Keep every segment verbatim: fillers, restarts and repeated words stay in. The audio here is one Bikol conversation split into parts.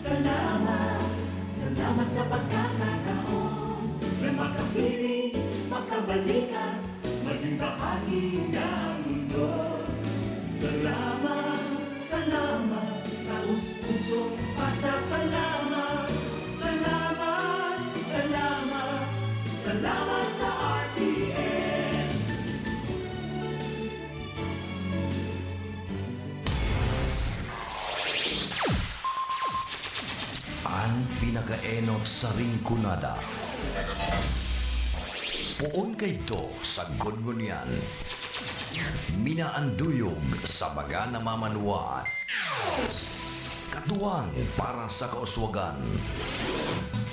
Salamat, salamat sa pagkakataon na makapiling, makabalikan, maging bahagi ng mundo. Salamat, salamat, taos-pusong pasasalamat. Salamat, salamat, salamat sa R T N. An pinakaenot sa Rinconada. Poon kaidto sa Gudgunian. Minaanduyog sa mga namamanwaan. Katuwang para sa kauswagan.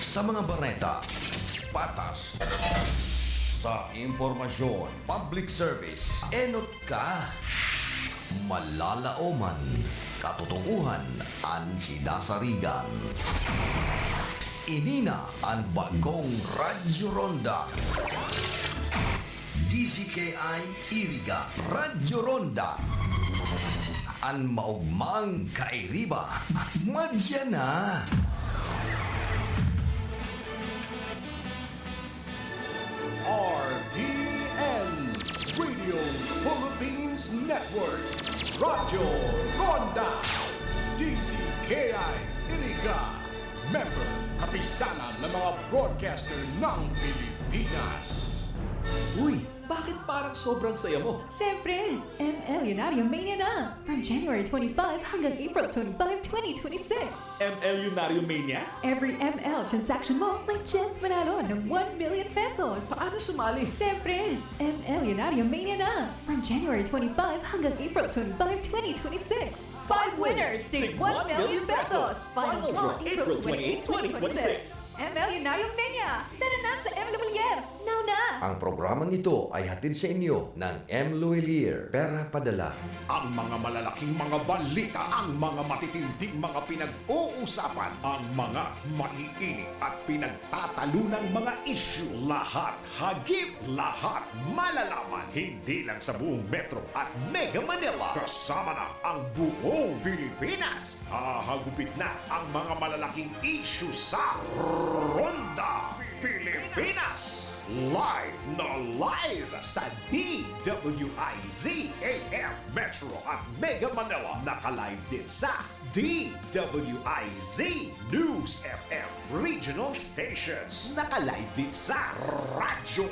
Sa mga bareta, patas. Sa impormasyon, public service, enot ka. Malalaoman, katotohanan an sinasarigan. Ini na an bagong Radyo Ronda. D Z K I Iriga, Radyo Ronda. An maogmang kairiba, madya na. R P N, Radio Philippines Network, Radyo Ronda, D Z K I Iriga, member, Kapisanan ng mga Broadcaster ng Pilipinas. Uy, bakit parang sobrang saya mo? Siyempre, M L Yunaryo Mania na! From January twenty-five hanggang April twenty-five, twenty twenty-six. M L Yunaryo Mania? Every M L transaction mo may chance manalo ng one million pesos. Paano sumali? Siyempre, M L Yunaryo Mania na! From January twenty-five hanggang April twenty-five, twenty twenty-six. Five winners take one million pesos. Final draw April twenty-eight, twenty twenty-six. M L Yunaryo Mania! Tara na sa M L Lumiere! Now na! Ang programang ito ay hatid sa inyo ng M Luilier, Pera Padala. Ang mga malalaking mga balita, ang mga matitinding mga pinag-uusapan, ang mga maiinit at pinagtatalunang mga isyu, lahat hagip, lahat malalaman, hindi lang sa buong Metro at Mega Manila, kasama na ang buong Pilipinas. Hahagupit na ang mga malalaking isyu sa Ronda Pilipinas. Live na live sa D W I Z A M Metro at Mega Manila. Naka-live din sa D W I Z News F M Regional Stations. Naka-live din sa Radyo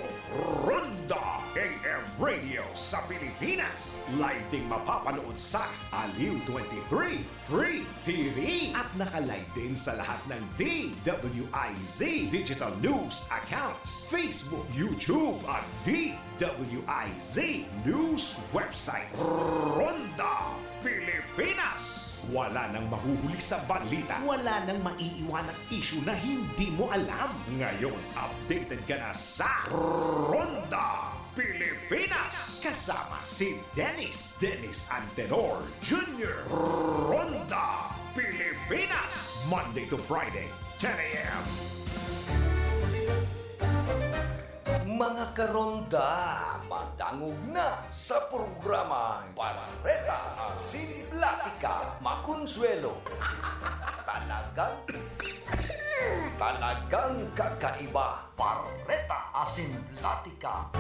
Ronda A M Radio sa Pilipinas. Live ding mapapanood sa Aliw twenty-three Free T V. At naka-live din sa lahat ng D W I Z digital news accounts, Facebook, YouTube, at D W I Z news website. Ronda Pilipinas. Wala nang mahuhuli sa balita. Wala nang maiiwanang isyu na hindi mo alam. Ngayon, updated ka na sa Ronda Pilipinas. Kasama si Dennis, Dennis Antenor Junior. Ronda Pilipinas. Monday to Friday, ten a.m. Mga karonda, madangog na sa programang Bareta Asin Platika Makonsuelo. Talagang, talagang kakaiba. Bareta Asin Platika.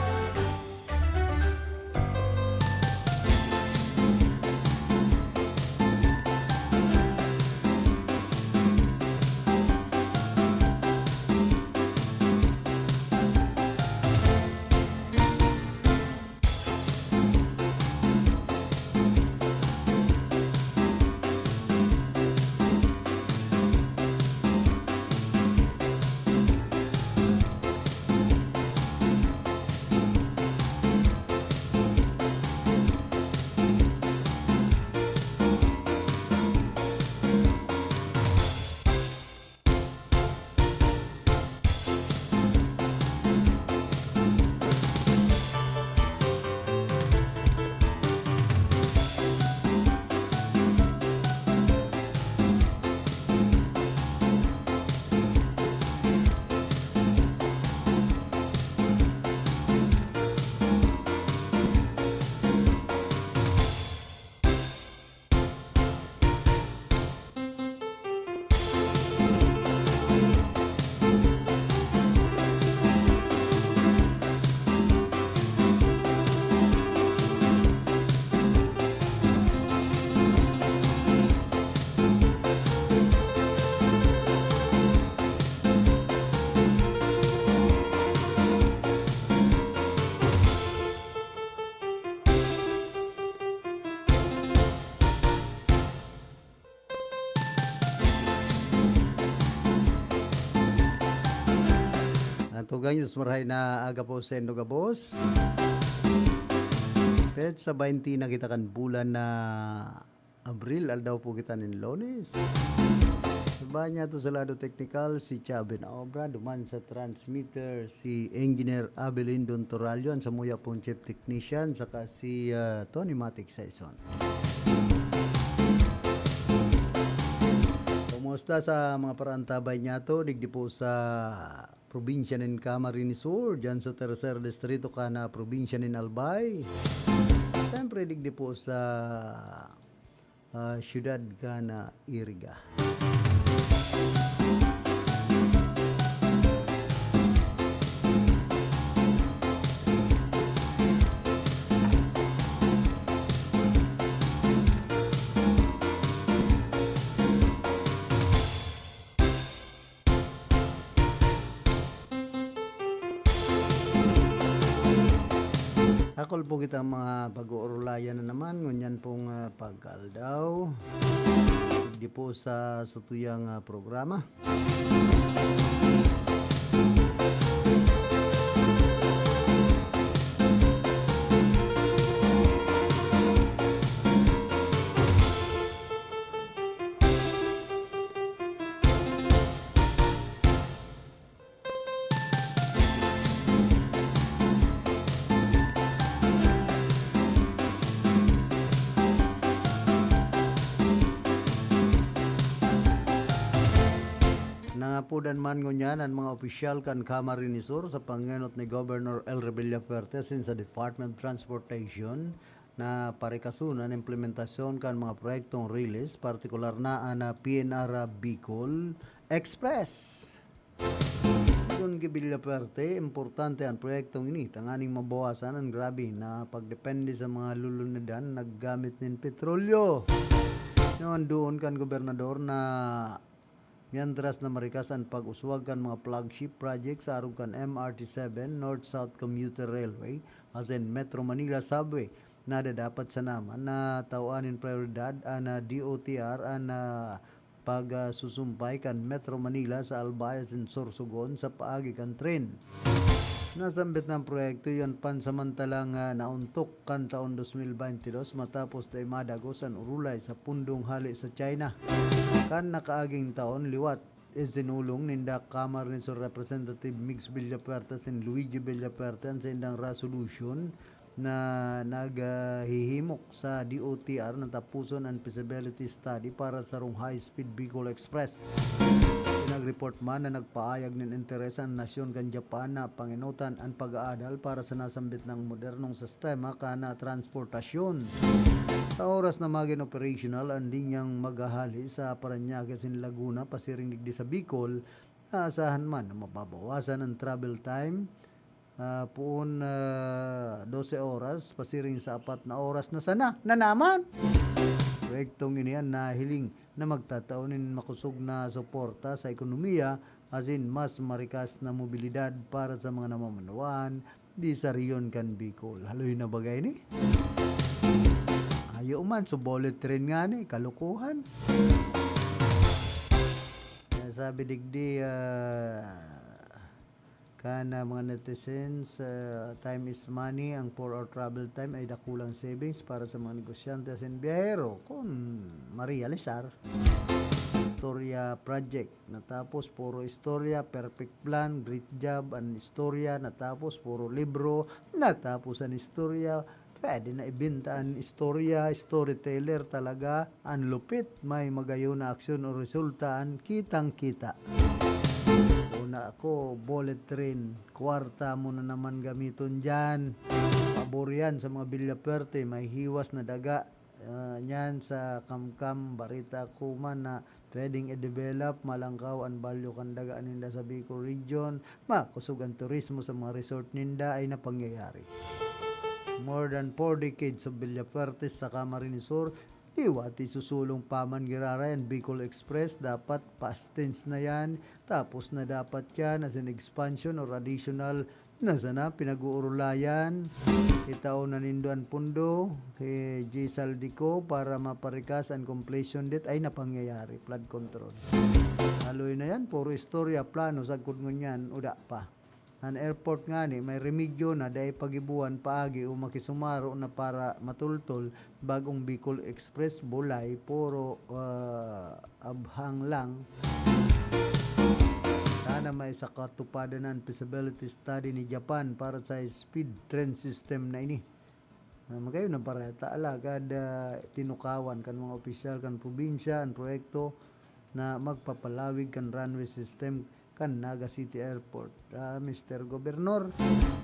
Tugang Diyos, marahay na aga po sa indo gabos. Petsa baynte na kita kan bulan na Abril, aldaw po kita nin Lunes. Sa banyato sa lado teknikal, si Chaben Obra, duman sa transmitter, si Engineer Abelin Don Torallo, an samuya pong chief technician, saka si, ah, Tony Matic Saison. Kumusta sa mga paraantabay niyato, digdi po sa probinsya nin Camarines Sur, dyan sa Tercer Distrito kan, ah, probinsya nin Albay. Siyempre, digdi po sa, ah, siyudad kan, ah, Iriga. Dakul po kitang mga pag-uurulayan na naman ngunyan pong, ah, pag-aldaw. Digdi po sa satuyang, ah, programa. Nangapodan man ngunyan an mga opisyal kan Camarines Sur sa pangenot ni Governor El Revilla Fuerte asin sa Department of Transportation na parikason an implementasyon kan mga proyektong rilis, partikular na an, ah, P N R Bicol Express. Kun ki Villafuerte, importante an proyektong ini tanganing mabawasan an grabe na pagdepende sa mga lulunadan na naggamit nin petrolyo. Nawandoon kan gobernador na mientras na marikas an pag-uswag kan mga flagship project sa arog kan M R T seven, North-South Commuter Railway, asin Metro Manila Subway, nadadapat sana man na tawan nin prioridad an, ah, D O T R an, ah, pagsusumpay kan Metro Manila sa Albay asin Sorsogon sa paagi kan tren. Nasambit na an proyekto iyo an pansamantalang, ah, nauntok kan taon dos mil baynte dos matapos dai madagos an urulay sa pundong hale sa China. Kan nakaaging taon liwat, isinulong ninda Camarines Sur Representative Migs Villafuerte asin Luigi Villafuerte an saindang resolution na naghihimok sa D O T R na tapuson an feasibility study para sa sarong high-speed Bicol Express. Nag-report man na nagpaayag nin interes an nasyon kan Japan na pangenotan an pag-aadal para sa nasambit nang modernong sistema kan transportasyon. Sa oras na magin operational an linyang maghahali sa Parañaque asin Laguna pasiring digdi sa Bicol, naasahan man na mababawasan an travel time, ah, poon, ah, dose oras pasiring sa apat na oras na sana na naman. Proyektong ini an nahiling na magtatao nin makosog na suporta sa ekonomiya asin mas marikas na mobilidad para sa mga namamanwaan di sa rehiyon kan Bicol. Haloy na baga ini? Ayaw man, so bullet train ngani, kalokohan. Kaya sabi digdi, ah, kan, ah, mga netizens, ah, "Time is money, ang four-hour travel time ay dakulang savings para sa mga negosyante asin biyahero." Kun marealisar, Istorya Project, natapos puro istorya, perfect plan, great job, an istorya, natapos puro libro, natapos an istorya, pwede na ibenta an istorya, storyteller talaga, an lupit, may magayon na aksyon o resulta, an kitang-kita. Una ako, bullet train, kwarta mo na naman gamiton diyan. Pabor yan sa mga Villafuerte, may hiwas na daga, ah, niyan sa Kamkam. Bareta ko man na pwedeng i-develop, malangkaw an balyo kan daga ninda sa Bicol Region, makosog an turismo sa mga resort ninda ay napangyayari. More than four decades of Villafuerte sa Camarines Sur, liwat isusulong pa man giraray an Bicol Express, dapat past tense na yan, tapos na dapat yan, as in expansion or additional na sana pinag-uurulayan. Itao na nindo an pondo ki J Zaldy Co para maparikas an completion date ay napangyayari, flood control. Haloy na yan, puro istorya, plano, sagkod ngunyan, uda pa. An airport ngani may remedyo na dai pagibuan paagi o makisumaro na para matultol, bag-ong Bicol Express, bulay, puro, ah, abhang lang. Sana may sa katupadan an feasibility study ni Japan para sa speed train system na ini. Ah, magayon na bareta, alagad, ah, tinukawan kan mga opisyal kan probinsya an proyekto na magpapalawig kan runway system kan Naga City Airport. Ah, Mister Gobernador,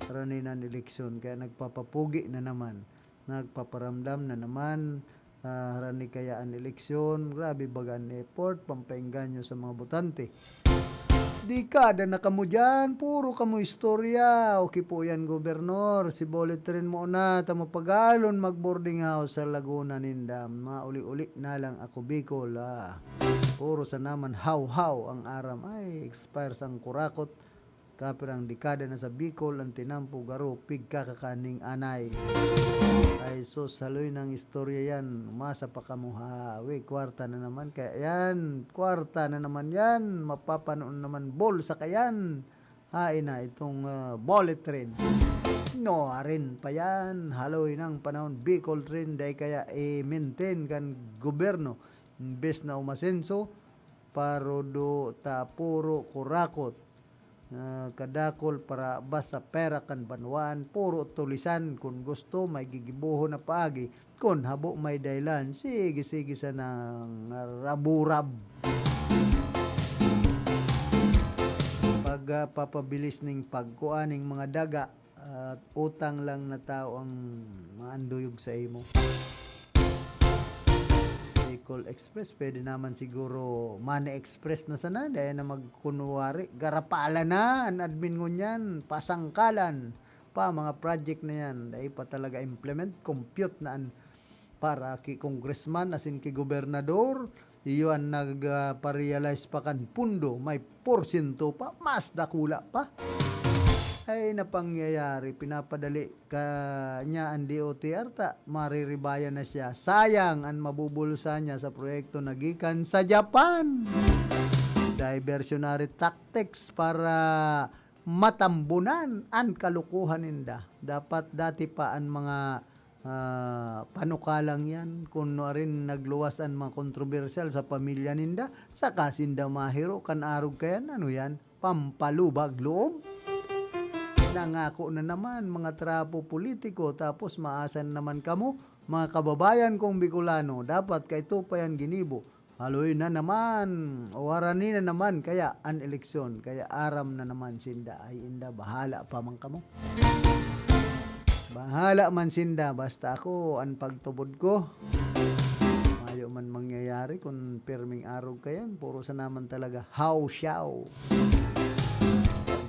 harani na an eleksyon, kaya nagpapapugi na naman, nagpaparamdam na naman, ah, harani kaya an eleksyon, grabe baga an effort, pampaengganyo sa mga botante. Dekada na kamo diyan, puro kamo istorya. Okay po yan, Gobernador. Si Bullet Train mo na, ta mapagalon mag-boarding house sa Laguna ninda. Mauli-uli na lang ako, Bicol, ah. Puro sa naman haw-haw ang aram. Ay, expire sang kurakot. Kapirang dekada na sa Bicol ang tinampo, garo, pigkakakaning anay. Ay sus, haloy nang istorya yan. Umasa pa kamo ha. We, kwarta na naman kaya yan. Kwarta na naman yan. Mapapanoon naman bulsa ka yan. Hain na itong, ah, Bullet Train. No, arin pa yan. Haloy ng panahon, Bicol Train, dai kaya i-maintain kan gobyerno. Imbes na umasenso, parodo ta puro kurakot. Ah, kadakol para basta pera kan banwaan, puro tulisan. Kun gusto, may gigibohon na paagi. Kun habo, may dahilan. Sige, sige, sanang raburab. Pag, ah, papabilis ning pagkua ning mga daga, at utang lang na tao ang maanduyog sa imo. Bicol Express, pwede naman siguro Money Express na sana, dahil na magkunwari, garapala na an admin ngunyan, pasangkalan pa mga project na yan, dahil pa talaga implement, compute na an para ki congressman asin ki gobernador, iyo an nag, ah, pa-realize pa kan pundo, may porsyento pa, mas dakula pa. Ay, napangyayari, pinapadali ka niya an D O T R ta, mariribayan na siya. Sayang an mabubulsa niya sa proyekto na gikan sa Japan. Diversionary tactics para matambunan an kalukuhan ninda. Dapat dati pa an mga, ah, panukalang yan, kun nuarin nagluwas an mga kontrobersyal sa pamilya ninda, saka sinda mahiro kan arog kayan, ano yan? Pampalubag loob? Nangako na naman, mga trapo politiko, tapos maasan naman kamo? Mga kababayan kong Bicolano, dapat kaito pa yan ginibo. Haloy na naman, o harani na naman kaya an eleksyon, kaya aram na naman sinda, ay inda, bahala pa man kamo. Bahala man sinda, basta ako, an pagtubod ko, mayo man mangyayari kun pirming arog kayan, puro sa naman talaga haw-siyaw.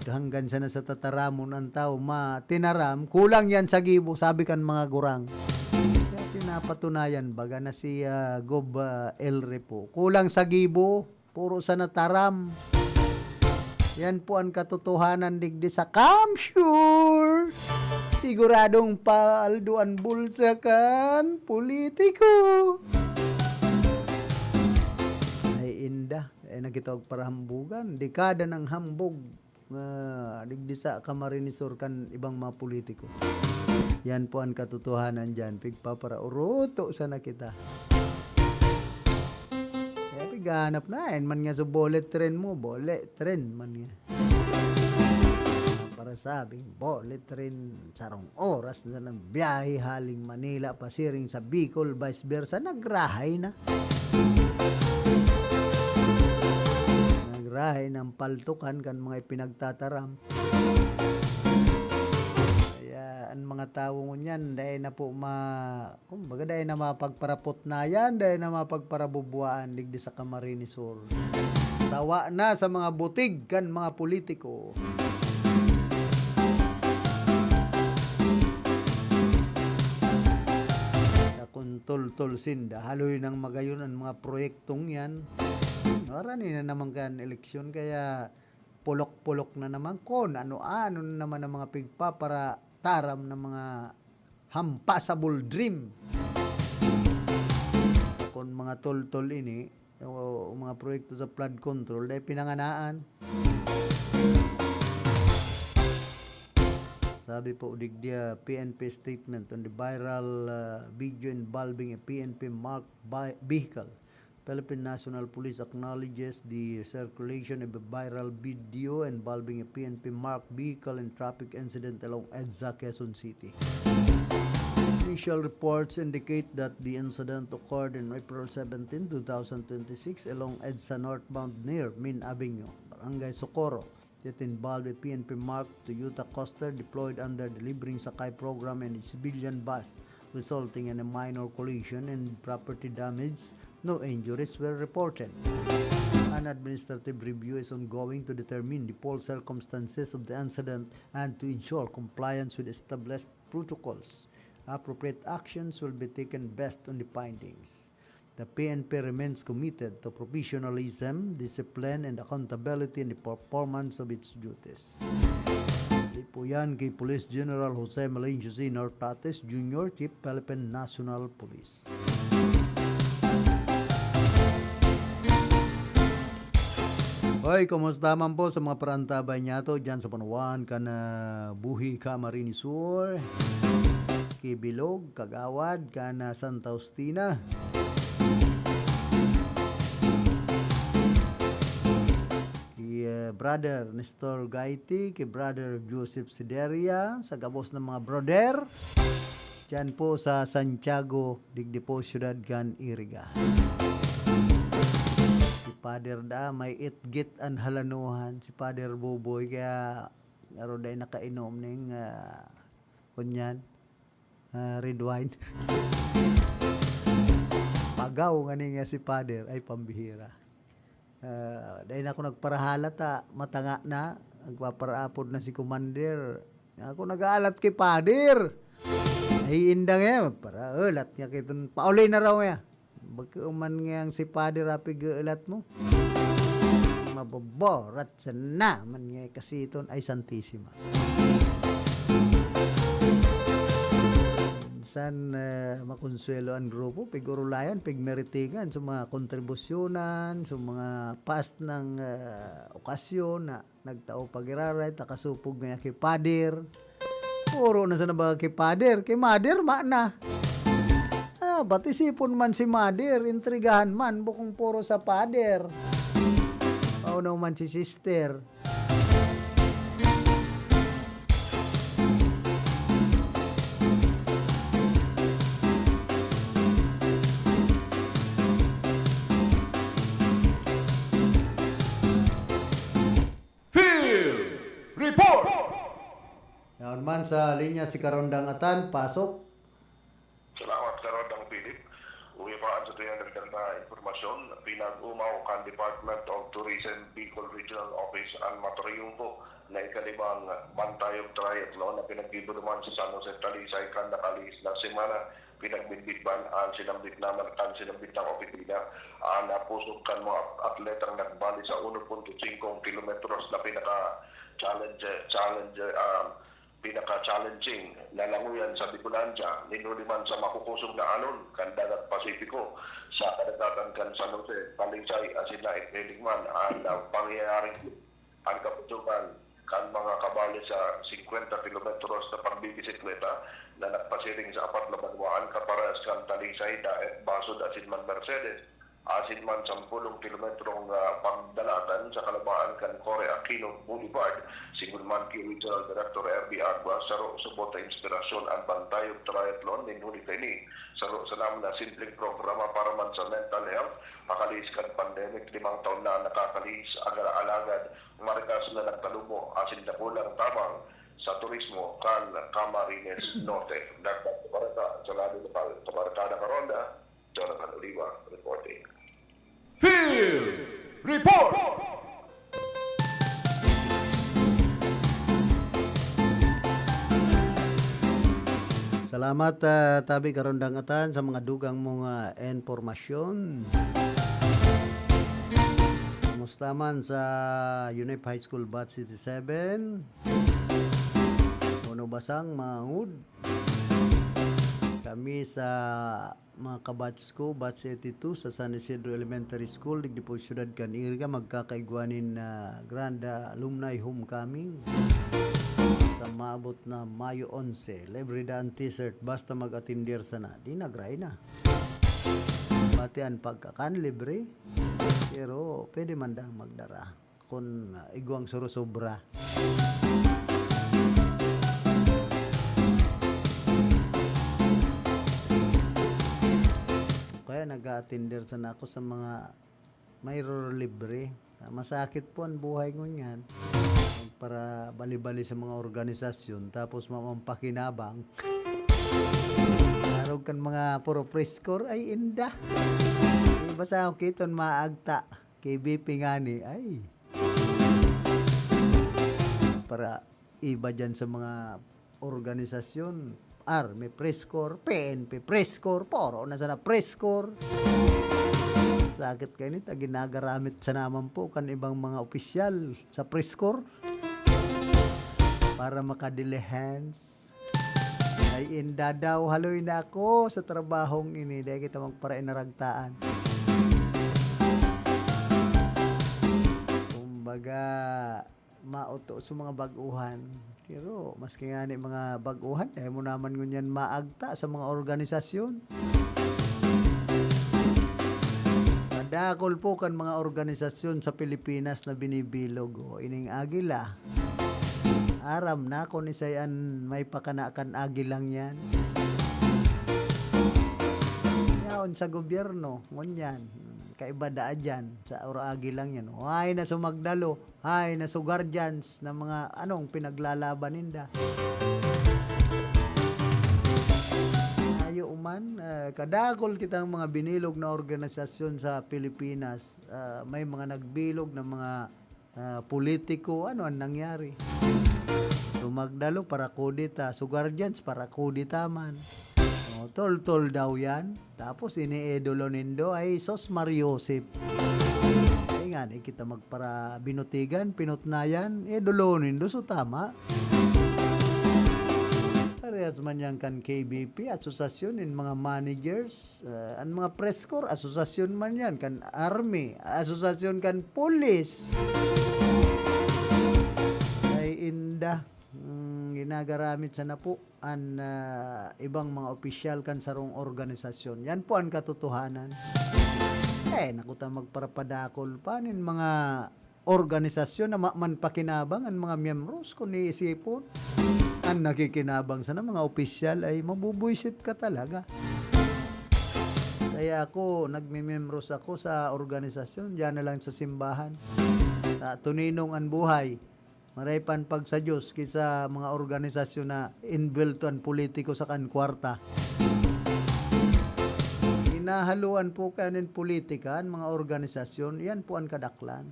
Hanggan sana sa tataramon an tawo matinaram, kulang yan sa gibo, sabi kan mga gurang. Kaya pinapatunayan, baga na si, ah, Gob, ah, El Repo. Kulang sa gibo, puro sana taram. Yan po an katotohanan digdi sa Kamsure. Siguradong paldo an bulsa kan politiko. Ay, inda. Eh, nagkitawag para hambugan. Dekada ng hambog. Ah, digdi sa Camarines Sur kan ibang mga politiko. Yan po an katotohanan diyan. Pigpaparaoroto sana kita. Kaya pighanap na. Yan man nga sa bullet train mo. Bullet train man nga. Para sabing bullet train, sarong oras na nagbiyahe haling Manila pasiring sa Bicol, vice versa, nagrahay na. Nagrahay ng paltukan kan mga ipinagtataram. Kaya ang mga tawo ngunyan, dai na po ma-, kumbaga, dai na mapagparapotnayan, dai na mapagparabubuaan digdi sa Camarines Sur. Sawa na sa mga butig kan mga politiko. Sa kun toltol sinda, haloy nang magayon ang mga proyektong yan. Harani na naman kan eleksyon, kaya pulok-pulok na naman kun ano-ano na naman ang mga pigpapara-, taram na mga hampasable dream. Kun mga toltol ini, o, o mga proyekto sa flood control, dai pinanganaan. Sabi po digdi, ah, P N P statement on the viral, ah, video involving a P N P marked bi-, vehicle. Philippine National Police acknowledges the circulation of a viral video involving a P N P marked vehicle in traffic incident along EDSA, Quezon City. Initial reports indicate that the incident occurred on April seventeen, two thousand twenty-six, along EDSA northbound near Min Avenue, Barangay Socorro. It involved a P N P marked Toyota Coaster deployed under the Libreng Sakay program and a civilian bus, resulting in a minor collision and property damage. No injuries were reported. An administrative review is ongoing to determine the full circumstances of the incident and to ensure compliance with established protocols. Appropriate actions will be taken based on the findings. The P N P remains committed to professionalism, discipline, and accountability in the performance of its duties. Di po yan kay Police General Jose Malincio Senior Tatis Junior, Chief Philippine National Police. Hoy, kumusta man po sa mga parantabay niyato dyan sa Panuan, kan, ah, Buhi, Camarines Sur, Kibilog, Kagawad, kan, ah, Santa Justina? Ki, ah, Brother Nestor Gaiti, ki Brother Joseph Sideria, sa gabos na mga brother. Diyan po sa Santiago, digdi po, siyudad kan Iriga. Si Father da, may itgit an halanuhan. Si Father Buboy, kaya ngaro dai nakainom ning, ah, kunyan, ah, red wine. Pagaw ngani nga si Father, ay pambihira. Ah, dai na ako nagparahalat, ah, matanga na. Nagpaparaapod na si Commander. Ako nag-aalat ki Pader. Ay, indang yan. Parahalat niya kay tun-, pauli na raw niya. Baka man ngayang si Pader, apig-aalat mo. Maboborat sana man ngay kasi iton. Ay, Santisima. Minsan, eh, makonsuelo an grupo, pig-orulayan, pigmeritingan sa mga kontribusyonan, sa mga past ng, eh, okasyon na nagtao pag-iraray, takasupog ngaya ki Pader. Puro na sana baga ki Pader, ki Mother, ma na. Ah, ba't isipon man si Mother, intrigahan man, bukong puro sa Father. Paunaw man si Sister. Field Report! Yaon man sa linya si Karondang Atan, pasok. Salamat, Karondang Philip. Uya pa an satuyang dagdag na impormasyon, pinag-omaw kan Department of Tourism Bicol Regional Office an matriyumpo na ikalimang Bantayog Triathlon na pinaggibo duman sa San Jose, Talisay kan nakalihis na semana. Pinagbitbit man an sinambit na, an sinambit na opisina an pusog kan mga atletang nagbali sa uno punto singko kilometros na pinaka-challenge, challenge, ah, pinaka-challenging na langoyan sa Bicolandia, nin huli man sa makukosog na alon kan Dagat Pasipiko, sa kadagatan kan San Jose, Talisay, asin Naip, hiling man an, ah, pangyayaring an kapusogan kan mga kabali sa singkwenta kilometros na pagbibisikleta na nagpasiring sa apat na banwaan kaparehas kan Talisay, Daet, Basud, asin man Mercedes. Asin man sampolong kilometrong, ah, pagdalatan sa kalabaan kan Cory Aquino Boulevard. Sigon man ki Regional Director R B Aguas, saro subot na inspirasyon an Bantayog Triathlon nin huli kaini. Saro sana na simpleng programa para man sa mental health, pakalihis kan pandemic, limang taon na an nakakalihis, aga-, alagad marikas na nagtalubo asin dakulang tabang sa turismo kan Camarines Norte. Dagdag sa bareta, sa Radyo Lokal, Kabarkada Karonda, Jonathan Oliva reporting. Field Report! Salamat, ah, tabi Karondang Atan, sa mga dugang mong, ah, impormasyon. Kumusta man sa UNEP High School Batch eighty-seven? Bono Basang, Mangud. Kami sa mga kabatch ko, batch eighty-two sa San Isidro Elementary School, digdi po siyudad kan Iriga, magkakaigwa nin, ah, Grand, ah, Alumni Homecoming. maabot na Mayo onse, libre daa an t-shirt, basta mag-atender sana. Di nagray na. Pati an pagkakan, libre. Pero pwede man daang magdara kun, ah, igwang surusobra. Kaya nag-a-atender sana ako sa mga mayroon libre. Ah, masakit po ang buhay ngunyan. Para bali-bali sa mga organisasyon, tapos mamampakinabang. Arog kan mga puro preskor, ay inda. Iba sa akong kiton, maagta. K B P ngani, ay. Para iba dyan sa mga organisasyon, Army preskor, P N P preskor, puro na sana preskor. Sakit kaini ta ginagaramit sana man po kan ibang mga opisyal sa preskor para makadilihens. Ay inda daw, haloy na ako sa trabahong ini, dai kita magparainaragtaan. Kumbaga, mauto sa mga bag-uhan. Pero maski ngani mga bag-uhan, dai mo naman ngunyan maagta sa mga organisasyon. Madakol po kan mga organisasyon sa Pilipinas na binibilog. O, ining Agila. Aram na kun isay an may pakana kan Agilang yan. Yaon sa gobyerno, ngunyan. Kaiba daa dyan sa Ura Agilang yan. Ay na sumagdalo. Ay, na so guardians na mga anong pinaglalaban ninda. Ayo man, ah, kadakol kitang mga binilog na organisasyon sa Pilipinas. Ah, may mga nagbilog na mga, ah, politiko. Ano ang nangyari? So, magdalo para kudeta. So, guardians para kudeta man. Oh, tol-tol daw yan. Tapos iniidolo nindo ay sos Mario Joseph. Ay nga, di kita magparabinutigan, pinutnayan, idolo nindo, so tama. Parehas man yan kan K B P, asosasyon nin mga managers, ah, an mga preskor, asosasyon man yan kan army, asosasyon kan pulis. Ay inda, mm, ginagaramit sana po an, ah, ibang mga opisyal kan sarong organisasyon. Yan po an katotohanan. Eh, naku ta magparapadakol pa nin mga organisasyon na ma-, man pakinabang an mga miyembros kun iisipon. An nakikinabang sana mga opisyal ay mabubwisit ka talaga. Kaya ako, nagmimiyembros ako sa organisasyon, diyan na lang sa simbahan. Sa tuninong an buhay. Maray pa an pag sa Diyos ki sa mga organisasyon na envuelto an politiko saka an kwarta. Hinahaloan po kaya nin politika an mga organisasyon, iyan po an kadaklan.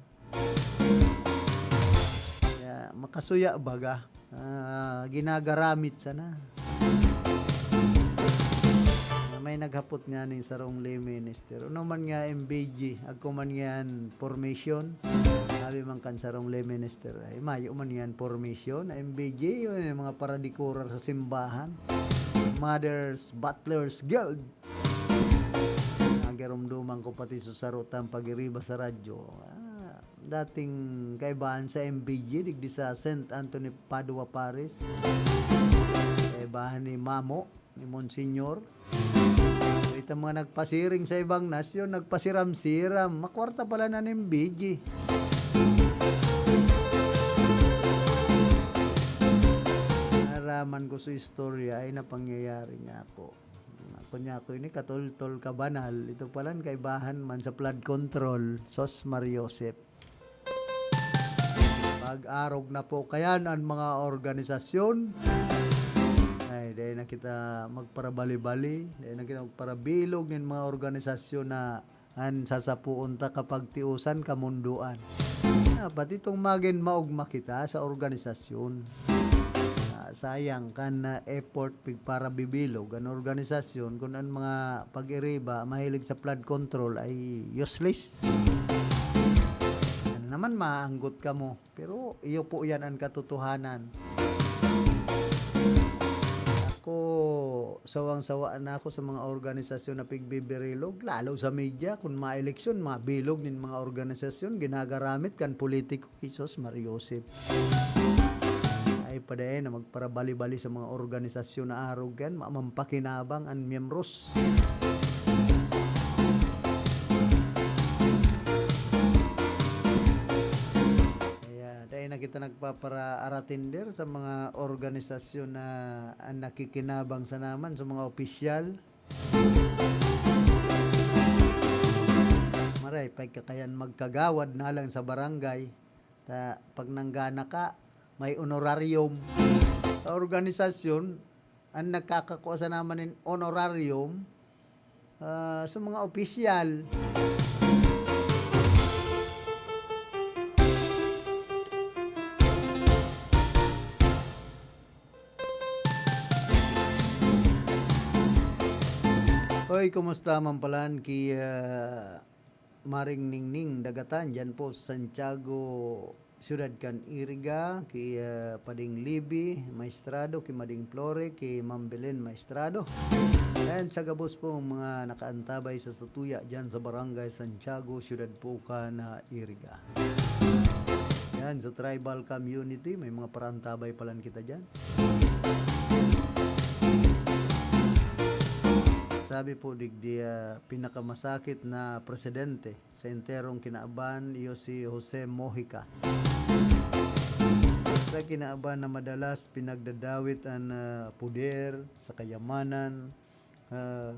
Kaya makasuya baga, ah, ginagaramit sana. May naghapot nga ning sarong lay minister. Ano man nga M B G, agko man nga yan formation. Sabi man kan sarong lay minister, ay, mayo man nga yan formation. M B G, yun yung mga paradikurar sa simbahan. Mothers, Butlers Guild. Nagirumduman ko pati sa sarutang pag-iriba sa radyo. Ah, dating kaibahan sa M B G, digdi sa Saint Anthony Padua Parish. Kaibahan ni Mamo, ni Monsignor. So, itong mga nagpasiring sa ibang nasyon, nagpasiram-siram. Makwarta pala na nin M B G. Naraman ko sa istorya ay napangyayari niya ako. Ako niya ako ini katultol kabanal. Ito palan kaibahan man sa flood control. Sos Mariosep. Pag-arog na po kayan an mga organisasyon. Ay, dahil na kita magparabali-bali, dahil na kita magparabilog nin mga organisasyon na an sasapuon ta kapag tiusan kamundoan. Dapat itong magin maogma kita sa organisasyon. Ah, sayang kan, ah, effort pigparabibilog an organisasyon kun an mga pag-iriba mahilig sa flood control ay useless. Ano naman, maanggot kamo? Pero iyo po yan ang katotohanan. Ako, sawang-sawa na ako sa mga organisasyon na pigbibirilog, lalo sa media. Kun maeleksyon, mabilog nin mga organisasyon, ginagaramit kan politiko. Jesus Mariosep. Ay pa dae na magparabali-bali sa mga organisasyon na arog kan, ma-, mampakinabang an miyembros. Kaya, dai na kita nagpapara-, aratender sa mga organisasyon na an nakikinabang sana man sa mga opisyal. Maray, pagkakayan magkagawad na lang sa barangay. Ta, pag nanggana ka, may honorarium. Sa organisasyon, ang nagkakakua sana man nin honorarium, ah, sa mga opisyal. Hoy, kumusta man palan ki, ah, Maring Ningning Dagatan, diyan po sa Santiago, siyudad kan Iriga, ki, ah, Pading Libby Maestrado, ki Mading Flore, ki Ma'am Belen Maestrado. And sa gabos po mga nakaantabay sa satuya diyan sa Barangay Santiago, siyudad po kan, ah, Iriga. Yan, sa tribal community, may mga parantabay palan kita diyan. Sabi po, digdi, ah, pinakamasakit na presidente sa enterong kinaban, iyo si Jose Mojica. Sa kinaban na madalas pinagdadawit an, ah, poder sa kayamanan, ah,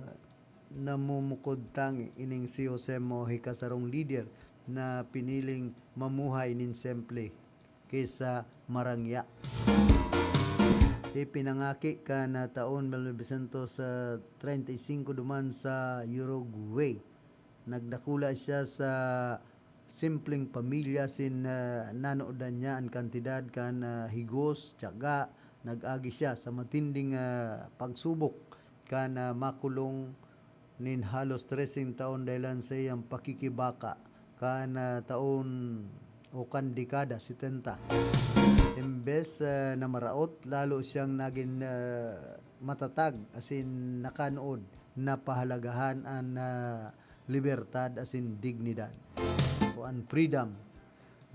namumukod tangi ining si Jose Mojica, sarong lider na piniling mamuhay nin simple ki sa marangya. Ipinangaki kan, ah, taon mil novecientos treinta y cinco duman sa Uruguay. Nagdakula siya sa simpleng pamilya, sin, ah, nanodan niya an kantidad kan, ah, higos, tiyaga. Nag-agi siya sa matinding, ah, pagsubok kan, ah, makulong nin halos treseng taon dahelan sa iyang pakikibaka kan, ah, taon o kan dekada setenta. Imbes, ah, na maraot, lalo siyang nagin, ah, matatag, asin nakanood na pahalagahan an, ah, libertad asin dignidad o an freedom.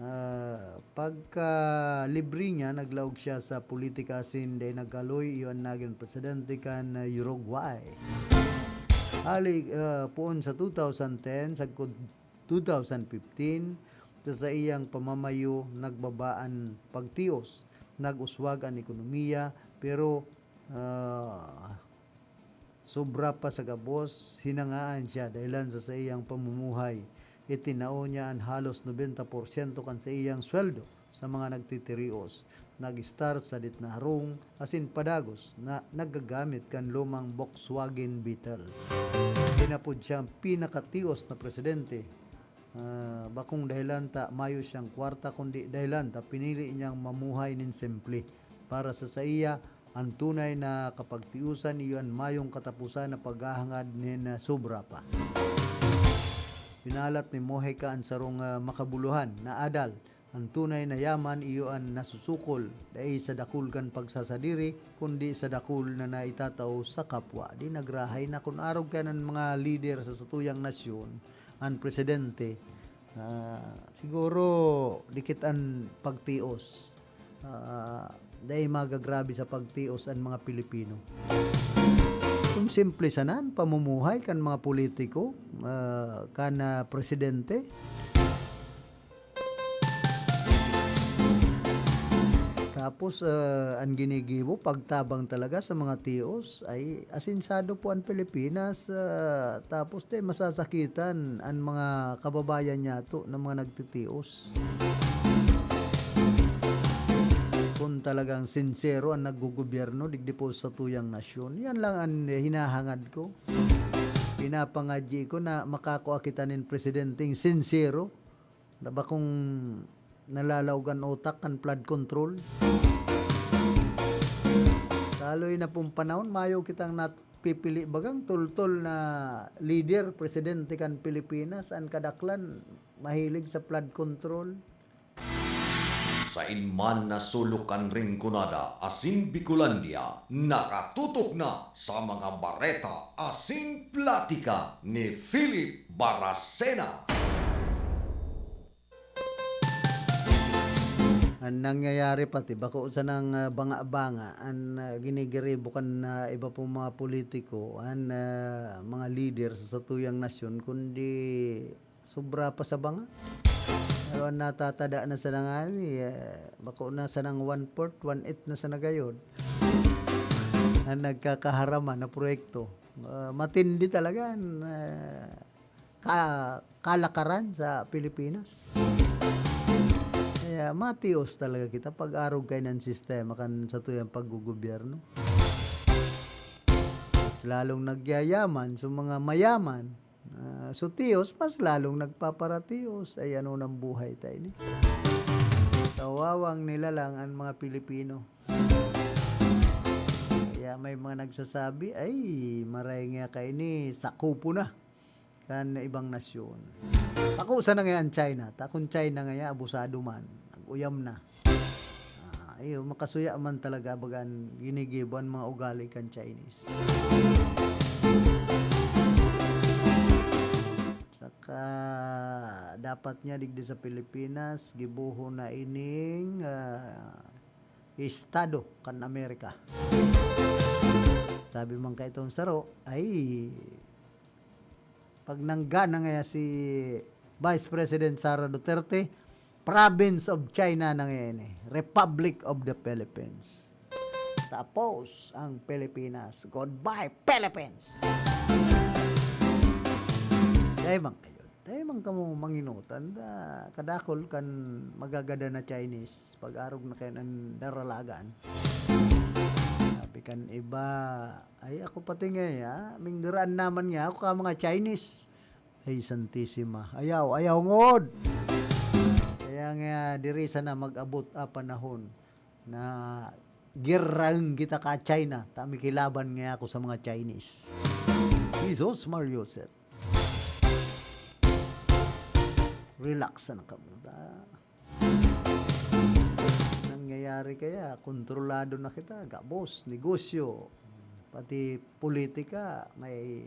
Ah, pagka libre niya, naglaog siya sa politika asin dai nagkaloy, iyo an nagin presidente kan, ah, Uruguay. Hali, ah, poon sa two thousand ten, sagkod two thousand fifteen, sa saiyang pamamayo, nagbaba an pagtios, nag-uswag an ekonomiya, pero, ah, sobra pa sa gabos, hinangaan siya dahelan sa saiyang pamumuhay. Itinao niya an halos nobenta porsyento kan saiyang sweldo sa mga nagtitirios, nag-star sa dit na harong, asin padagos na naggagamit kan lumang Volkswagen Beetle. Inapod siyang pinakatios na presidente. Ah, bakong dahelan ta mayo siyang kwarta, kundi dahelan ta pinili niyang mamuhay nin simple. Para sa saiya, an tunay na kapagtiosan iyo an mayong kataposan na paghahangad nin, ah, sobra pa. Pinalat ni Mojica an sarong, ah, makabuluhan na adal. An tunay na yaman iyo an nasusukol, dai sa dakul kan pagsasadiri, kundi sa dakul na naitatao sa kapwa. Di nagrahay na kun arog kan an mga lider sa satuyang nasyon, an presidente, ah, siguro dikit an pagtios. Ah, dai magagrabe sa pagtios an mga Pilipino. Kun simple sana an pamumuhay kan mga politiko, ah, kan, ah, presidente, tapos, ah, an ginigibo, pagtabang talaga sa mga tios, ay, asensado po an Pilipinas, ah, tapos, te, masasakitan an mga kababayan niyato na mga nagtitios. Kung talagang sinsero an naggogobyerno digdi po sa tuyang nasyon, yan lang an hinahangad ko. Pinapangadyi ko na makakua kita nin presidenteng sinsero. Na bakong nalalaog an utak kan flood control. Taloy na pong panahon, mayo kitang napipili bagang tultol na lider, presidente kan Pilipinas. An kadaklan, mahilig sa flood control. Sain man na sulok kan Rinconada asin Bicolandia, nakatutok na sa mga bareta asin platika ni Philip Baracena. Nangyayari pati, bako sanang, ah, banga-banga an, ah, ginigiribo kan, ah, iba pong mga politiko, an, ah, mga lider sa satuyang nasyon, kundi sobra pa sa banga. Pero an natatada na sana ngani, eh, bako na sanang one-fourth, one-eighth na sana gayod an nagkakaharaman na proyekto. Ah, matindi talaga an, ah, ka-, kalakaran sa Pilipinas. Kaya matios talaga kita pag-arog kaiyan an sistema kan satuyang paggogobyerno. Mas lalong nagyayaman sa mga mayaman. Ah, so tios, mas lalong nagpaparatios. Ay, ano nang buhay tayo ni? Kawawang nilalang an mga Pilipino. Kaya may mga nagsasabi, "Ay, maray nga kaini, sakupo na kan ibang nasyon." Pakusa na ngaya an China. Ta kun China ngaya, abusado man. Nag-uyam na. Ah, iyo, makasuya man talaga baga an ginigibo an mga ugali kan Chinese. Saka, dapat nga digdi sa Pilipinas, gibohon na ining, ah, estado kan Amerika. Sabi man kaitong saro, ay, pag nanggana ngaya si Vice President Sara Duterte, province of China na ngayon eh. Republic of the Philippines. Tapos, ang Pilipinas. Goodbye, Philippines! Dai man kayo. Dai man kamo manginutan. Da, kadakol kan magagada na Chinese. Pag-arog na kayo ng daralagan. Sabi kan iba, "Ay, ako pati nga, ah, minggaraan naman nga ako ka mga Chinese." Ay, Santisima. Ayaw, ayaw ngod! Kaya nga, diri sana mag-abot a panahon na giraang kita ka China, ta mikilaban nga ako sa mga Chinese. Jesus Mario Joseph. Relax na kamo. Da. Nangyayari kaya, kontrolado na kita, gabos, negosyo, pati politika, may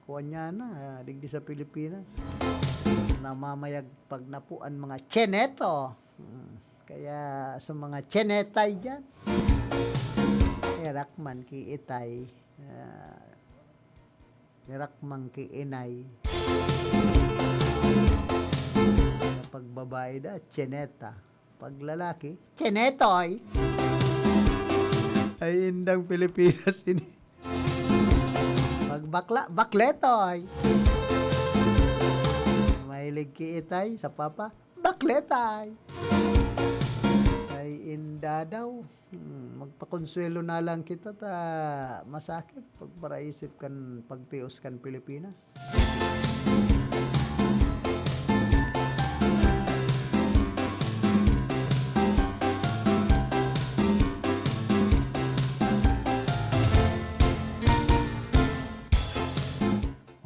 kuwan niya na, digdi sa Pilipinas. Namamayag pagnapo an mga tseneto. Hmm, kaya sa mga tsenetay dyan, erak man ki itay, ah, erak man ki inay. Pag babae da, tseneta. Pag lalaki, tsenetoy. Ay, indang Pilipinas ini. Pag bakla, bakletoy. Mahilig ki itay sa papa, bakletay. Ay, inda daw. Hmm, magpakonsuelo na lang kita ta masakit pagparaisip kan pagtios kan Pilipinas.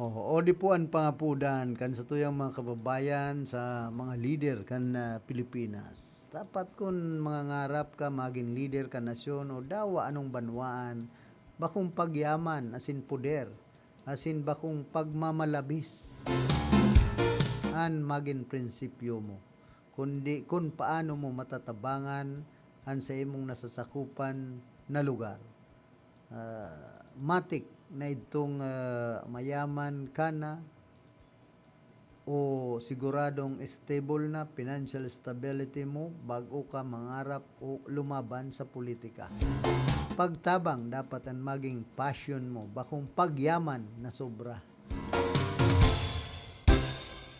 Oo, o di po an pangapodan kan satuyang mga kababayan sa mga lider kan, ah, Pilipinas. Dapat kun mangangarap ka magin lider kan nasyon o dawa anong banwaan, bakong pagyaman asin poder, asin bakong pagmamalabis an magin prinsipyo mo, kundi kun paano mo matatabangan an sa imong nasasakupan na lugar. Ah, matik na idtong, ah, mayaman ka na o siguradong stable na financial stability mo bago ka mangarap o lumaban sa politika. Pagtabang dapat an maging passion mo, bakong pagyaman na sobra.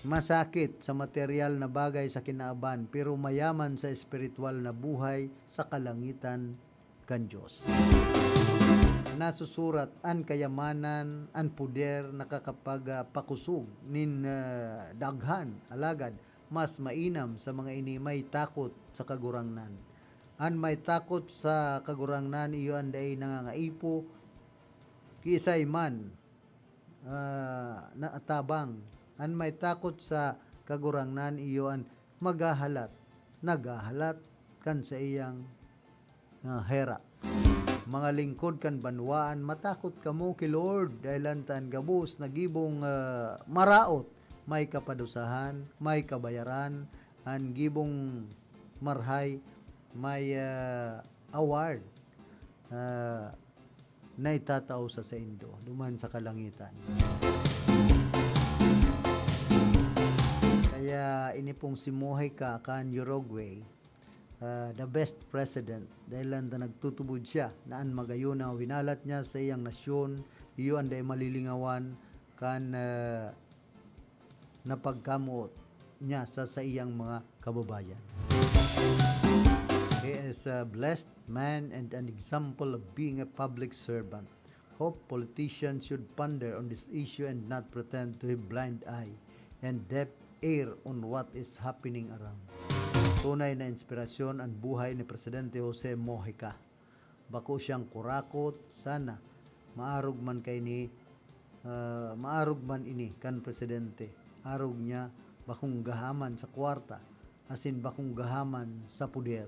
Masakit sa material na bagay sa kinaaban, pero mayaman sa espiritual na buhay sa kalangitan kan Dios. Nasusurat, "An kayamanan, an poder, nakakapag, ah, pakosog nin, ah, daghan, alagad mas mainam sa mga ini may takot sa Kagurangnan. An may takot sa Kagurangnan iyo an dai nangangaipo kiisay man, ah, na atabang. An may takot sa Kagurangnan iyo an maghahalat, naghahalat kan saiyang, ah, herak." Mga lingkod kan banwaan, matakot kamo ki Lord, dahelan ta an gabos na gibong, ah, maraot, may kapadusahan, may kabayaran, an gibong marhay, may, ah, award, ah, na itatao sa saindo duman sa kalangitan. Kaya ini pong si Mojica kan Uruguay, ah, the best president, dahil lang na nagtutubod siya na an magayon na winalat niya sa iyang nasyon, iyo an dai malilingawan kan, ah, na pagkamoot niya sa saiyang mga kababayan. He is a blessed man and an example of being a public servant. Hope politicians should ponder on this issue and not pretend to have blind eye and deaf ear on what is happening around. Tunay na inspirasyon an buhay ni Presidente Jose Mojica. Bako siyang kurakot, sana maarog man kaini, ah, maarog man ini kan presidente. Arog niya bakong gahaman sa kwarta, asin bakong gahaman sa poder.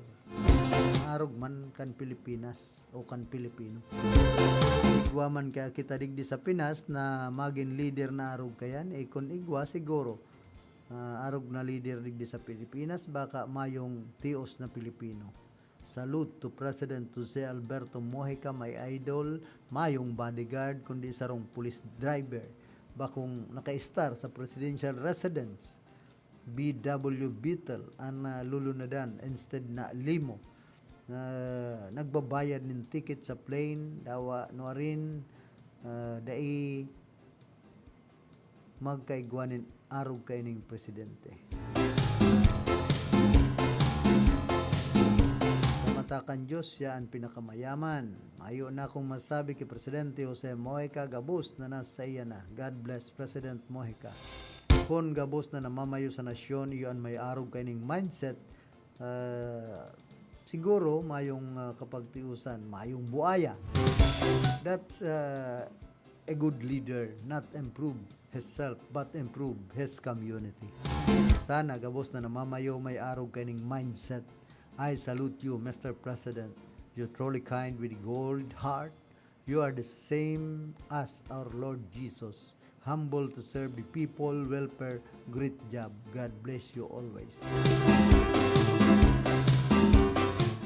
Maarog man kan Pilipinas o kan Pilipino. Igwa man kaya kita digdi sa Pinas na magin lider na arog kayan, eh, kun igwa siguro, ah, arog na lider digdi sa Pilipinas, baka mayong tios na Pilipino. Salute to President Jose Alberto Mojica, my idol, mayong bodyguard, kundi sarong police driver. Bakong naka-star sa presidential residence, B W Beetle, an, ah, lulunadan instead na limo. Ah, nagbabayad nin ticket sa plane, dawa nuarin, ah, dai magkaigwa nin arog kaining presidente. Sa mata kan Diyos, siya an pinakamayaman. Mayo na akong masabi ki Presidente Jose Mojica, gabos na nasa iya na. God bless President Mojica. Kun gabos na namamayo sa nasyon, iyo an may arog kaining mindset, ah, siguro mayong, ah, kapagtiusan, mayong buaya. That's, ah, a good leader, not improve himself, but improve his community. Sana gabos na namamayo may arog kaining mindset. I salute you, Mister President. You're truly kind with a good heart. You are the same as our Lord Jesus. Humble to serve the people, welfare, great job. God bless you always.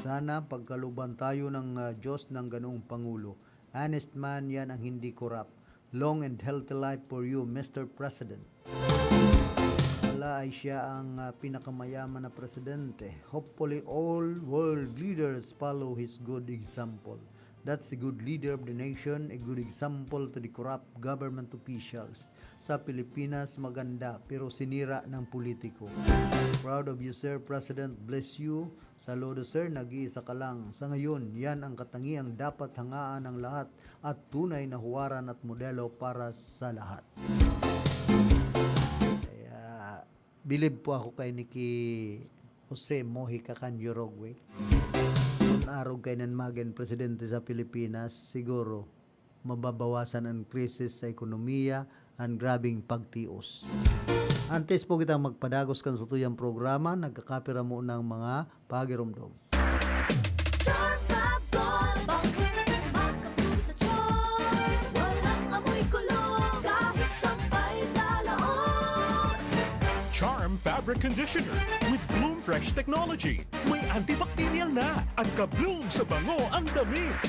Sana pagkaluban tayo ng, ah, Diyos ng ganoong Pangulo. Honest man, yan ang hindi korap. Long and healthy life for you, Mister President. Wala ay siya ang, ah, pinakamayaman na presidente. Hopefully, all world leaders follow his good example. That's a good leader of the nation, a good example to the corrupt government officials. Sa Pilipinas, maganda, pero sinira ng politiko. Proud of you, sir. President, bless you. Saludo, sir. Nag-iisa ka lang. Sa ngayon, yan ang katangiang dapat hangaan ng lahat at tunay na huwaran at modelo para sa lahat. Kaya, bilib po ako kay Niki Jose Mojica kan Uruguay. Kun arog kainan magin presidente sa Pilipinas, siguro mababawasan an krisis sa ekonomiya, an grabeng pagtios. Antes po kitang magpadagos kan satuyang programa, nagkakapira mo ng mga pagiromdom. Charm Fab Gold, bangko makapul sa tiyan. Walang amoy kulog, kahit sampay sa laog. Charm Fabric Conditioner with Bloom Fresh Technology. May antibacterial na. Ang ka-Bloom sa bango ang damit.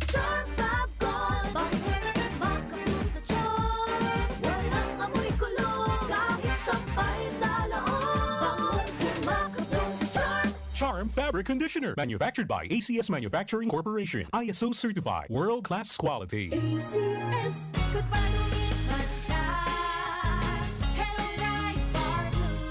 Charm Fab Gold, bangko makapul sa tiyan. Walang amoy kulog, kahit sampay sa laog. Bangong makapul sa tiyan. Charm Fabric Conditioner, manufactured by A C S Manufacturing Corporation, I S O certified, world-class quality. A C S. Good pa dumi't man siya. Hello, Pride Bar Blue.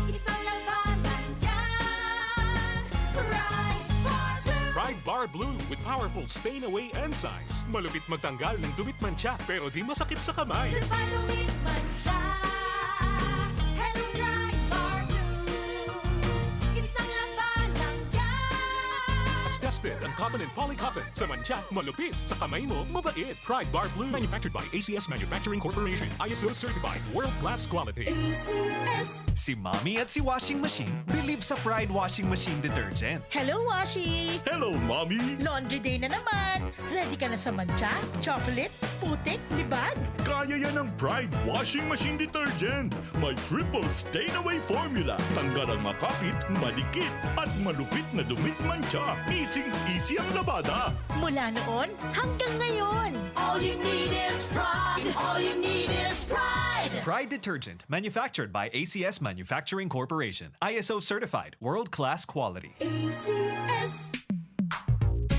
Isang labanan yan. Pride Bar Blue. Pride Bar Blue with powerful stain away enzymes. Malupit magtanggal ng dumi't mantsa, pero di masakit sa kamay. Good pa dumi't man siya. Hello, Pride Bar Blue. Isang labanan yan. Hasta Steel and cotton and poly cotton. Sa mantsa, malupit. Sa kamay mo, mabait. Pride Bar Blue. Manufactured by A C S Manufacturing Corporation. I S O certified. World class quality. A C S. Si Mommy at si Washing Machine believe sa Pride Washing Machine Detergent. Hello, Washi! Hello, Mommy! Laundry day na naman! Ready ka na sa mantsa, chocolate, putik, libag? Kaya yan ng Pride Washing Machine Detergent. May triple stain away formula. Tanggal ang makapit, madikit, at malupit na dumi at mantsa. Easy-easy ang labada. Mula noon hanggang ngayon. All you need is Pride. All you need is Pride. Pride Detergent, manufactured by A C S Manufacturing Corporation. I S O certified, world-class quality. A C S.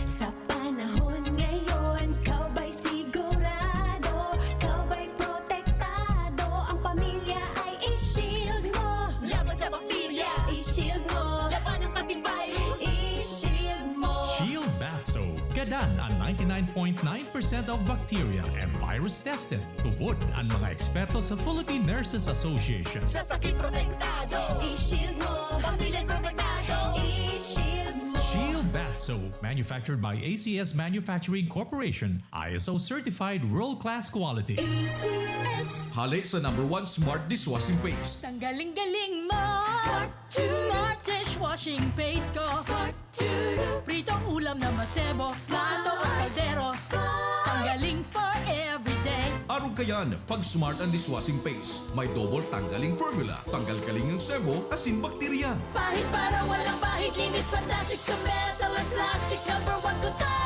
Sa panahon ngayon, ikaw ba'y sigurado? Ikaw ba'y protektado? Ang pamilya ay i-shield mo. Laban sa bakterya, i-shield mo. Labanan pati virus, i-shield mo. Shield Bath Soap. Gadan an ninety-nine point nine percent of bacteria and virus tested. Tubod an mga eksperto sa Philippine Nurses Association. Sa sakit protektado, i-shield mo. Pamilya protektado, i-shield mo. Shield Bath Soap, manufactured by A C S Manufacturing Corporation, I S O certified world-class quality. A C S. Hale sa number one smart dishwashing paste. Tanggaling-galing mo! Smart! Smart dishwashing paste ko! Smart! Pritong ulam na masebo, plato o kaldero. Tanggaling for everyday. Arog kayan, pag Smart ang dishwashing paste, may double tanggaling formula. Tanggal kaling ang sebo, asin bakterya. Pahid para walang bahid, linis fantastic sa metal at plastic. Number one ko to.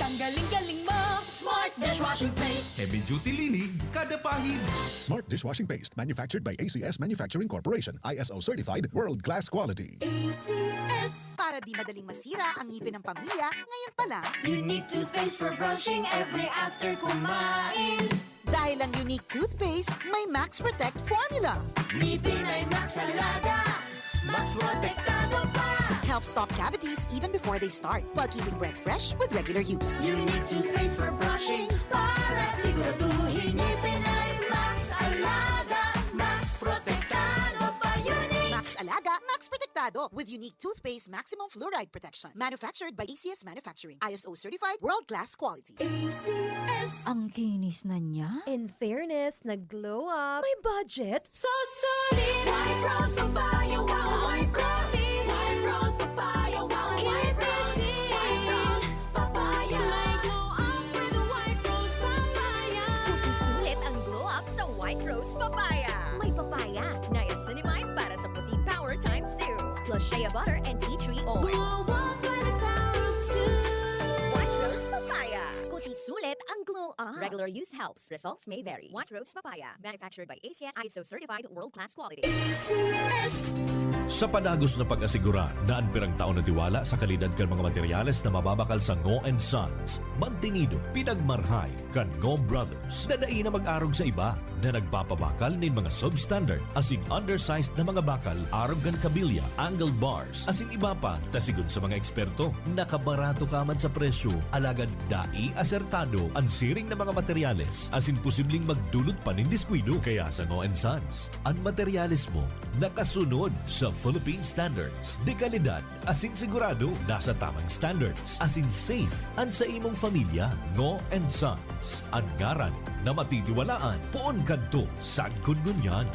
Tanggaling-galing mo, Smart dishwashing paste. Heavy duty linig, kada pahid. Smart dishwashing paste, manufactured by A C S Manufacturing Corporation, I S O certified, world class quality. A C S. Para di madaling masira ang ngipin ng pamilya, ngayon pa lang. Unique toothpaste for brushing every after kumain. Dahil ang Unique Toothpaste may Max Protect Formula. Ngipin ay Max Alaga, Max Protektado pa. Helps stop cavities even before they start, while keeping breath fresh with regular use. Unique Toothpaste for brushing, para siguraduhin ngipin ay Max Alaga, Max Protektado pa. Unique. Max Alaga, Max Protektado with Unique Toothpaste Maximum Fluoride Protection. Manufactured by A C S Manufacturing. I S O certified, world class quality. A C S. Ang kinis na niya. In fairness, nag-glow up. May budget. So solid! White Rose Papaya, wow! White Rose! White Rose Papaya, wow! White Rose! White Rose Papaya! May glow up with White Rose Papaya! Puti sulit ang glow up sa White Rose Papaya. May papaya, niacinamide para sa puti power times two. Plus shea butter and tea tree oil. Glow up by the power of two. White Rose Papaya. Puti sulit ang glow up. Regular use helps. Results may vary. White Rose Papaya. Manufactured by A C S, I S O certified, world-class quality. A C S. Sa padagos na pag-asigurar na an pirang taon na tiwala sa kalidad kan mga materyales na mababakal sa Ngo and Sons, mantinido, pinagmarhay kan Ngo Brothers, na dai na mag-arog sa iba na nagpapabakal nin mga substandard asin undersized na mga bakal arog kan kabilya, angle bars, asin iba pa, ta sigon sa mga eksperto, nakabarato ka man sa presyo, alagad dai asertado an siring na mga materyales, asin posibleng magdulot pa nin diskuido. Kaya sa Ngo and Sons, an materyales mo nakasunod sa Philippine standards de kalidad, asin sigurado nasa tamang standards, asin safe an sa imong familya. Ngo and Sons, an ngaran na matitiwalaan poon kadto sagkod ngunyan.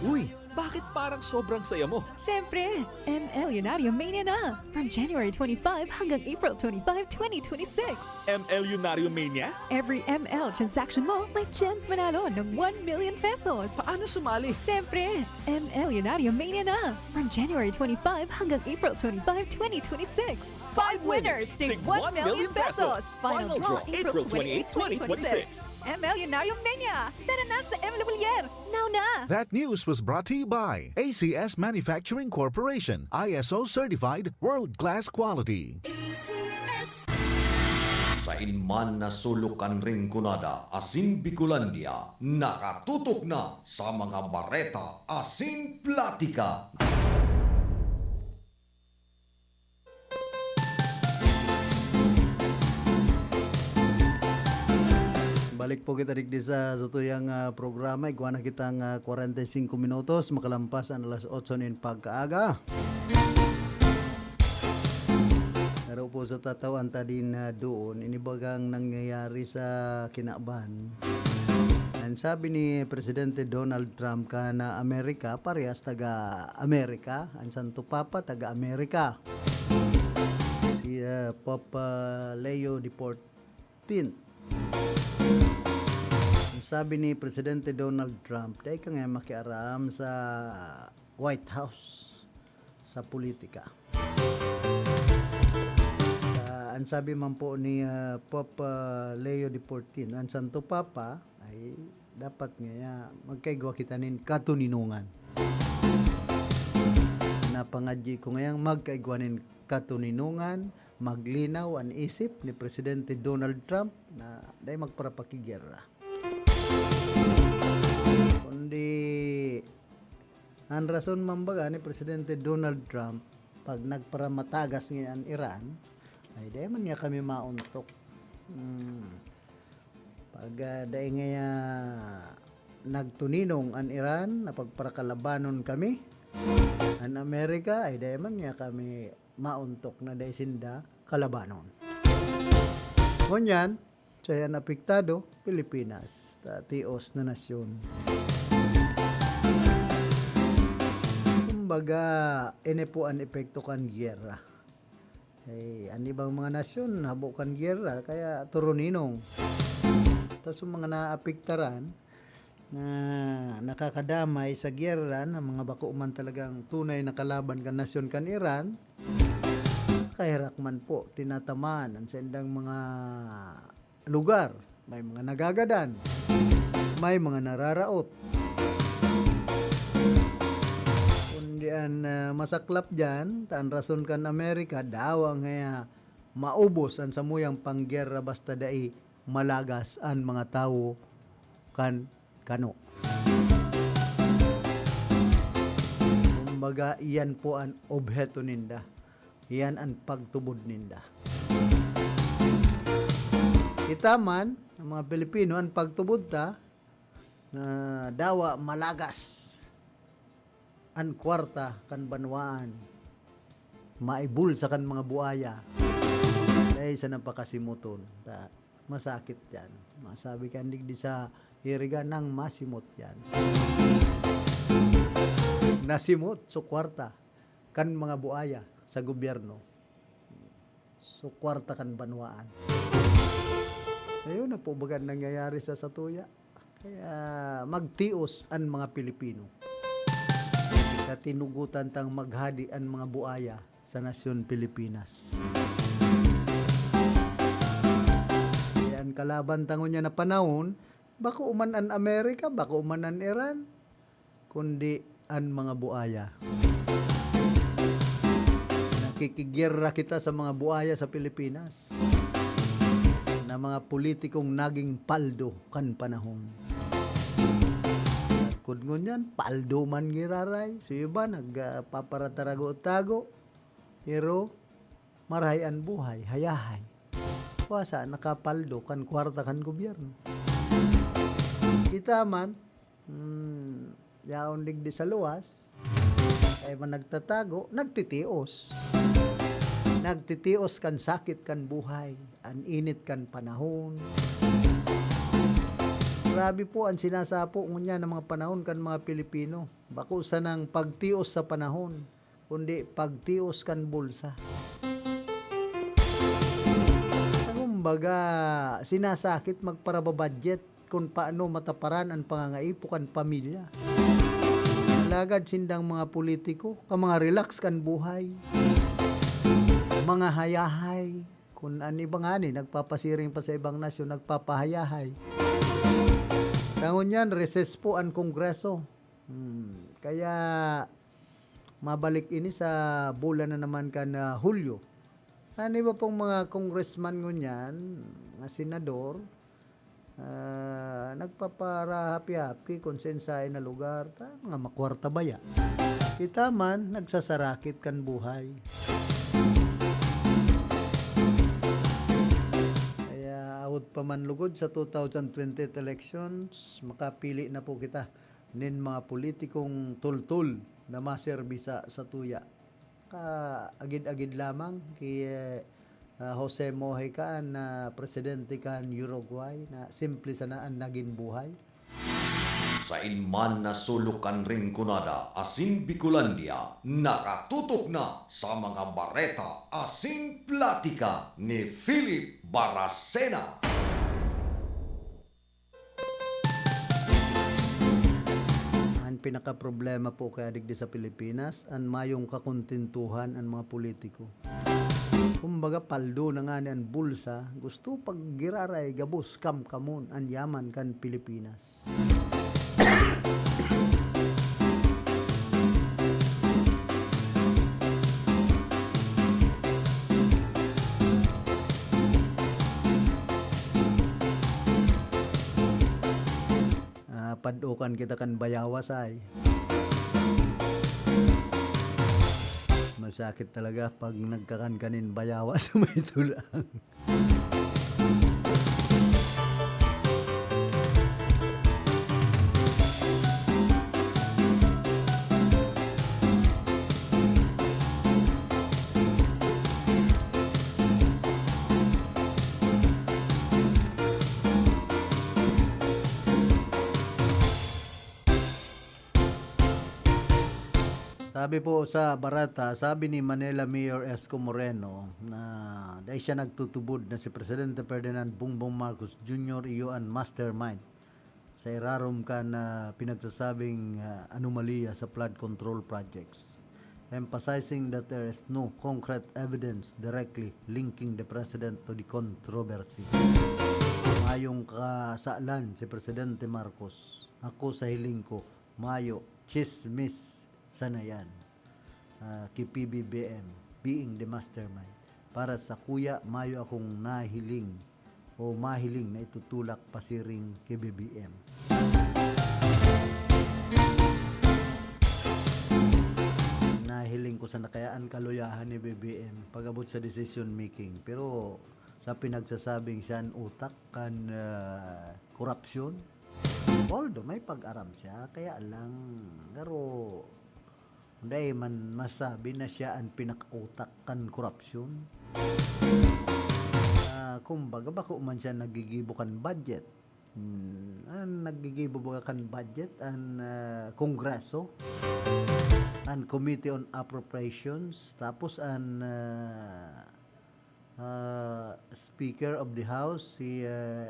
Uy, bakit parang sobrang saya mo? Siyempre, M L Leonario Mania na! From January twenty-five hanggang April twenty-five, twenty twenty-six. M L Leonario Mania? Every M L transaction mo, may chance manalo ng one million pesos. Paano sumali? Siyempre, M L Leonario Mania na! From January twenty-five hanggang April twenty-five, twenty twenty-six. Five winners, tig one million pesos. Final draw, April twenty-eight, twenty twenty-six. M L Leonario Mania! Tara na sa M L Bullier! Now na! That news was brought to you by A C S Manufacturing Corporation, I S O certified, world-class quality. A C S. Sain man na sulok kan Rinconada asin Bicolandia, nakatutok na sa mga bareta asin platika. Balik po kita digdi sa satuyang, ah, programa. Igwa na kitang, ah, kwarenta y singko minutos, makalampas an alas otso nin pagkaaga. Pero po sa tatawan ta din na doon, inibagang nangyayari sa kinaban. Ang sabi ni Presidente Donald Trump ka na Amerika, parehas taga-Amerika. Ang Santo Papa, taga-Amerika. Si, ah, Papa Leo the fourteenth. Ang sabi ni Presidente Donald Trump, "Dai ka nga makiaram sa White House, sa politika." Ah, ang sabi man po ni, ah, Pope, ah, Leo the fourteenth, ang Santo Papa, ay dapat ngaya magkaigwa kita nin katoninongan. Napangadyi ko ngayang magkaigwa nin katoninongan, maglinaw an isip ni Presidente Donald Trump na dai magparapakigera. Kundi, ang rason man baga ni Presidente Donald Trump, pag nagparamatagas ngaya an Iran, ay dai man niya kami mauntok. Hmm. Pag, ah, dai ngaya nagtuninong an Iran, napagparakalabanon kami, an Amerika, ay dai man niya kami mauntok na dai sinda kalabanon. Ngunyan, siya an apektado, Pilipinas, ta tios na nasyon. Kumbaga, ini po an epekto kan giyera. Eh, an ibang mga nasyon, habo kan giyera, kaya turuninong. Tas yung mga naapektaran, na nakakadamay sa giyera na mga bako man talagang tunay na kalaban kan nasyon kan Iran, kahirak man po, tinatamaan an saindang mga lugar. May mga nagagadan, may mga nararaot. Kundi an, ah, masaklap diyan, ta an rason kan Amerika, dawa ngaya maubos an samuyang panggera basta dai malagas an mga tawo kan kano. Kumbaga, iyan po an obheto ninda. Iyan an pagtubod ninda. Kita man, ang mga Pilipino, an pagtubod ta, na dawa malagas an kwarta kan banwaan, maibulsa kan mga buaya, dai sa napakasimuton. Ta-, masakit yan. Masabi ka digdi sa iriga nang masimot yan. Nasimot so kwarta kan mga buaya sa gobyerno. So, kwarta kan banwaan. Ayun na po baga nangyayari sa satuya. Kaya magtios an mga Pilipino. Sa tinugutan tang maghadi an mga buaya sa nasyon Pilipinas. Kaya an kalaban ta ngunyan na panahon, bako man an Amerika, bako man an Iran, kundi an mga buaya. Nakikigera kita sa mga buaya sa Pilipinas, na mga politikong naging paldo kan panahon. Sagkod ngunyan, paldo man giraray. So, iba nagpaparatarago-tago, pero marahay an buhay, hayahay. Kuwasa nakapaldo kan kwarta kan gobyerno. Kita man, hmm, yaon digdi sa luwas, ay man nagtatago, nagtitios. Nagtitios kan sakit kan buhay, an init kan panahon. Grabe po an sinasapo ngunyan ng mga panahon kan mga Pilipino. Bako sanang pagtios sa panahon, kundi pagtios kan bulsa. Kumbaga, sinasakit magparababudget kung paano mataparan an pangangaipo kan pamilya. Alagad sindang mga politiko, ka mga relax kan buhay. Mga hayahay. Kun an iba ngani, nagpapasiring pa sa ibang nasyon, nagpapahayahay. Sa ngunyan, recess po an Kongreso. Hmm, kaya mabalik ini sa bulan na naman kan, ah, Hulyo. An iba pong mga congressman ngunyan, mga senador, ah, nagpaparahapi-hapi kun saen-saen na lugar, ta mga makwarta baya. Kita man, nagsasarakit kan buhay. Kaya, awot pa man lugod sa two thousand twenty-eight elections, makapili na po kita nin mga politikong tultol na maserbisa sa tuya. Kaagid-agid lamang ki, Ah, Jose Mujica an, ah, presidente kan Uruguay na simple sana an nagin buhay. Sain man na sulok kan Rinconada asin Bicolandia, nakatutok na sa mga bareta asin platika ni Philip Baracena. An pinakaproblema po kaya digdi sa Pilipinas, an mayong kakontentuhan an mga politiko. Kumbaga, paldo na ngani an bulsa, gusto pag giraray gabos kamkamon an yaman kan Pilipinas. Ah, padokan kita kan bayawas ay. Masakit talaga pag nagkakan ka nin bayawas sa may tulang. Sabi po sa bareta, sabi ni Manila Mayor Esco Moreno na dai siya nagtutubod na si Presidente Ferdinand Bongbong Marcos Junior iyo an mastermind sa irarom kan, ah, pinagsasabing, ah, anomalya sa flood control projects, emphasizing that there is no concrete evidence directly linking the president to the controversy. Mayong kasalan si Presidente Marcos. Ako sa hiling ko, mayo, chismis sana yan. Ah, ki P B B M, being the mastermind. Para sa kuya, mayo akong nahiling o mahiling na itutulak pasiring ki B B M. Nahiling ko sana kaya an kaluyahan ni B B M pag-abot sa decision making. Pero sa pinagsasabing siya an utak kan, ah, korupsyon, although may pag-aram siya, kaya lang, pero dai man masabi na siya an pinakautak kan korupsyon. Ah, kumbaga, bako man siya naggigibo kan budget. Hmm, an naggigibo baga kan budget, an, ah, Kongreso, an Committee on Appropriations, tapos an, ah, ah, Speaker of the House, si, ah,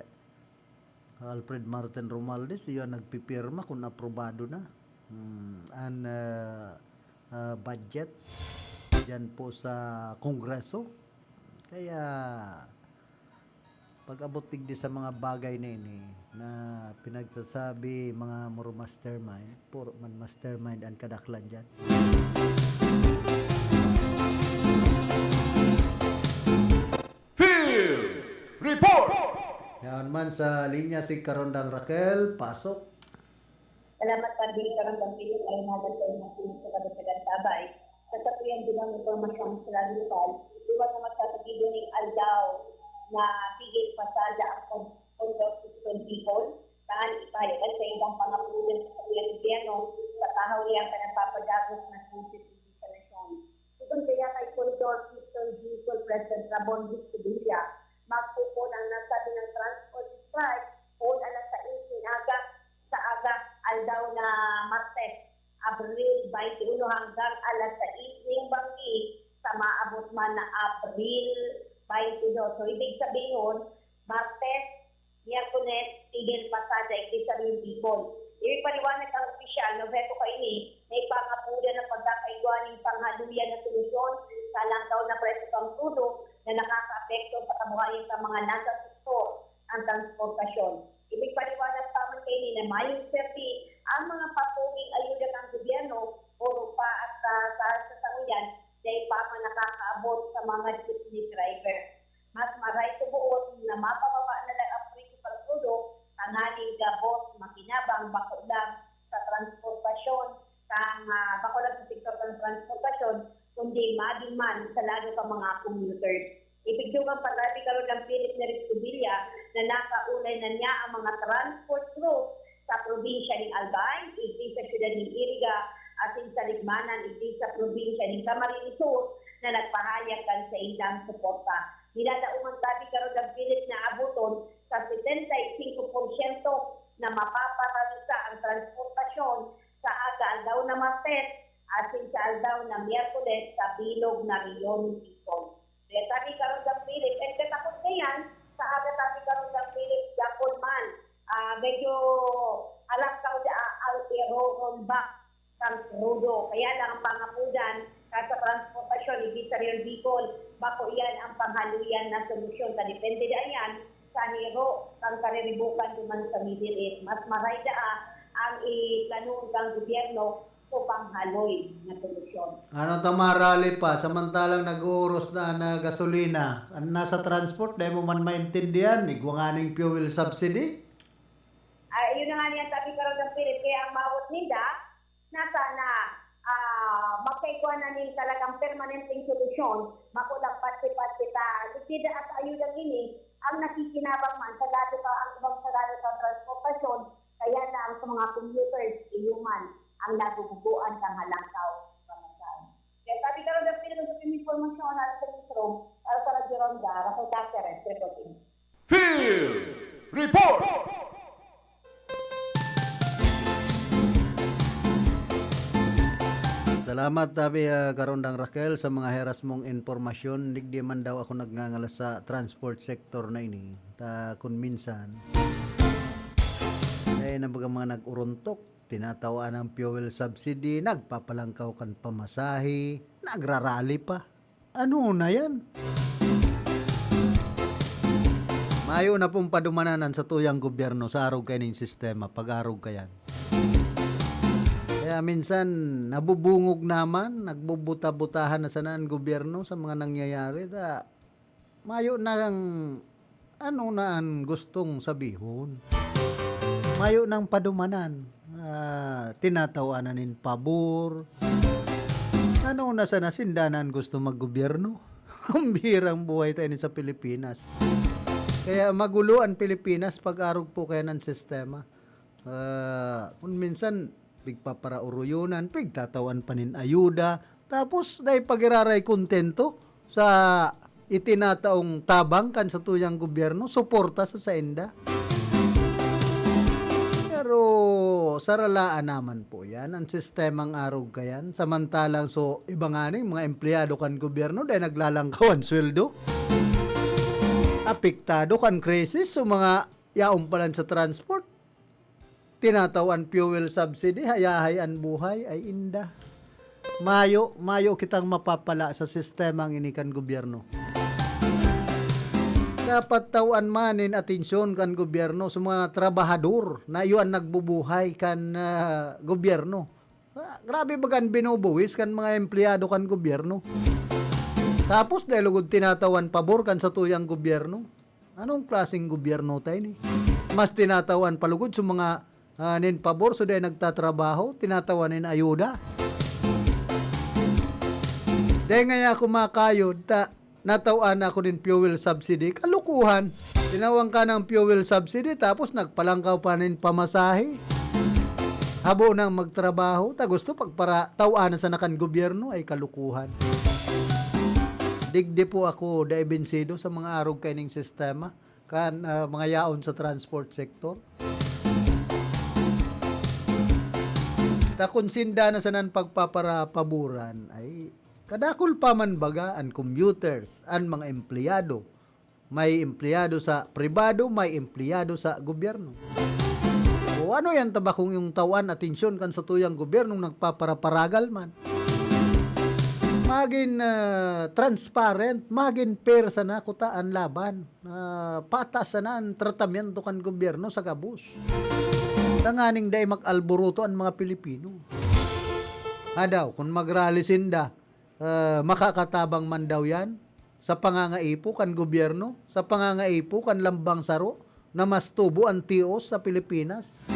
Alfred Martin Romualdez, iyo an nagpipirma kun aprobado na, hmm, an, ah, ah, budget diyan po sa Kongreso. Kaya, pag-abot digdi sa mga bagay na ini na pinagsasabi, mga muro mastermind, puro man mastermind an kadaklan diyan. Field Report! Yaon man sa linya si Karondang Raquel, pasok. Salamat, Padre Karondang Philip, ay nagan sa mga sa kadagdagan tabay. Sa satuyang dugang impormasyong sa lokal, liwat na magsasagibo ning aldaw na tigil pasada ang Con-, Condor System Bicol, saan ipayagan sa ibang pangapulan sa satuyang gobyerno sa kahaw niyang pinagpapadagos na krisis sa nasyon. Sigon kaya kay Condor System Bicol President Ramon Viscobilla, magpupon ang nasabi ng transport strike poon alas sais ning aga sa aga aldaw na Martes, Abril twenty-one, hanggang alas sais ning banggi sa maabot man na Abril twenty-two. So, ibig sabihon, Martes, Miyerkules, tigil pasada igdi sa Rio Bicol. Ipaliwanag ang opisyal na obheto kaini na ipangapuda na pagkakaigwa nin panghaluyan na solusyon sa langkaw na presyo kan krudo na nakakaapekto sa kabuhayan kan mga nasa sektor ang transportasyon. Ipagpaliwanag pa man kaini na mayong serbi ang mga papoging ayuda kan gobyerno, puro pa at sa, sa, sa sanguyan na ipapanakakaabot sa mga jeepney driver. Mas maray tuboon na mapababa na lang ang presyo kan krudo tanganing gabos makinabang bako lang sa transportasyon, sa, ah, bako lang sa sektor ng transportasyon, kundi magin man sa lado kan mga commuters. Ipigdugang pagkati karon ng pilit ni Rex Sevilla na nakaulay na niya ang mga transport crews sa probinsya ning Albay, igdi sa siyudad ning Iriga, asin sa Libmanan, igdi sa probinsya ning Camarines Sur, na nagpahayag kan saindang suporta. Nilalaoman tabi karon ang pilit na abuton sa setenta y cinco porsyento na mapaparalisa ang transportasyon sa aga aldaw na Martes asin sa aldaw na Miyerkules sa bilog na Rehiyon Bicol. Kaya tabi karon ang pilit, eh, katakot na yan, sa aga tabi karon ang pilit, Japan man, ah, medyo alakaw na ang iro-rollback kan krudo. Kaya lang ang pangapodan kan sa transportasyon ni Gisarion Bicol, bako iyan ang panghaloyan na solusyon. Sa depende da iyan sa hiro kan kariribukan duman sa Middle East. Mas maray daa ang iplanoon kan gobyerno o panghaloy na solusyon. Ano ta marali pa, samantalang nag-uuros na ang gasolina? Ang nasa transport, dai mo man maintindihan, igwa nga ning fuel subsidy? Ay, yun na nga niyan, sabi karon ng Philip, kaya ang mawot ninda, na sana ah, magkaigwa na nin talagang permanenteng solusyon, bako lang patsi-patsi ta. Ligid at ayuda ini, ang nakikinabang man sa dati pa ang ibang sa dati sa transportasyon, kaya na ang sa mga commuters, iyo man ang naguguguan kan halangkaw sa pamasahe. Kaya sabi karon ng Philippine Supreme Information at sa newsroom, para sa Radyo Ronda, Rafael Cáceres, reporting. Field Report! Salamat, tabi, ah, Karondang Raquel, sa mga heras mong impormasyon. Digdi man daw ako nagngangalas sa transport sector na ini. Ta kun minsan, eh, na baga mga nag-urontok, tinatawaan ang fuel subsidy, nagpapalangkaw kan pamasahe, nagrarally pa. Ano na yan? Mayo na pong padumanan an satuyang gobyerno sa arog kaining sistema, pag-arog kaiyan. Kaya minsan, nabubungog naman, nagbubuta-butahan na sana an gobyerno sa mga nangyayari. Ta, mayo nang ano na an gustong sabihon. Mayo nang padumanan. Ah, tinatawanan nin pabor. Ano na sana sinda na an gusto maggobyerno? Ang bihirang buhay tayo ni sa Pilipinas. Kaya magulo an Pilipinas pag-arog po kaya ng sistema. Ah, kung minsan, pigpaparaoroyonan, pigtatawan pa nin ayuda, tapos dai pag-iraray kontento sa itinataong tabang kan satuyang gobyerno, suporta sa sainda. Pero saralaan naman po yan, ang sistemang arog kayan. Samantalang so, iba nga ning mga empleyado kan gobyerno, dahil naglalangkawan sweldo. Apektado kan krisis, so mga yaon pa lang sa transport. Tinataw an fuel subsidy, hayahay an buhay, ay inda. Mayo, mayo kitang mapapala sa sistemang ini kan gobyerno. Dapat tawan man nin atensyon kan gobyerno sa mga trabahador na iyo an nagbubuhay kan, ah, gobyerno. Ah, grabe baga an binubuwis kan mga empleyado kan gobyerno. Tapos dai lugod tinatawan pabor kan satuyang gobyerno. Anong klaseng gobyerno ta ini? Mas tinatawan pa lugod sa mga, ah, nin pabor, so dai nagtatrabaho, tinatawan nin ayuda. Dai ngaya ako makayod, ta, natawan ako nin fuel subsidy. Kalukuhan. Tinawan ka ng fuel subsidy, tapos nagpalangkaw pa nin pamasahe. Habo nang magtrabaho, ta gusto pagpara-, tawanan sana kan gobyerno, ay kalukuhan. Digdi po ako dai bensido sa mga arog kaining sistema kan, ah, mga yaon sa transport sector. Ta kun sinda na sanan pagpaparapaboran, ay kadakul pa man baga an commuters, an mga empleyado. May empleyado sa pribado, may empleyado sa gobyerno. O ano yan ta ba kung yung tawan atensyon kan satuyang gobyernong nagpaparaparagal man? Magin, ah, transparent, magin fair sana kuta an laban. Ah, patas sana an tratamiento kan gobyerno sa gabos. Tanganing dai mag-alboroto an mga Pilipino. Adaw, kun magrally sinda, ah, makakatabang man daw yan sa pangangaipo kan gobyerno, sa pangangaipo kan lambang saro na mas tubo an tios sa Pilipinas.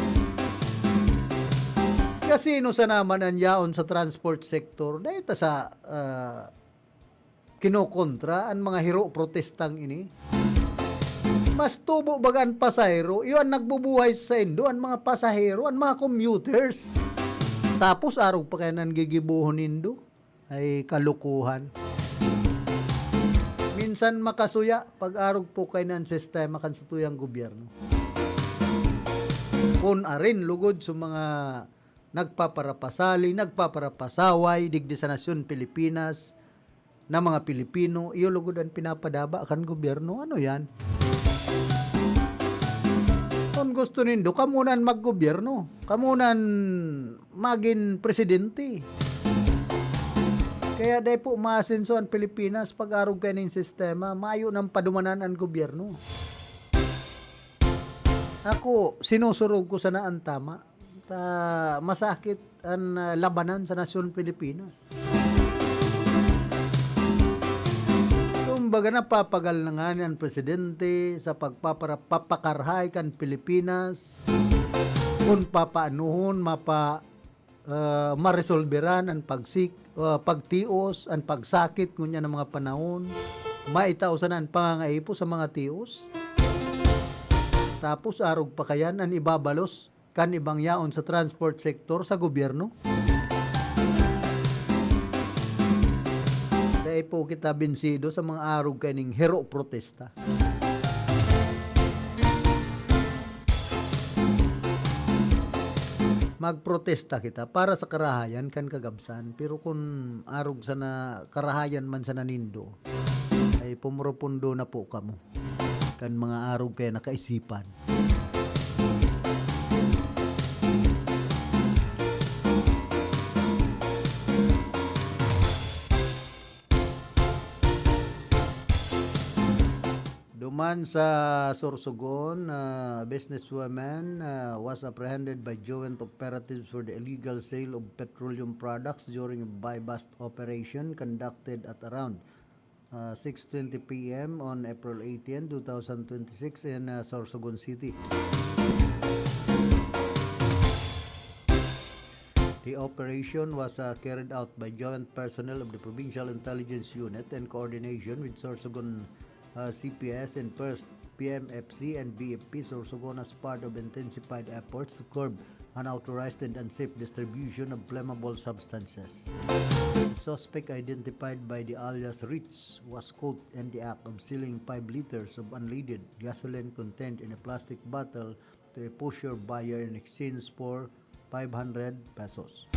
Kasino sana man an yaon sa transport sector? Dai ta sa, ah, kinokontra an mga hiro protestang ini. Mas tubo baga an pasahero, iyo an nagbubuhay sa saindo, an mga pasahero, an mga commuters. Tapos arog pa kaya nan gigibohon nindo? Ay, kalukuhan. San makasuya pag-arog po kaiyan an sistema kan satuyang gobyerno. Kun arin lugod sa mga nagpaparapasali, nagpaparapasaway digdi sa nasyon Pilipinas na mga Pilipino, iyo lugod an pinapadaba kan gobyerno. Ano yan? Kun gusto nindo, kamo na an maggobyerno. Kamo na an magin presidente. Kaya dai po maasenso an Pilipinas pag-arog kaining sistema. Mayo nang padumanan an gobyerno. Ako, sinusurog ko sana an tama. Ta, masakit an, ah, labanan sa nasyon Pilipinas. Kumbaga, napapagal na ngani an presidente sa pagpapara-, papakarahay kan Pilipinas. Kun papaanohon, mapa-, ah, maresolberan an pagsik-, ah, pagtios, an pagsakit ngunyan na mga panahon. Maitao sana an pangangaipo sa mga tios. Tapos arog pa kaiyan an ibabalos kan ibang yaon sa transport sector sa gobyerno. Dai po kita binsido sa mga arog kaining hero protesta. Magprotesta kita para sa karahayan kan kagabsan, pero kun arog sana karahayan man sana nindo, ay pumoropondo na po kamo kan mga arog kaiyan na kaisipan. Duman sa Sorsogon, ah, businesswoman, ah, was apprehended by joint operatives for the illegal sale of petroleum products during a buy-bust operation conducted at around uh, six twenty p m on April eighteen, two thousand twenty-six in, uh, Sorsogon City. The operation was, uh, carried out by joint personnel of the Provincial Intelligence Unit in coordination with Sorsogon, uh, C P S and first P M F C and B F P Sorsogon as part of intensified efforts to curb unauthorized and unsafe distribution of flammable substances. The suspect, identified by the alias Ritz, was caught in the act of selling five liters of unleaded gasoline contained in a plastic bottle to a poseur buyer in exchange for five hundred pesos.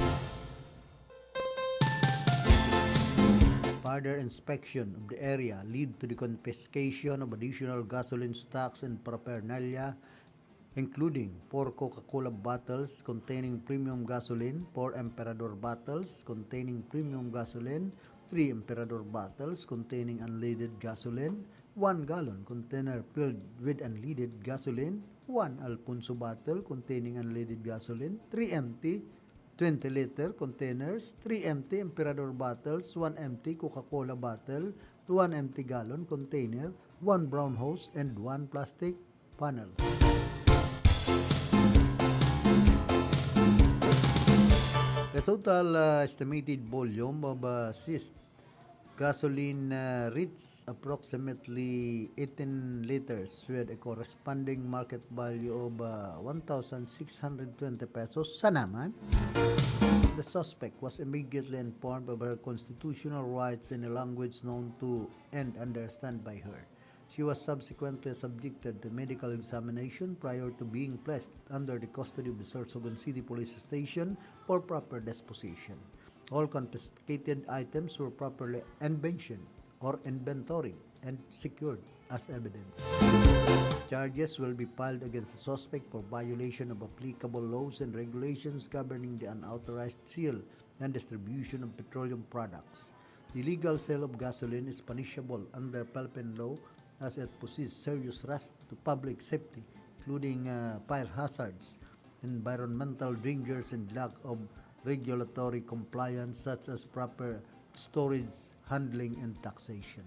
Further inspection of the area led to the confiscation of additional gasoline stocks and paraphernalia, including four Coca-Cola bottles containing premium gasoline, four Emperador bottles containing premium gasoline, three Emperador bottles containing unleaded gasoline, one gallon container filled with unleaded gasoline, one Alfonso bottle containing unleaded gasoline, three empty twenty liter containers, three empty Emperador bottles, one empty Coca-Cola bottle, one empty gallon container, one brown hose, and one plastic funnel. The total, uh, estimated volume of, uh, seized gasoline, uh, reached approximately eighteen liters with a corresponding market value of, uh, one thousand six hundred twenty pesos. Sana man. The suspect was immediately informed of her constitutional rights in a language known to and understand by her. She was subsequently subjected to medical examination prior to being placed under the custody of the Sorsogon City Police Station for proper disposition. All confiscated items were properly invention or inventory and secured as evidence. Charges will be filed against the suspect for violation of applicable laws and regulations governing the unauthorized sale and distribution of petroleum products. The illegal sale of gasoline is punishable under Philippine law as it poses serious risk to public safety, including, uh, fire hazards, environmental dangers, and lack of regulatory compliance such as proper storage, handling, and taxation.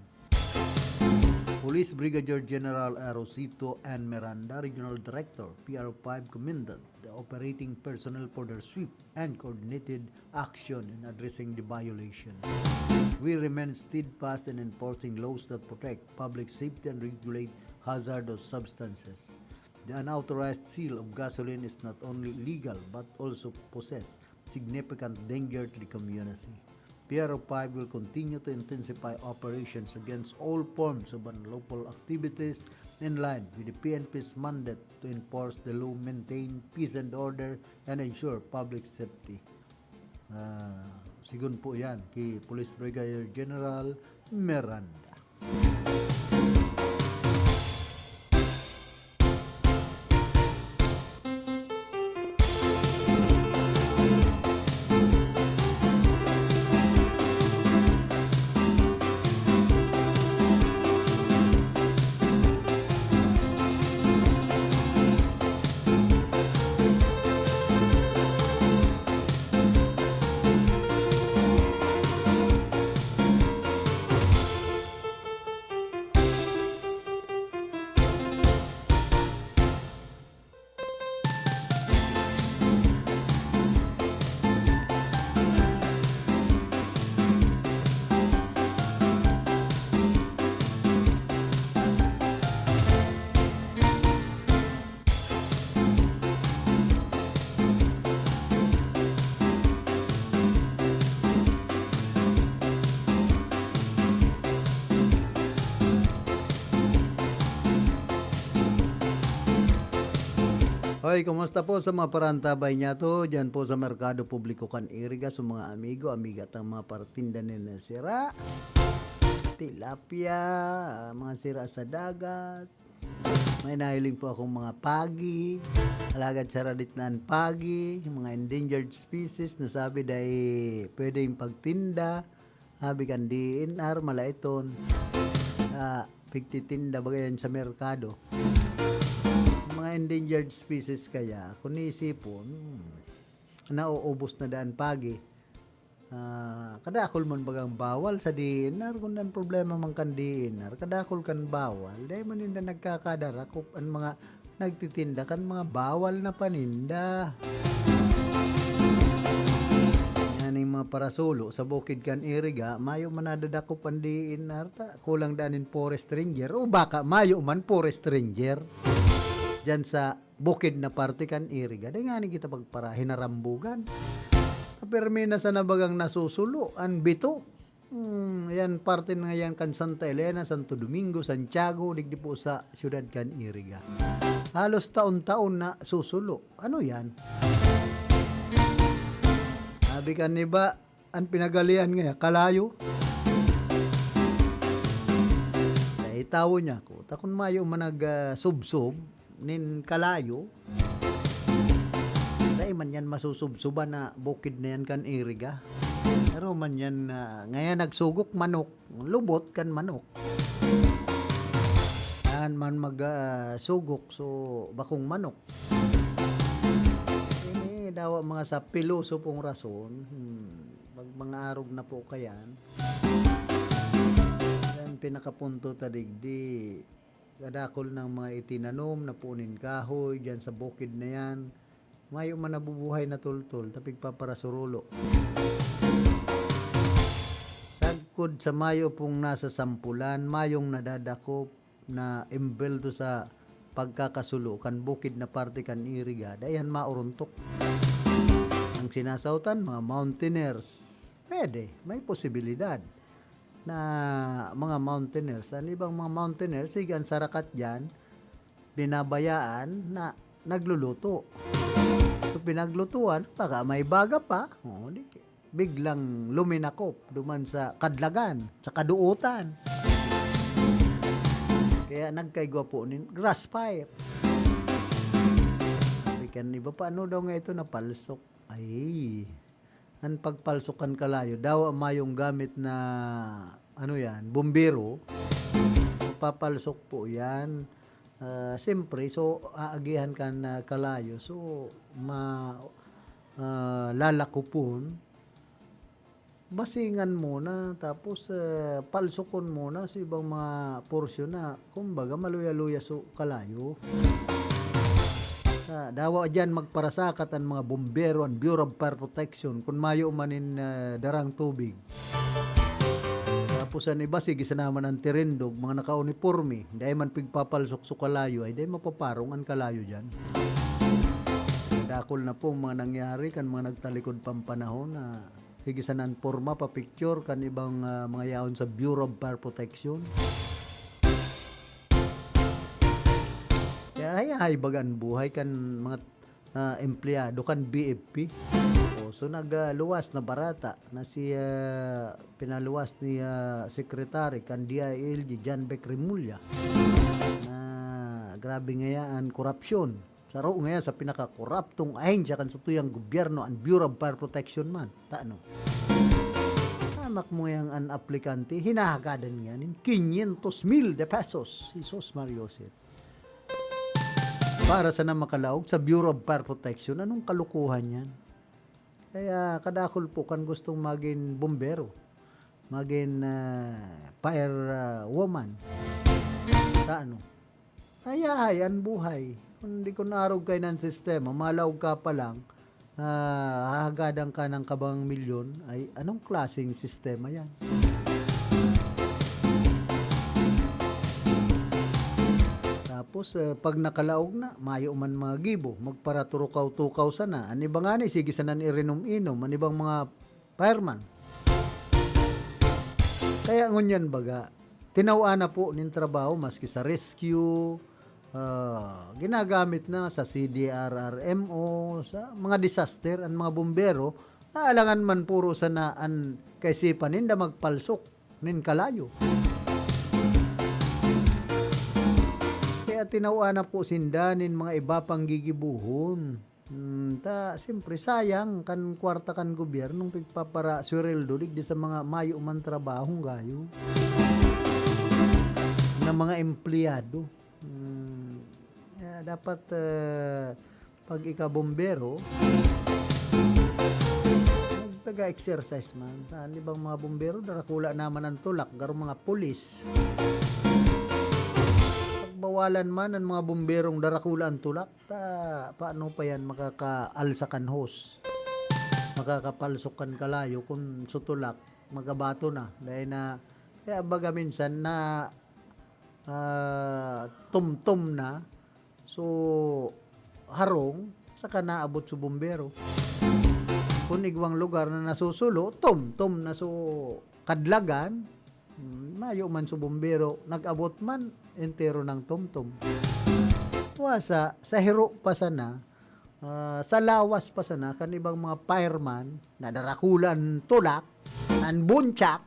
Police Brigadier General Arosito N. Miranda, Regional Director, P R five, commended the operating personnel for their swift and coordinated action in addressing the violation. We remain steadfast in enforcing laws that protect public safety and regulate hazardous substances. The unauthorized sale of gasoline is not only illegal but also poses significant danger to the community. P R O five will continue to intensify operations against all forms of unlawful activities in line with the P N P's mandate to enforce the law, maintain peace and order, and ensure public safety. Ah, sigon po yan kay Police Brigadier General Miranda. Hoy, kumusta po sa mga parantabay niyato diyan po sa merkado publiko kan Iriga, sa mga amigo, amiga tang mga partinda nin sira, tilapia, ah, mga sira sa dagat? May nahiling po akong mga pagi, alagad saradit na an pagi, mga endangered species na sabi dai pwedeng pagtinda. Sabi kan D E N R, mala iton, ah, pigtitinda baga yan sa merkado. Mga endangered species kaya, kung iisipon, hmm, nauubos na daan pagi. Ah, kadakol man bagang bawal sa D E N R, kun an problema man kan D E N R, kadakol kan bawal, dai man ninda nagkakadarakop an mga nagtitinda kan mga bawal na paninda. Yan yung mga parasulo sa bukid kan Iriga, mayo man nadadakop an D E N R ta, kulang daan nin forest ranger, o baka mayo man forest ranger diyan sa bukid na parte kan Iriga. Dai ngani kita pagpara-, hinarambugan. Pirmi na sana bagang nasusulo an bito. Hmm, yan parte na yan kan Santa Elena, Santo Domingo, Santiago, digdi po sa siyudad kan Iriga. Halos taon-taon na susulo. Ano yan? Sabi kan iba, an pinagalian ngaya, kalayo. Naitawo niya ako. Ta kun mayo man nag, ah, subsob nin kalayo, dai man yan masusubsuban na bukid na yan kan Iriga. Pero man yan, ah, ngayon nagsugok manok, lubot kan manok. Yan man mag, ah, sugok, so bakong manok. Ini dawa mga sa pilosopong rason, hmm, pag mga arog na po kayan, yan pinakapunto ta digdi. Kadakol ng mga itinanom na puon nin kahoy diyan sa bukid na yan. Mayo man nabubuhay na tultol, ta pigpaparasurulo. Sagkod sa mayo pong nasasampulan, mayong nadadakop na embelto sa pagkakasulo kan bukid na parte kan Iriga, daihan mauruntok. Ang sinasautan, mga mountaineers, pwede, may posibilidad na mga mountaineers. An ibang mga mountaineers, sige, an sarakat diyan, binabayaan na nagluluto. So, pinaglutuan, baka may baga pa, o, di, biglang luminakop duman sa kadlagan, sa kaduotan. Kaya nagkaigwa po nin grass fire. Sabi kan iba, "Paano daw nga ito napalsok?" Ay, an pagpalsok kan kalayo, dawa mayong gamit na, ano yan, bumbero, papalsok po yan. Ah, siyempre, so, aagihan kan, ah, kalayo. So, ma-, ah, lalakopon. Basingan muna, tapos, ah, palsokon muna sa ibang mga porsyon na, kumbaga, maluya-luya so kalayo. Sa dawa diyan magparasakat an mga bombero, an Bureau of Fire Protection, kun mayo man nin, ah, darang tubig. Tapos an iba, sige, sana man an tirindog, mga nakauniporme, dai man pigpapalsok so kalayo, ay dai mapaparong an kalayo diyan. Dakol na pong mga nangyari kan mga nagtalikod pang panahon na Sige sana an porma, pa-picture kan ibang, ah, mga yaon sa Bureau of Fire Protection. Kaya hayahay baga an buhay kan mga, ah, empleyado kan B F P. O, so nag, ah, luwas na barata na si, ah, pinaluwas ni, ah, Secretary kan D I L G, John Beck Remulla, na grabe ngaya an korapsyon. Saro ngaya sa pinakakoraptong ahensya kan satuyang gobyerno, an Bureau of Fire Protection man. Ta ano? Hamak mo yang an aplikante, hinahagadan niya nin quinientos mil de pesos. Jesus Mario Joseph. Para sana makalaog sa Bureau of Fire Protection, anong kalokohan yan? Kaya kadakul po kan gustong magin bombero, magin, ah, fire, ah, woman. Ta ano? Hayahay an buhay. Kundi kun arog kaiyan an sistema, malaog ka pa lang, ah, hahagadan ka ng kabang milyon, ay anong klaseng sistema yan? Tapos, eh, pag nakalaog na, mayo man mga gibo, magparaturukaw-tukaw sana. An iba ngani, sige sana irinom-inom, an ibang mga fireman. Kaya ngunyan baga, tinawan na po nin trabaho maski sa rescue, ah, ginagamit na sa C D R R M O, sa mga disaster, an mga bombero, naalangan man puro sana an kaisipan ninda magpalsok nin kalayo. Kaya tinawan na po sinda nin mga iba pang gigibohon. Hmm, ta, siyempre, sayang kan kwarta kan gobyernong pigpapara-sweldo digdi sa mga mayo man trabahong gayo na mga empleyado. Hmm, kaya dapat, ah, pag ika bombero, magtaga-exercise man. An ibang mga bombero, darakula naman an tulak, garo mga pulis. Pagbawalan man an mga bomberong darakula an tulak, ta paano pa yan makakaalsa kan hose? Makakapalsok kan kalayo kun sutulak, magabato na. Dahil na, kaya baga minsan na, ah, tumtom na, so, harong, saka naabot sa bombero. Kun igwang lugar na nasusulo, tumtom na so kadlagan, Hmm, mayo man sa bombero, nag-abot man, entero nang tumtom. Wasa, sa hiro pa sana, ah, sa lawas pa sana, kan ibang mga fireman, na darakula an tulak, an buntsak,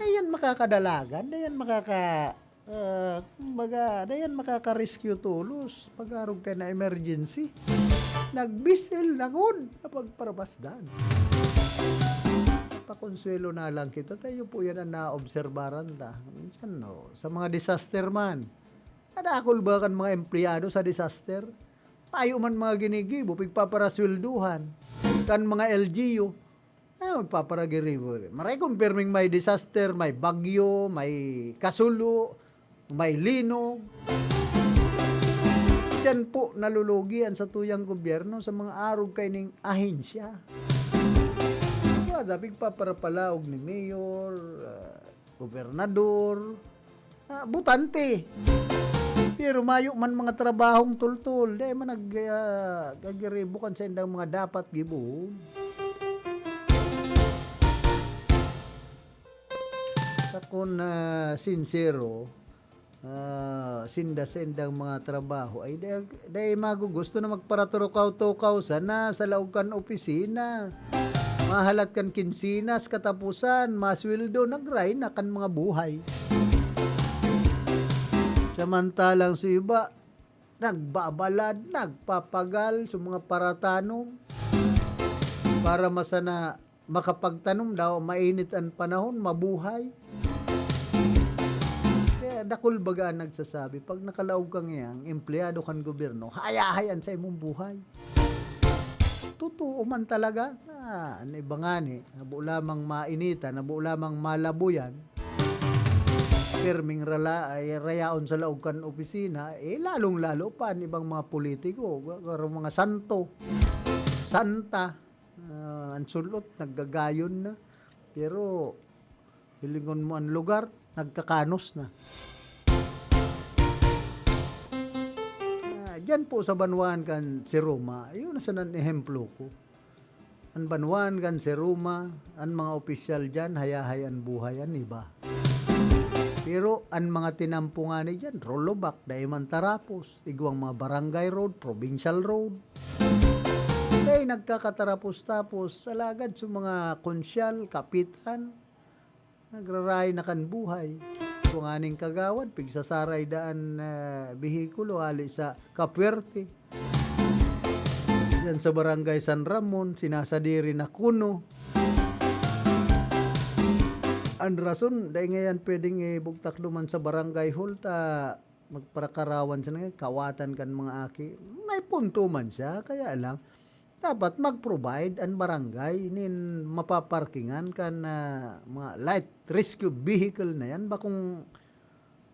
eh, yan makakadalagan, na yan makaka-, ah, kumbaga, na yan makaka-rescue tolos, pag-arog ka na emergency. Nagbisil na gud na pagparabasdan. Pakonsuelo na lang kita, tayo po yan ang naobserbaran ta. Minsan, no, sa mga disaster man, kadakul ba kan mga empleyado sa disaster? Payo man mga ginigibo, pigpaparaswelduhan kan mga L G U. Ay, magpaparagiribo. Maray kung pirming may disaster, may bagyo, may kasulo, may linog. Diyan po nalulugi ang satuyang gobyerno sa mga arog kaining ahensya. Wala, sabi, paparapalaog ni mayor, ah, gobernador, ah, botante. Pero mayo man mga trabahong tultol, dai man nag-, ah, gagiribo kan saindang mga dapat gibohon. Sa kun, ah, sinsero, ah, sinda sa indang mga trabaho, ay dai, dai magugusto na magparaturukaw-tukaw sana sa laog kan opisina. Mahalat kan kinsinas, katapusan, masweldo, nagray na kan mga buhay. Samantalang sa iba, nagbabalad, nagpapagal sa mga paratanom para masana makapagtanom daw, mainit an panahon, mabuhay. Kaya dakul baga an nagsasabi, pag nakalaog ka ngayang empleyado kan gobyerno, hayahay an saimong buhay. Totoo man talaga na an iba ngani, habo lamang mainitan, habo lamang malabuyan, pirming rala-, ay rayaon sa laog kan opisina, eh, lalong-lalo pa an ibang mga politiko, mga santo, santa. Ah, an sul-ot naggagayon na, pero hilingon mo an lugar, nagkakanos na. Ah, diyan po sa banwaan kan si Roma, yun na sana an ehemplo ko. An banwaan kan Seroma, an mga opisyal diyan, hayahay an buhay an iba. Pero an mga tinampo ngani diyan, rolobak, dai man tarapos, igwang mga barangay road, provincial road. Dai nagkakatarapos-tapos, alagad sa mga konsyal, kapitan, nagraray na kan buhay. Kung aning kagawad, pigsasaray daan, ah, behikulo hali sa Capuerte. Yan sa Barangay San Ramon, sinasadiri na kuno. An rason, dai ngayan pwedeng ibugtak duman sa barangay hall ta magparakarawan siya na kawatan kan mga aki. May punto man siya, kaya lang, dapat mag-provide an barangay nin mapaparkingan kan, ah, mga light rescue vehicle na yan. Bakong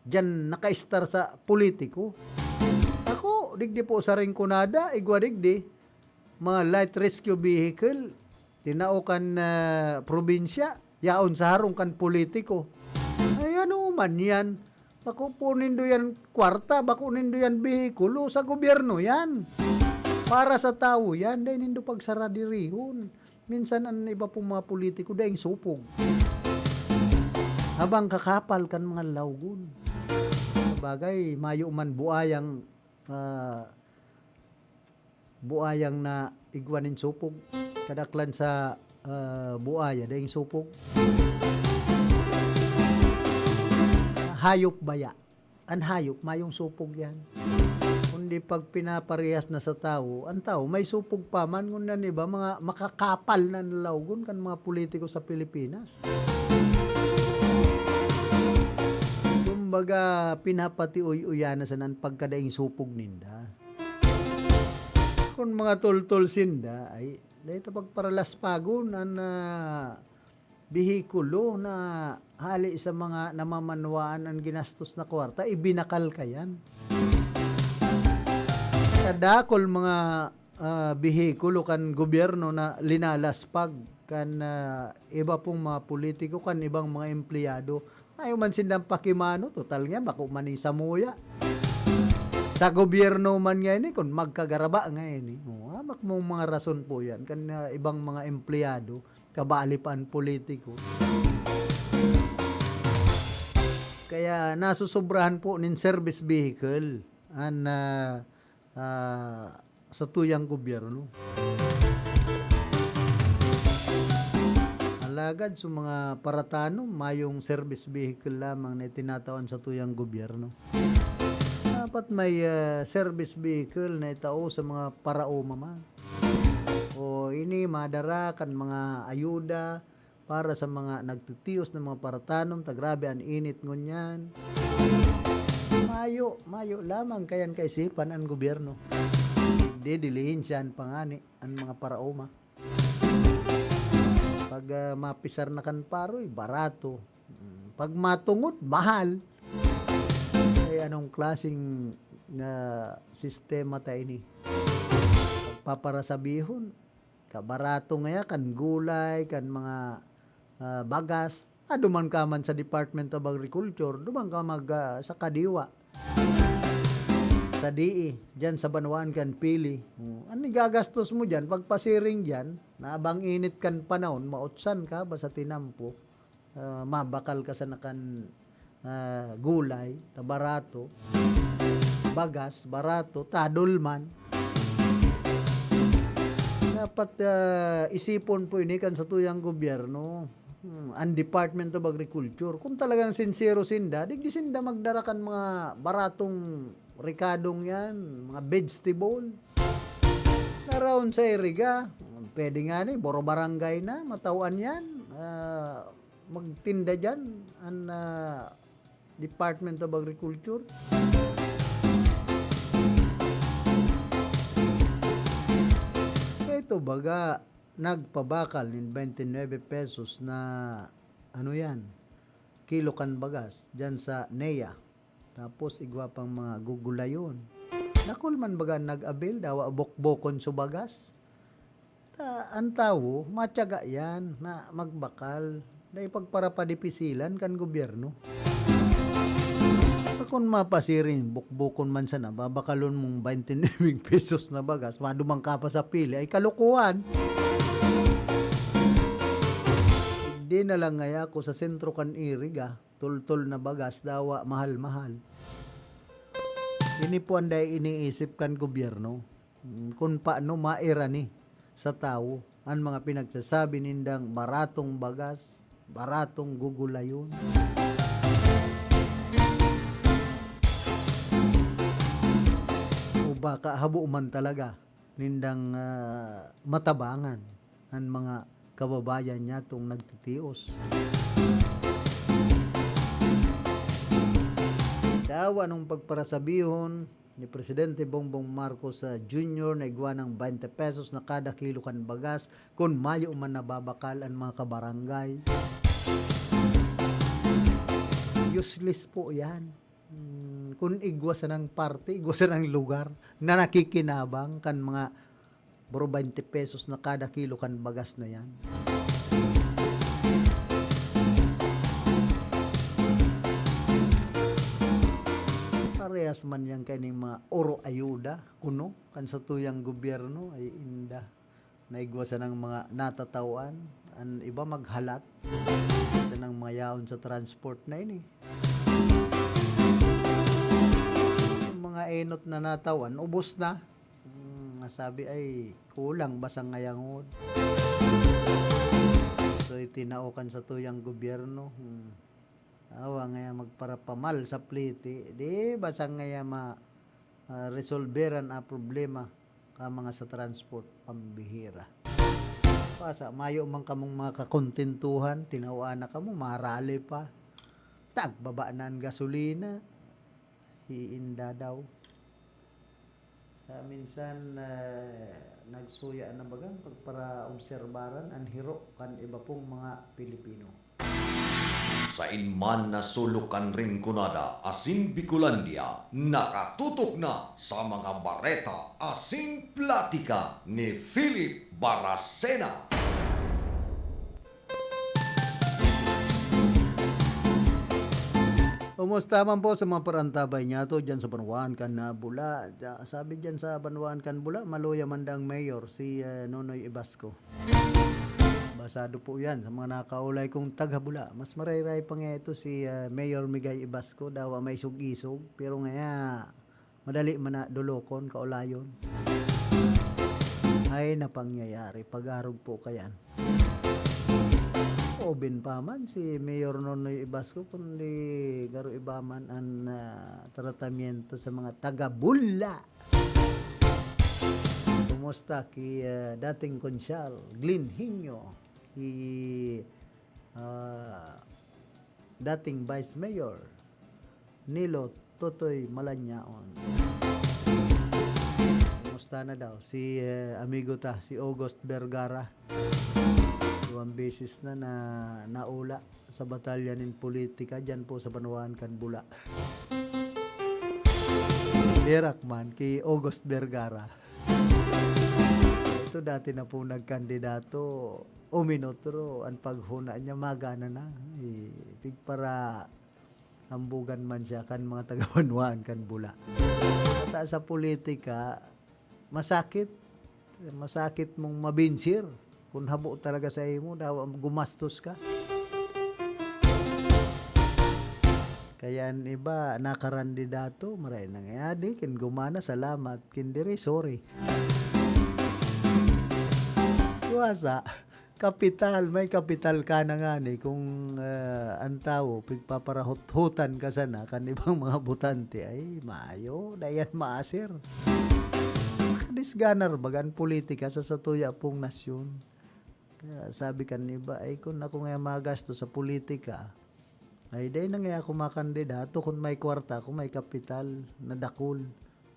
diyan nakaistar sa politiko. Ako, digdi po sa Rinconada, igwa digdi, mga light rescue vehicle, tinao kan, ah, probinsya, yaon sa harong kan politiko. Ay, ano man yan? Bako po nindo yan kwarta, bako nindo yan behikulo, sa gobyerno yan. Para sa tawo yan, dai nindo pagsaradirihon. Minsan an iba pong mga politiko daing supog. Habang kakapal kan mga lawgon. Sabagay, mayo man buayang, ah, buayang na igwa nin supog. Kadaklan sa, ah, buaya, daing supog. Hayop baya. An hayop, mayong supog yan. Kundi pag pinaparehas na sa tawo, an tawo may supog pa man, ngunyan iba, mga makakapal na nalawgon kan mga politiko sa Pilipinas. Kumbaga, pinapatiuy-uya na sana an pagkadaing supog ninda. Kung mga toltol sinda, ay, dahil pagparalaspagon, an, ah, behikulo na hali sa mga namamanwaan an ginastos na kwarta, ibinakal kayan. Kadakol mga, ah, behikulo kan gobyerno na linalaspag kan, ah, iba pong mga politiko, kan ibang mga empleyado. Ayaw man sindang pakimano, total nga, bako man ning samuya. Sa gobyerno man nga ini, kung magkagaraba nga ini, oh, hamak mong mga rason po yan, kan, ah, ibang mga empleyado, kabali pa an politiko. Kaya nasusobrahan po nin service vehicle an, ah, ah, satuyang gobyerno. Alagad sa mga paratanom, mayong service vehicle lamang na itinatao an satuyang gobyerno. Dapat may, ah, service vehicle na itao sa mga paraoma man. O ini, madara kan mga ayuda para sa mga nagtitios na mga paratanom, ta grabe an init ngunyan. Mayo, mayo lamang kayan kaisipan an gobyerno. Didilihin siya an pangani, an mga paraoma. Pag, ah, mapisar na kan paroy, barato. Mm, pag matungod, mahal. Ay, anong klaseng, ah, sistema ta ini? Pagpaparasabihon, kabarato ngaya kan gulay, kan mga, ah, bagas. Ah, duman ka man sa Department of Agriculture, duman ka mag, ah, sa kadiwa. Sa D E, diyan sa banwaan kan Pili. Oh, an igagastos mo diyan, pagpasiring diyan, na abang init kan panahon, mautsan ka ba sa tinampo? Ah, mabakal ka sana kan, ah, gulay, ta barato. Bagas, barato, tadol man. Dapat, ah, isipon po ini kan satuyang gobyerno. Hmm, an Department of Agriculture. Kung talagang sincero sinda, digdi sinda magdara kan mga baratong rekadong yan, mga vegetable. Naraon sa iriga, pwede nga ni, boro barangay na, matawan yan. Ah, magtinda dyan, an, ah, Department of Agriculture. Ito baga, nagpabakal nin twenty-nine pesos na, ano yan, kilo kan bagas dyan sa NEA. Tapos igwa pang mga gugulayon. Dakul man baga nag-avail, dawa bokbokon sa bagas. Ta, an tawo, matyaga yan na magbakal. Dai pagparapadipisilan kan gobyerno. Kun mapasiring, bukbukon man sana, babakalon mong twenty-nine pesos na bagas, maduman ka pa sa pili, ay kalokohan. Di na lang ngaya ako sa sentro kan irig, ah, tultol na bagas, dawa mahal-mahal. Ini po ang dai iniisip kan gobyerno. Mm, kun paano mairani sa tawo an mga pinagsasabi nindang baratong bagas, baratong gugulayon. O baka habo man talaga nindang, ah, matabangan an mga kababayan nyatong nagtitios. Dawa nung pagparasabihon ni Presidente Bongbong Marcos, ah, Junior na igwa ng twenty pesos na kada kilo kan bagas kun mayo man nababakal an mga kabarangay. Useless po yan. Hmm, kun igwa sanang parte, igwa sanang lugar na nakikinabang kan mga buro twenty pesos na kada kilo kan bagas na yan. Parehas man yan kaining mga oro ayuda, kuno, kan satuyang gobyerno, ay inda. Naigwa sanang mga natatawan, an iba maghalat. Sanang mayaon sa transport na ini. Yung mga enot na natawan, ubos na. Hmm, nasabi ay kulang ba sa ngayangod? So, itinao kan satuyang gobyerno. Hmm. Awa ngaya magparapamal sa pliti. Di ba sa ngaya ma, ah, resolveran a problema ka mga sa transport pambihira. Pasa, mayo man kamong mga kakontentuhan, tinawan na kamo, marali pa. Tagbaba na ang gasolina. Iinda daw. Ah, minsan, ah, nagsuya na bagang pagparaobserbaran an hiro kan iba pong mga Pilipino. Sain man na sulok kan Rinconada asin Bicolandia, nakatutok na sa mga bareta asin platika ni Philip Baracena. Kumusta man po sa mga parantabay niyato dyan sa banwaan kan, ah, Bula? Dya-, sabi dyan sa banwaan kan Bula, maluya man daang mayor, si, ah, Nonoy Ibasco. Basado po yan sa mga nakaulay kong taga-Bula. Mas marayray pa nga ito si, ah, Mayor Migay Ibasco, dawa may isog-isog. Pero ngaya, madali man na dolokon, kaulayon. Ay, napangyayari. Pag-arog po kayan. Oben pa man si Mayor Nonoy Ibasco, kundi garo iba man an, ah, tratamiento sa mga taga-Bula. Kumusta ki, ah, dating konsyal, Glenn Hino, ki, ah, dating Vice Mayor, Nilo Totoy Malanyaon? Kumusta na daw si, eh, amigo ta, si August Vergara? Duwang beses na, na naula sa batalya nin politika dyan po sa banwaan kan Bula. Herak man ki August Vergara. Ito dati na pong nagkandidato, uminotro, an paghuna niya magana na. Eh, pigparahambugan man siya kan mga taga-banwaan kan Bula. Sa, sa politika, masakit. Masakit mong mabinsir. Kun habo talaga sa imo, dawa gumastos ka. Kaya an iba, nakarandidato, maray nangyayari, kin gumana, salamat, kin diri, sorry. Iwasa, kapital, may kapital ka na ngani kung, ah, an tawo, pigpaparahuthutan ka sana kan ibang mga botante, ay, maayo, dayan maasir. Makadisganar baga an politika sa satuya pong nasyon. Kaya sabi kan iba, "Ay, kun ako ngaya magasto sa politika, ay, dai na ngaya ako makandidato kun may kwarta ako, may kapital na dakul."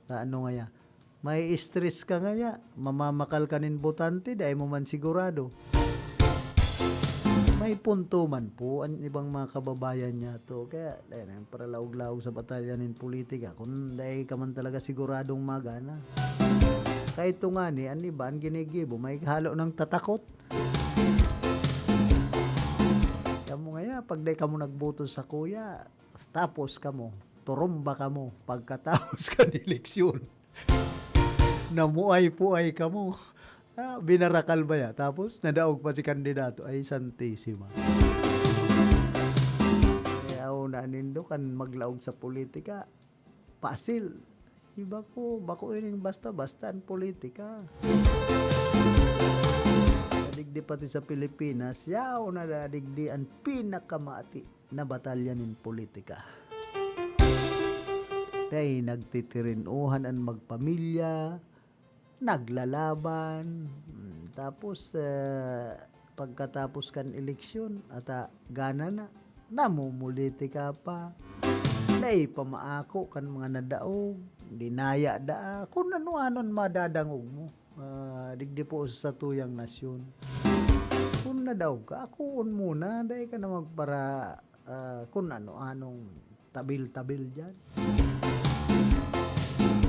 Ta ano ngaya, may stress ka ngaya, mamamakal ka nin botante, dai mo man sigurado. May punto man po an ibang mga kababayan niyato. Kaya, dai na paralaog-laog sa batalya nin politika kun dai ka man talaga siguradong magana. Kaya ito ngani, an iba, an ginigibo, may halo ng tatakot. Kamo ngaya, pag dai kamo nagboto sakuya, tapos kamo, turumba kamo pagkatapos kan eleksyon. Namuay-puay kamo. Ah, binarakal ba ya? Tapos, nadaog pa si kandidato. Ay, Santisima. Kaya una nindo kan maglaog sa politika, pasil. Iba ko, bako ining basta-basta ang politika. Digdi pati sa Pilipinas, yaw na digdi ang pinakamati na batalya nin politika. Kay nagtitirinuhan an magpamilya, naglalaban, hmm, tapos, ah, pagkatapos kan eleksyon, ata gana na, namumuliti ka pa. Dai pa maako kan mga nadaog, dinaya daa, kun ano-ano an madadangog mo, ah, digdi po sa satuyang nasyon. Kun nadaog ka, akoon muna, dai ka na magpara-, ah, kun ano-anong tabil-tabil diyan.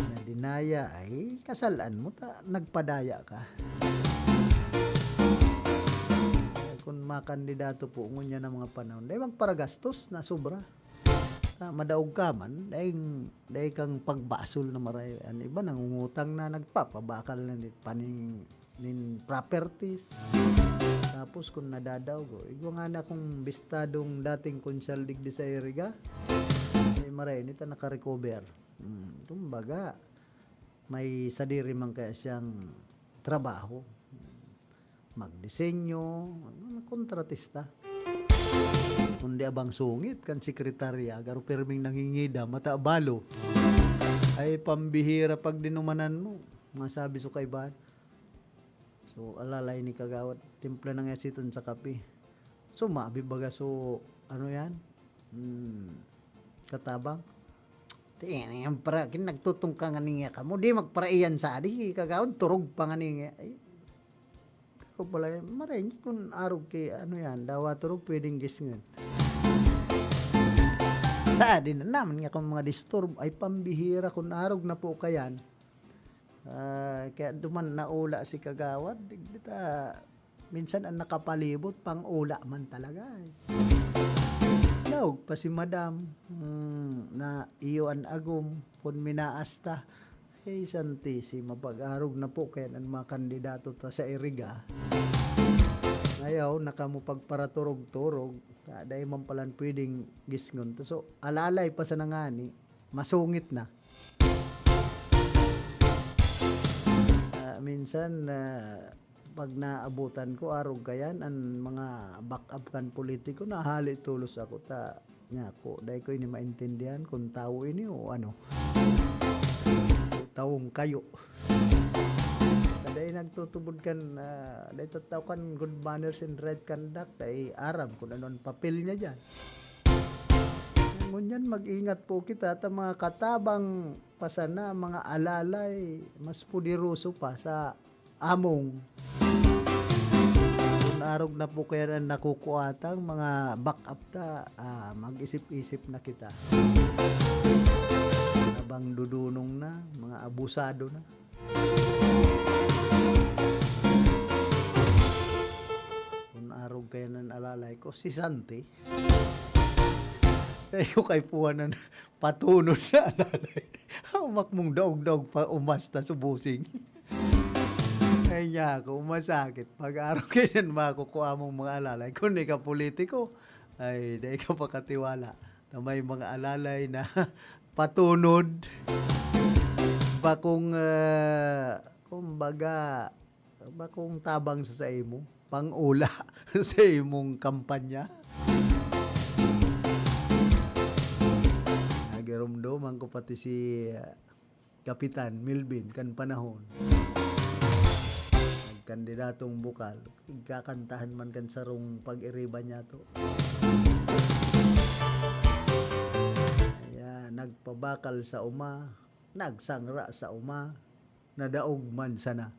Na dinaya ay kasal-an mo ta nagpadaya ka. Ay, kun makandidato po ngunyan ang mga panahon, dai magparagastos na sobra. Ah, madaog ka man, dai, dai kang pagbasol na maray. An iba nangungutang na, nagpapabakal na ni paning nin properties. Tapos kun nadadaog, oh, igwa ngani akong bistadong dating konsyal digdi sa Iriga. Ay, maray, ini ta naka-recover. Hmm, kumbaga, may sadiri man kaya siyang trabaho. Magdisenyo, mga kontratista. Kundi abang sungit kan sekretarya, garo pirming nangingida, mata balo. Ay, pambihira pag dinumanan mo. Masabi so kaibahan. So, alalay ni Kagawad, timpla na nga siton sa kape. So, mabi baga so, ano yan? Hmm, katabang. Tiyan yan, para, kin nagtutungka nga niya ka mo. Di magparaiyan sa adi, Kagawad, turog pa nga niya. Ay, pero pala, maray, kun arog ki, ano yan, dawa turog, pwedeng gisngon. Sa adi na naman nga kung mga disturb, ay pambihira, kun arog na po kayan. Ah, kaya duman naula si Kagawad, di, di ta, minsan ang nakapalibot, pang-ula man talaga, eh. Naog pa si Madam, hmm, na iyo an agom, kun minaas ta. Ay, Santisima, pag-arog na po kaya an mga kandidato ta sa Iriga. Ayaw na kamo pagparaturog-turog, ta dai man palan pwedeng gisngon ta. So, alalay pa sa nangani, masungit na. Ah, minsan, ah, pag naabutan ko, arog kayan, an mga back-up kan politiko, nahali tolos ako ta, nya ako, dai ko ini maintindihan kun tawo ini o ano. Tawong kayo. Dai nagtutubod kan, ah, dai tataw kan good manners and right conduct, dai aram kun ano an papel niya diyan. Ngunyan, mag-ingat po kita ta mga katabang pa sana, mga alalay, mas poderoso pa sa among. Kun arog na po kaya na nakukuha tang mga back up ta, ah, mag-isip-isip na kita. Abang dudunong na, mga abusado na. Kun arog kaya nan alalay ko, si Santi. Tayo kay puwanan, patunod na alalay. Hamak mong daog-daog pa, umasta subusing. Ay, niya ako, masakit. Pag-araw kainan makukua mong mga alalay. Kung di ka politiko, ay, di ka pakatiwala. Na may mga alalay na patunod. Bakong, ah, kumbaga, bakong tabang sa, sa imo, pang-ula sa imong kampanya. Nagirumduman ko pati si, ah, Kapitan Melvin kan panahon. Nagkandidatong bukal, kakantahan man kan sarong pag-iriba niya to. Ayan, nagpabakal sa uma, nagsangra sa uma, nadaog man sana.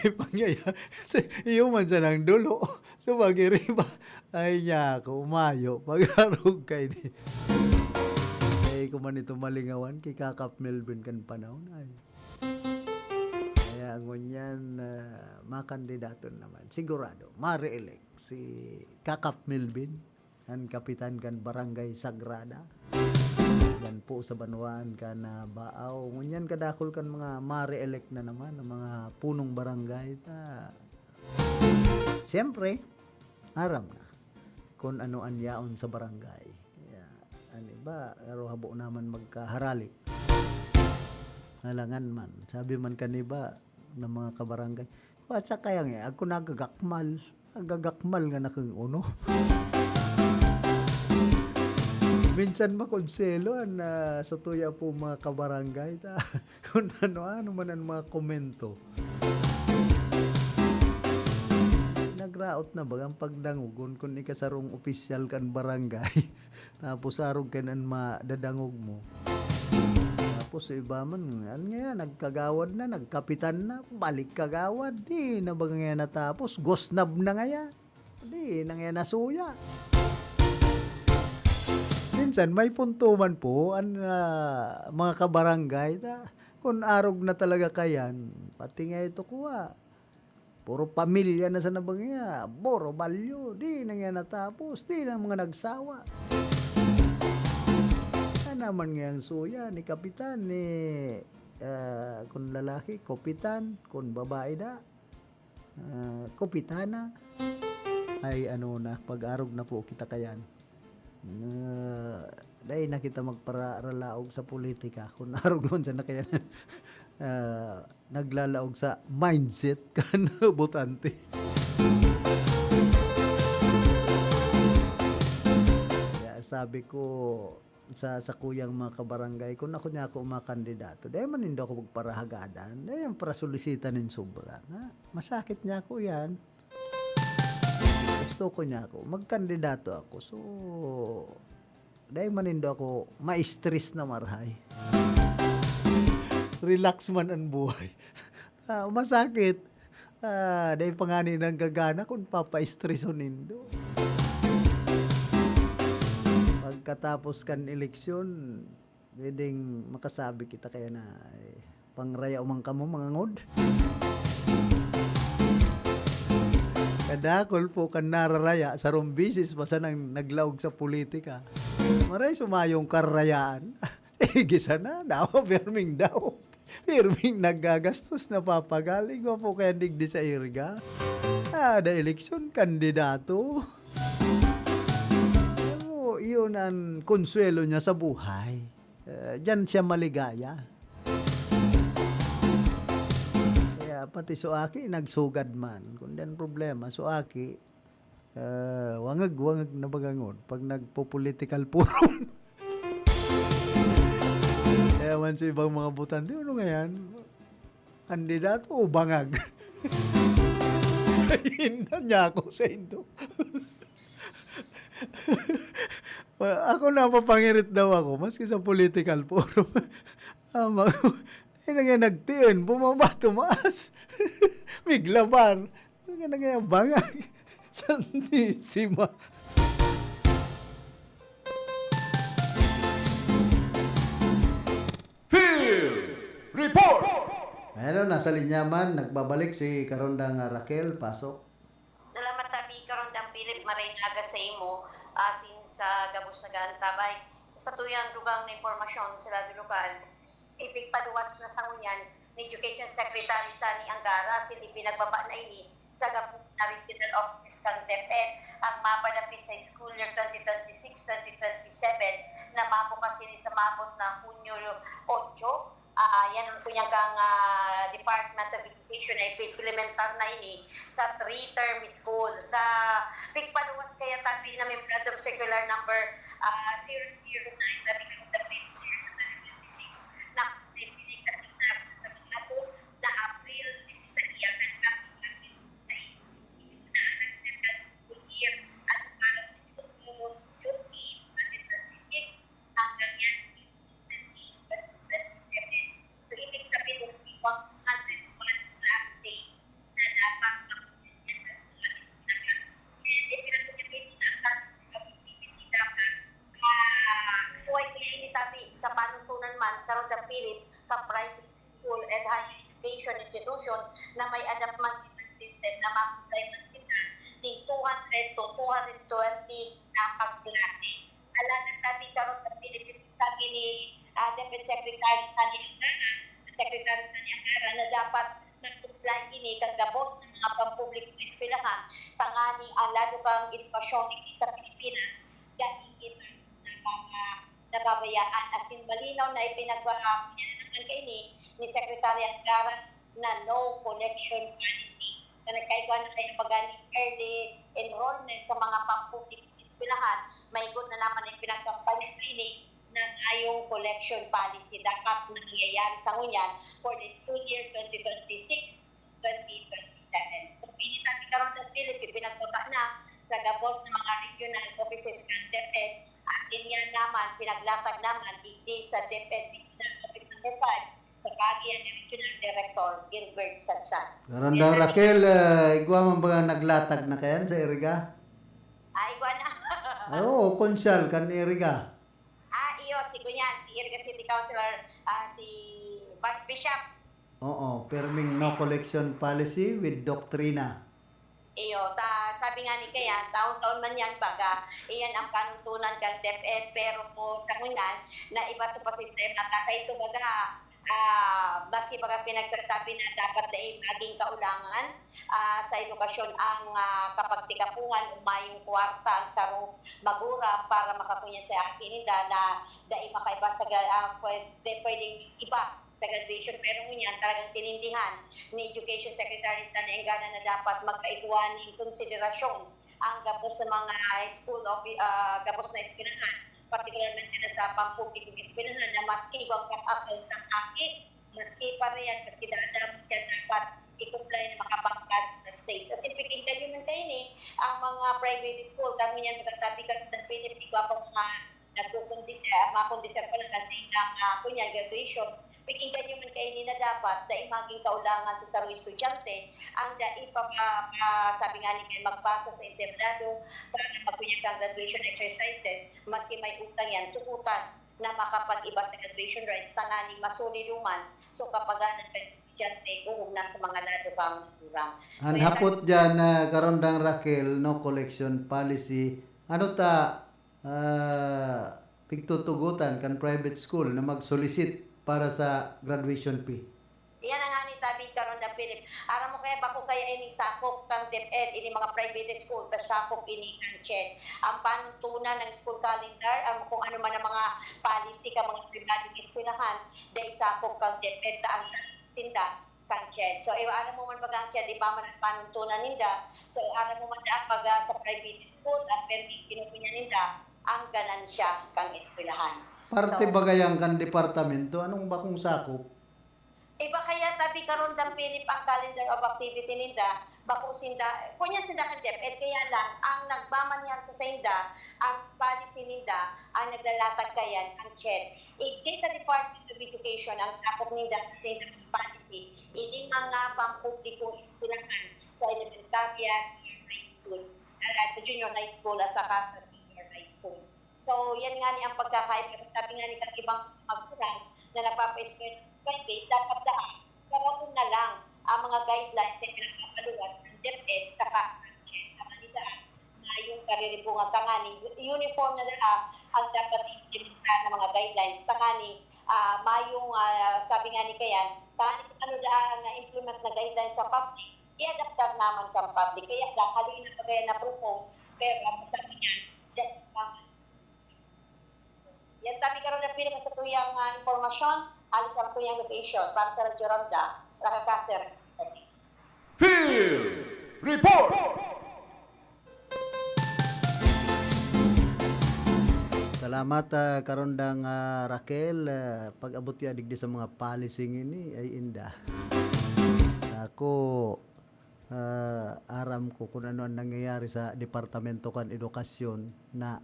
Ay, pangyaya-, sa iyo man sanang dulo. Sa pag-iriba. Ay, niya ako, umayo. Pag-arog kay ni. Ay, kuman ito malingawan kay Kakap Melvin kan panahon. Ay. Kaya ngunyan, ah, makandidato naman. Sigurado, ma-re-elect si Kakap Melvin, an kapitan kan Barangay Sagrada. Yan po sa banwaan kan Baaw. Ngunyan kadakol kan mga mare-elect na naman, ang mga punong barangay. Ta, siyempre, aram na kung ano an yaon sa barangay. Kaya, an iba, pero habo naman magkaharalik. Alangan man, sabi man kan iba ng mga kabarangay, "Wa, sa kaya nga, ako nagagakmal." Nagagakmal nga na kang uno. Minsan makonselo an, ah, sa tuya po mga kabarangay, ta, kung ano-ano man ang mga komento. Nagraot na bagang pagdangogon kun ikasarong opisyal kan barangay. Tapos arog kaiyan an madadangog mo. Tapos sa iba man, an ngayan, nagkagawad na, nagkapitan na, balik kagawad. Di na ba ngayan natapos? Gosnab na ngayan. Di na ngayan nasuya. Minsan, may punto man po, an, ah, mga kabarangay, ta, kung arog na talaga kayan, pati nga ito kuha. Puro pamilya na sa nabang niya, puro balyo, di na nga natapos, di na mga nagsawa. Yan naman nga ang suya ni Kapitan, ni, ah, kung lalaki, Kopitan, kung babae da, ah, Kopitana. Ay, ano na, pag-arog na po kita kayan. Ah, dai na kita magparalaog sa politika. Kung arog man sana kaya, ah, naglalaog sa mindset kan botante. Kaya sabi ko sa, sa kuyang mga kabarangay, kung ako niya ako makandidato, dai man nindo ako magparahagadan, dai ang parasulisita nin sobra. Na, masakit niya ako yan. Gusto ko niya ako, magkandidato ako. So, dai man nindo ako ma-stress na marahay. Relax man ang buhay. Ah, masakit. Ah, dai pa nga ni nanggagana kung papa-stress nindo. Pagkatapos kan eleksyon, pwedeng makasabi kita kaya na, eh, pangraya man kamo, mga ngod. Kadakol po kan nararaya, sarong bisis pa sanang naglaog sa politika. Maray sumayong karayaan. Sige sana, daw, pirming daw. Pirming naggagastos, napapagal. Igwa po kaya digdi sa irga. Kada eleksyon, kandidato. Alam mo, yun ang konsuelo niya sa buhay. Eh, diyan siya maligaya. Kaya pati so aki, nagsugad man. Kung diyan problema, so aki, eh, wangag-wangag na bagangon pag nagpo-political forum. Kaya man sa ibang mga botante, "Ano nga yan? Kandidato o bangag?" Hinda niya ako sa indo. Wala, ako napapangirit daw ako, maski sa political forum. Ama, ay na nga nagtiin, bumaba, tumaas. Miglabar. Ano nga na nga yung bangag? Santisima. Field Report! Ayan o, nasa linya man, nagbabalik si Karondang Raquel, pasok. Salamat, Tabi. Karondang Philip, maray na aga sa imo, asin sa gabos na gaan tabay. Sa tuyang dugang na impormasyon sa Radyo Lokal, ipigpaluwas na sa ngunyan ni Education Secretary Sani Angara, asin ipinagbaba na ini sa gabos na regional offices kan DepEd. Ang mapa dapit sa school year twenty twenty-six, twenty twenty-seven, na mabukas ini sa maabot na Hunyo otso. Ah, yan ang kunyang kang, ah, Department of Education na ipimplimentar na ini sa three-term school. Sa pigpaluwas kaya, Tabi, na Memorandum Circular number, ah, zero zero nine, na December twenty-six, na sa mga April disisais, kan April disisais, na ang nagsettle school year at para sa twenty twenty-six, hanggang yan, So, ibig sabihin, one hundred one na update na dapat makontinyan sa mga eskwelahan. And ipinapagkakit na ang activity dapat, ah, suway ko yun, Tabi, sa panuntunan man, karon dapilit, ka private school and higher education institution na may adapt man sa system na ma-comply man sila ning two hundred to two hundred twenty na pagklase. Alangan, Tabi, karon dapilit, Tabi, ni, ah, DepEd Secretary Sonny Angara, Secretary Sonny Angara, na dapat mag-comply ini kan gabos na mga pampublikong eskwelahan, tanganing ang lado kang edukasyon digdi sa Pilipinas, dai ito nababa-, nababayaan. As in, malinaw na ipinagpahayag niya na naman kaini ni Secretary Angara na no collection policy, na nagkaigwa na kaya pag early enrollment sa mga pampublikong eskwelahan, maigot na naman ang pinagkampanya kaini na mayong collection policy dapat na mangyayari sa ngunyan for the school year twenty twenty-six, twenty twenty-seven. So, pinitati karon sa Philip, ipinagbaba na sa gabos ng mga regional offices ng DepEd. At yun nga naman, pinaglatag naman digdi sa DepEd Regional Office Number five, sa paagi ni Regional Director Gilbert Sadsad. Karandang Raquel, eh, igwa man ba naglatag na kayan sa Iriga? Ah, igwa na. Oo, konsyal kan Iriga. Ah, iyo, si Kunyan, si Iriga City Councilor, ah, si Ba-, Bishop. Oo, pirming no collection policy with doktrina. Iyo, ta, sabi nga ni kaya, taon-taon man yan, baga, iyan ang panuntunan kang DepEd, pero po sa ngunyan, na iba sa pasistema, ta kaito baga, ah, maski baga pinagsasabi na dapat dai maging kaulangan, ah, sa edukasyon ang, ah, kapagtikapungan o mayong kwarta ang sarong magurang para makakunya sa akin, na dai makaiba sa ga-, ah, pwede, pwedeng iba sa graduation, pero ngunyan talagang tinindihan ni Education Secretary Sonny Angara na dapat magkaigwa nin konsiderasyon ang gabos sa mga school of, ah, gabos na eskwelahan, partikularmente na sa pampublikong eskwelahan na maski igwang pag-asal sa aki, maski pa riyan, maski dadam, siya dapat i-comply na makapangkat sa state. Sa simpleng kayo man kayo ni, ang mga private school, kami niyan, magkatabi ka sa Philippines, igwa pa mga nagkukondisyon, ah, mga kondisyon pa lang kasi ng, ah, kunya, graduation. Pakinggan nyo man kaini na dapat dai maging kaulangan sa sarong estudyante ang dai pa ma-, ma-, sabi nga ni, magpasa sa entablado para magkunyag kang graduation exercises, maski may utang yan, tukutan na makapag-iba sa graduation rights, tanganing masuliduman. So, kapag ang estudyante, uhog na sa mga lado pang kurang. So, An yan hapot ang dyan, ah, Karondang Raquel, no collection policy. Ano ta, ah, pigtutugotan kan private school na mag-solicit para sa graduation fee? Iyan ang ani tabi karon na, Philip. Aram mo kaya, bako kaya ini sakop kang DepEd, ini mga private school, ta sakop ini kang CHED. Ang panuntunan ng school calendar, ang kung ano man ang mga policy ka mga pribadong eskwelahan, dai sakop kang DepEd, ta ang sa sinda kang CHED. So, iwa, aram mo man baga ang CHED, iba man ang panuntunan ninda. So, aram mo man daan baga sa private school, ang permi kinukunya ninda, ang ganansya kang eskwelahan. Parte So, bagay ang kan departamento, anong bakong sakop? Iba kaya tabi karon dang Philip ang calendar of activity ninda, bako sinda, kunya sinda kan DepEd, kaya lang, ang nagmamanyag sa sainda, ang policy ninda, ang naglalatag kayan, ang CHED. Igdi sa Department of Education, ang sakop ninda sa sainda policy, ini mga pampublikong eskwelahan sa elementarya, sa high school, ah, sa junior high school, at saka sa senior high school. So, yan nga ni ang pagkakaiba. Sabi nga ni kang ibang magulang na nagpapa-eskwela sa private, dapat daan, garaon na lang ang mga guidelines na pinagpapaluwas ng DepEd saka ang CHED. Ang daan, mayong kariribungan. Tanganing uniform na daan ang dapat implementar ng mga guidelines. Tanganing, ah, mayong, ah, sabi nga ni kayan, tanganing ano daan na implement na guidelines sa public, i-adaptar naman sa public. Kaya lang, halina pa kaya na propose, pero ang sabi niya, yan, tama. Yan tabi karon na pinaka sa tuyang, ah, impormasyon, alis ang tuyang location para sa Radyo Ramda, Raka Caceres. Field Report! Salamat, ah, Karondang, ah, Raquel. Ah, pag-abot ya digdi sa mga policy ngini, ay inda. Ako, ah, aram ko kung ano ang nangyayari sa Departamento kan Edukasyon na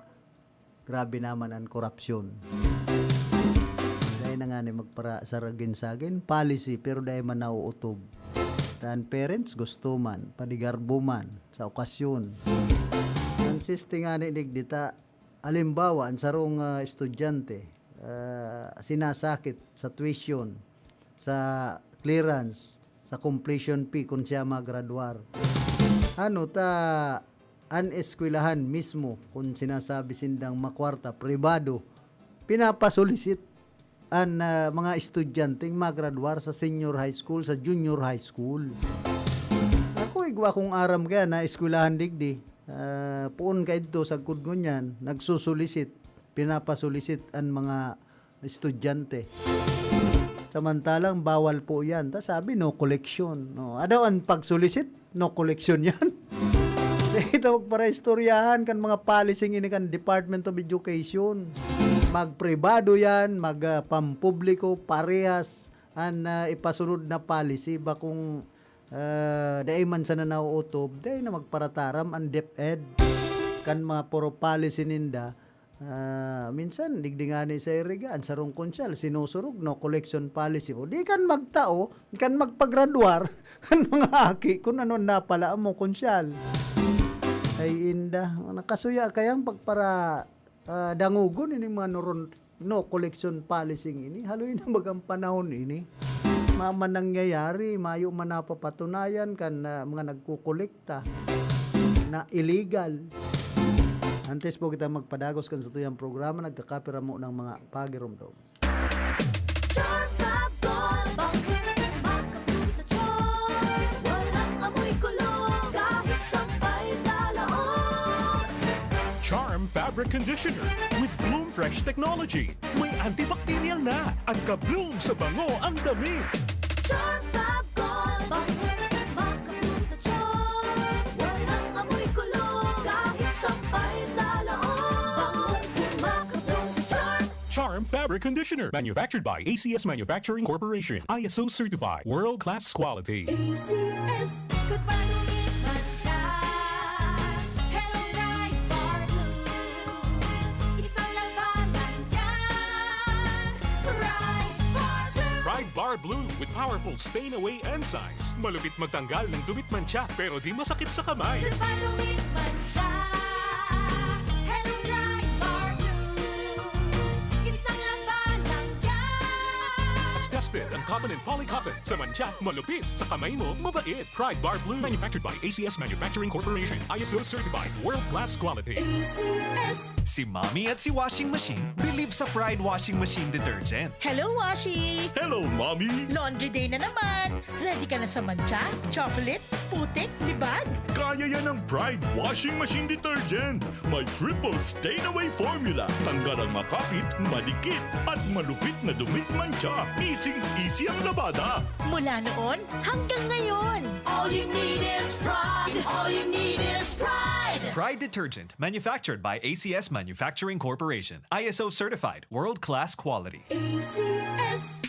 grabe naman ang korupsyon. Dai na nga ni magpara-, saragin-sagin, policy, pero dai man nauutob. Tan parents gusto man, panigarbo man, sa okasyon. Ang siste nga ni digdi ta, halimbawa, ang sarong, ah, estudyante, ah, sinasakit sa tuition, sa clearance, sa completion fee kun siya magradwar. Ano ta, an eskwelahan mismo, kun sinasabi sindang makwarta, pribado, pinapasulisit an, ah, mga estudyanteng magradwar sa senior high school, sa junior high school. Ako, igwa kong aram kaya na eskwelahan digdi. Ah, poon kaidto, sagkod ngunyan, nagsusulisit, pinapasulisit an mga estudyante. Samantalang bawal po yan. Ta sabi, no collection. No, ano an pagsulisit? No collection yan. Ito, magparaistoryahan kan mga policy ini kan Department of Education. Magpribado yan, mag, ah, pampubliko, parehas an, ah, ipasunod na policy. Bakong, ah, dai man sana nauutob, dai na magparataram an DepEd. Kan mga puro policy ninda, ah, minsan, digdi ngani sa iriga, an sarong konsyal, sinusurog, no collection policy. O di kan magtao, kan magpagradwar, kan mga aki, kung ano napala mo, konsyal. Ay, inda. Nakasuya kayang pagpara, ah, dangogon ini mga noron, no collection policy ini. Haloy na bagang panahon ini. Maman nangyayari, mayo man napapatunayan kan, ah, mga nagkukolekta na illegal. Antes po kita magpadagos kan satuyang programa, nagkakapira mo ng mga pagiromdom. Charm Fab Gold, bangkit makabloom sa charm. Walang amoy kulog, kahit sampay sa laog. Charm Fabric Conditioner with Bloom Fresh Technology. May antibacterial na. Ang ka-bloom sa bango ang damit. Charm Fab Gold, bangkit makabloom sa charm. Walang amoy kulog, kahit sampay sa laog. Bangong makabloom sa charm. Charm Fabric Conditioner, manufactured by A C S Manufacturing Corporation, I S O certified, world-class quality. A C S. Ikot pa, dumit man siya. Hello, Pride Bar Blue. Isang laban lang yan. Pride Bar Blue. Pride Bar Blue with powerful stain away enzymes. Malupit magtanggal ng dumit mantsa, pero di masakit sa kamay. Ikot pa, dumit man siya. Hello, Pride Bar Blue. Isang laban lang yan. As tested ang cotton and polycotton. Sa mantsa, malupit. Sa kamay mo, mabait. Pride Bar Blue. Manufactured by A C S Manufacturing Corporation. I S O certified. World class quality. A C S. Si Mommy at si Washing Machine believe sa Pride Washing Machine Detergent. Hello, Washi! Hello, Mommy! Laundry day na naman! Ready ka na sa mantsa, chocolate, putik, libag? Kaya yan ng Pride Washing Machine Detergent. May triple stain away formula. Tanggal ang makapit, madikit, at malupit na dumit mantsa. Easy-easy ang labada. Mula noon hanggang ngayon. All you need is Pride. All you need is Pride. Pride Detergent, manufactured by A C S Manufacturing Corporation. I S O certified, world-class quality. A C S.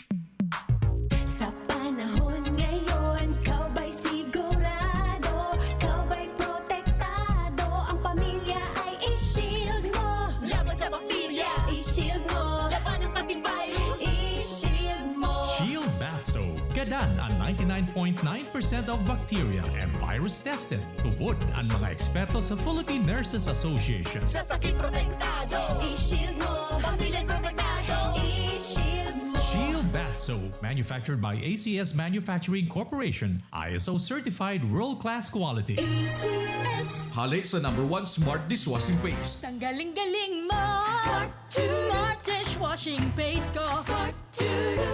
Sa panahon ngayon, ikaw ba'y sigurado? Ikaw ba'y protektado? Ang pamilya ay i-shield mo. Laban sa bakterya, i-shield mo. Labanan pati virus, i-shield mo. Shield Bath Soap. Gadan an ninety-nine point nine percent of bacteria and virus tested. Tubod an mga eksperto sa Philippine Nurses Association. Sa sakit protektado, i-shield mo. Pamilya protektado, i-shield mo. Shield Bath Soap, manufactured by A C S Manufacturing Corporation, I S O certified world-class quality. A C S. Hali sa number one smart dishwashing paste. Tanggaling-galing mo! Smart to. Smart dishwashing paste ko. Smart to.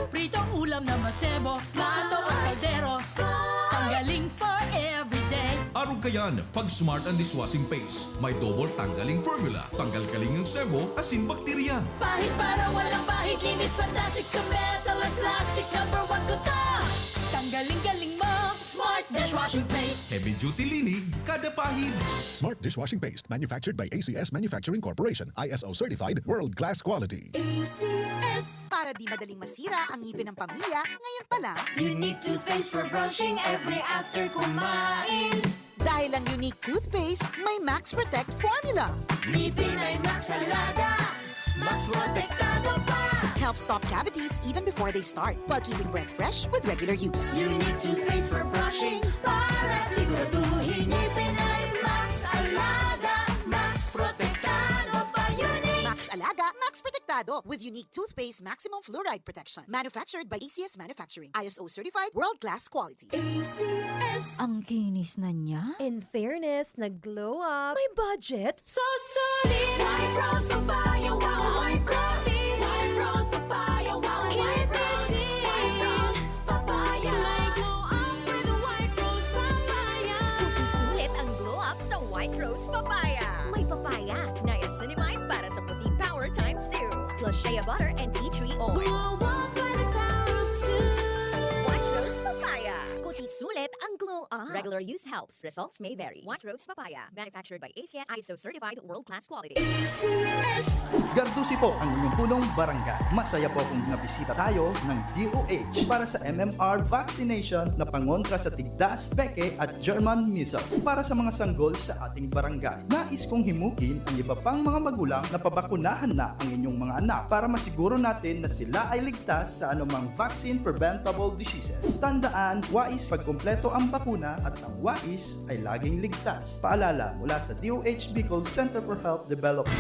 Prito ulam na masebo. Smart. Luto ang kaldero. Smart. Tanggaling for everyday. Arog kayan, pag Smart ang dishwashing paste, may double tanggaling formula. Tanggal kaling ang sebo, asin bakterya. Pahid para walang pahid, linis fantastic sa metal at plastic. Number one ko to. Tanggaling-galing mo. Smart dishwashing paste. Heavy duty linig, kada pahid. Smart dishwashing paste, manufactured by A C S Manufacturing Corporation, I S O certified, world class quality. A C S. Para di madaling masira ang ngipin ng pamilya, ngayon pa lang. Unique toothpaste for brushing every after kumain. Dahil ang Unique Toothpaste may Max Protect Formula. Ngipin ay Max Alaga, Max Protektado pa. Helps stop cavities even before they start, while keeping breath fresh with regular use. Unique Toothpaste for brushing, para siguraduhin ngipin ay Max Alaga, Max Protektado pa. Unique. Max Alaga, Max Protektado with Unique Toothpaste Maximum Fluoride Protection. Manufactured by A C S Manufacturing. I S O certified, world class quality. A C S. Ang kinis na niya. In fairness, nag-glow up. May budget. So solid! White Rose Papaya, wow, white roses. Shea butter and tea tree oil. Glow up by the power of two. White rose papaya. Kuti sulit ang glow up. Regular use helps. Results may vary. White rose papaya. Manufactured by A C S, I S O certified, world class quality. A C S. Gardusi po ang inyong punong barangay. Masaya po kung nabisita tayo ng D O H para sa M M R vaccination na pangontra sa tigdas, peke at German measles para sa mga sanggol sa ating barangay. Nais kong himukin ang iba pang mga magulang na pabakunahan na ang inyong mga anak para masiguro natin na sila ay ligtas sa anumang vaccine preventable diseases. Tandaan, wais pagkumpleto ang bakuna at ang wais ay laging ligtas. Paalala mula sa D O H Bicol Center for Health Development.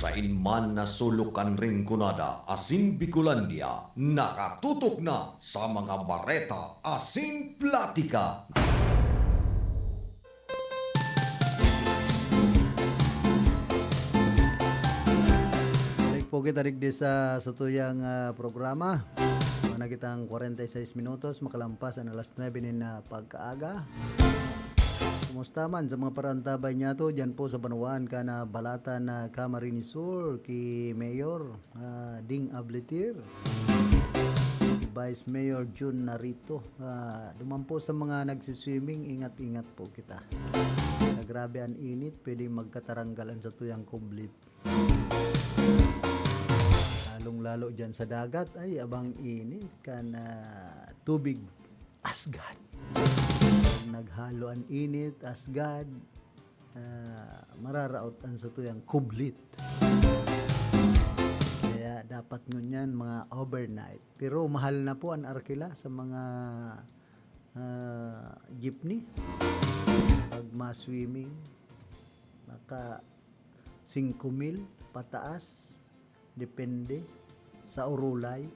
Sain man na sulok kan Rinconada asin Bicolandia, nakatutok na sa mga bareta asin platika. Balik po kita digdi sa satuyang, ah, programa. Mga kitang kwarenta y seis minutos, makalampas ang alas nuebe nin, ah, pagkaaga. Kumusta man sa mga paraantabay niyato diyan po sa banwaan kan, ah, Balatan na Camarines Sur, ki Mayor, ah, Ding Ablitir, Vice Mayor Jun Narito. Ah, duman po sa mga nagsiswimming, ingat-ingat po kita. Sa grabe an init, pwedeng magkataranggal an satuyang kublit. Lalong-lalo diyan sa dagat, ay, abang init kan, ah, tubig. Asgad. Naghalo an init, asgad. Ah, mararaot an satuyang kublit. Kaya dapat ngunyan mga overnight. Pero mahal na po an arkila sa mga, ah, jeepney. Pag ma-swimming, naka singko mil pataas, depende sa urulay,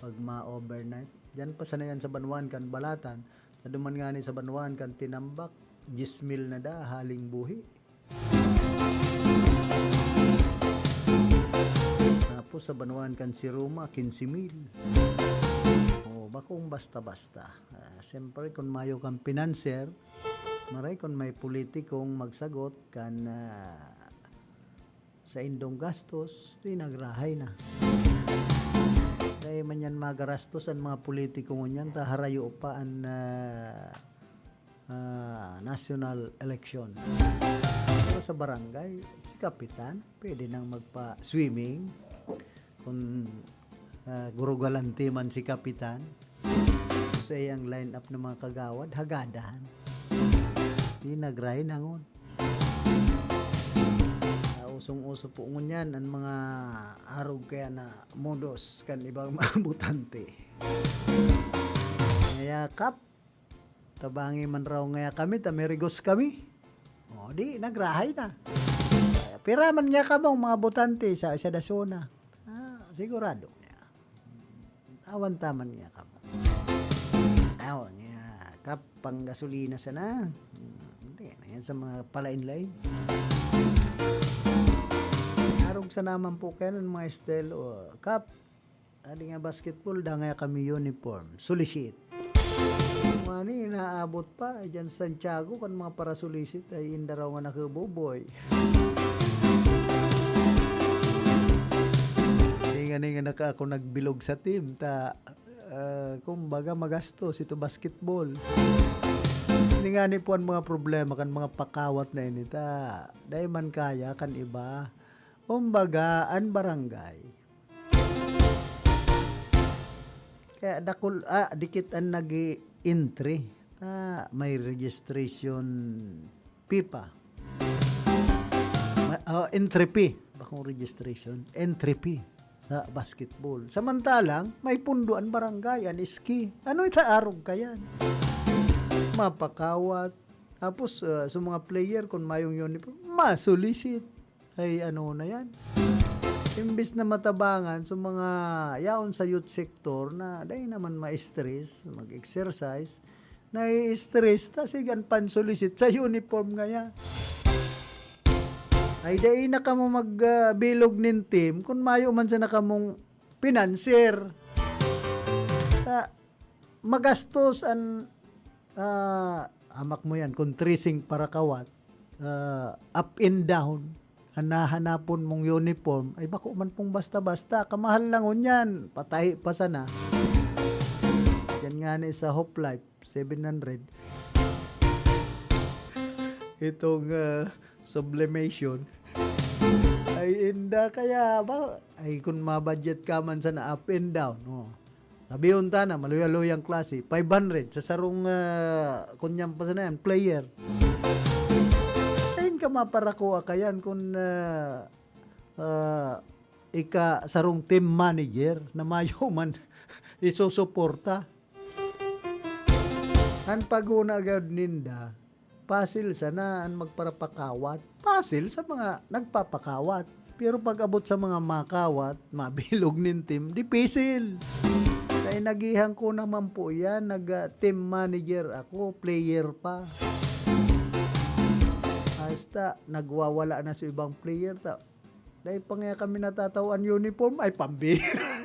pag ma-overnight. Diyan pa sana yan sa banwaan kan Balatan. Sa duman ngani sa banwaan kan Tinambac, diyes mil na da, haling buhi. Tapos sa banwaan kan Siruma, quince mil. O, bakong basta-basta. Ah, siyempre, kung mayo kang pinanser, maray kung may politikong magsagot kan, ah, saindong gastos, di nagrahay na. Dai man yan magarastos an mga politiko ngunyan, ta harayo pa an, ah, ah, national election. Pero sa barangay, si kapitan, pwede nang magpa-swimming. Kung, ah, gurugalante man si kapitan, sa iyang line-up ng mga kagawad, hagadan. Di nagrahay na ngon. Ah, usong-uso po ngunyan an mga arog kaya na modos kan ibang mga botante. Ngaya, Kap, tabangi man raw ngaya kami, ta may rigos kami. O, di, nagrahay na. Pira man ngaya kamong mga botante sa, sa Dasona? Ah, sigurado. Awan ta man ngaya kamo. Awan ngaya, Kap, panggasolina sana. Hmm, hindi, na yan sa mga palain-lain. Arog sana man po kaya ng mga estilo. Kap, adi nga basketball, dangay kami uniform. Sulisit. Mani, inaabot pa. Diyan sa Santiago, kan mga parasulisit, ay inda raw nga nakububoy. Ninga-ninga na ka ako nagbilog sa team, ta, ah, kumbaga, magastos ito basketball. Ini nga ni po ang mga problema kan mga pakawat na ini, ta, dai man kaya kan iba. Kumbaga, an barangay. Kaya dakul-, ah, dikit an nag-i-entry. Ah, may registration fee pa. Ma-, ah, entry fee. Bakong registration, entry fee sa basketball. Samantalang, may pundo an barangay, an S K. Ano itaarog kayan? Mapakawat. Tapos, ah, sa mga player, kung mayong uniform, masulisit. Ay, ano na yan? Imbis na matabangan sa mga yaon sa youth sector na dai naman ma-stress, mag-exercise, nai-stress ta, sige, an pansulisit sa uniform ngaya. Ay, dai na kamo mag, ah, bilog nin team kun mayo man sana kamong pinanser. Ta, magastos an, ah, amak mo yan, kung tracing parakawat, ah, up and down. An nahanapon mong uniform, ay bako man pong basta-basta, kamahal na ngunyan, patahi pa sana. Yan nga ni sa Hoplite, seven hundred. Itong, ah, sublimation. Ay, inda, kaya ba, ay, kung ma-budget ka man sana up and down, oh. Sabihon ta na, maluya-luyang klase, five hundred sa sarong, ah, kunyang pa sana yan, player. Sain ka maparakua kayan kung, ah, ah, ika sarong team manager na mayo man isusuporta? An paghona gad ninda, pasil sana an magparapakawat. Pasil sa mga nagpapakawat. Pero pag abot sa mga makawat, mabilog nin team, dipisil. Kaya nagihan ko naman po yan, nag, ah, team manager ako, player pa. Hasta nagwawala na sa ibang player, ta, dai pa nga kami natatawan uniform, ay pambira.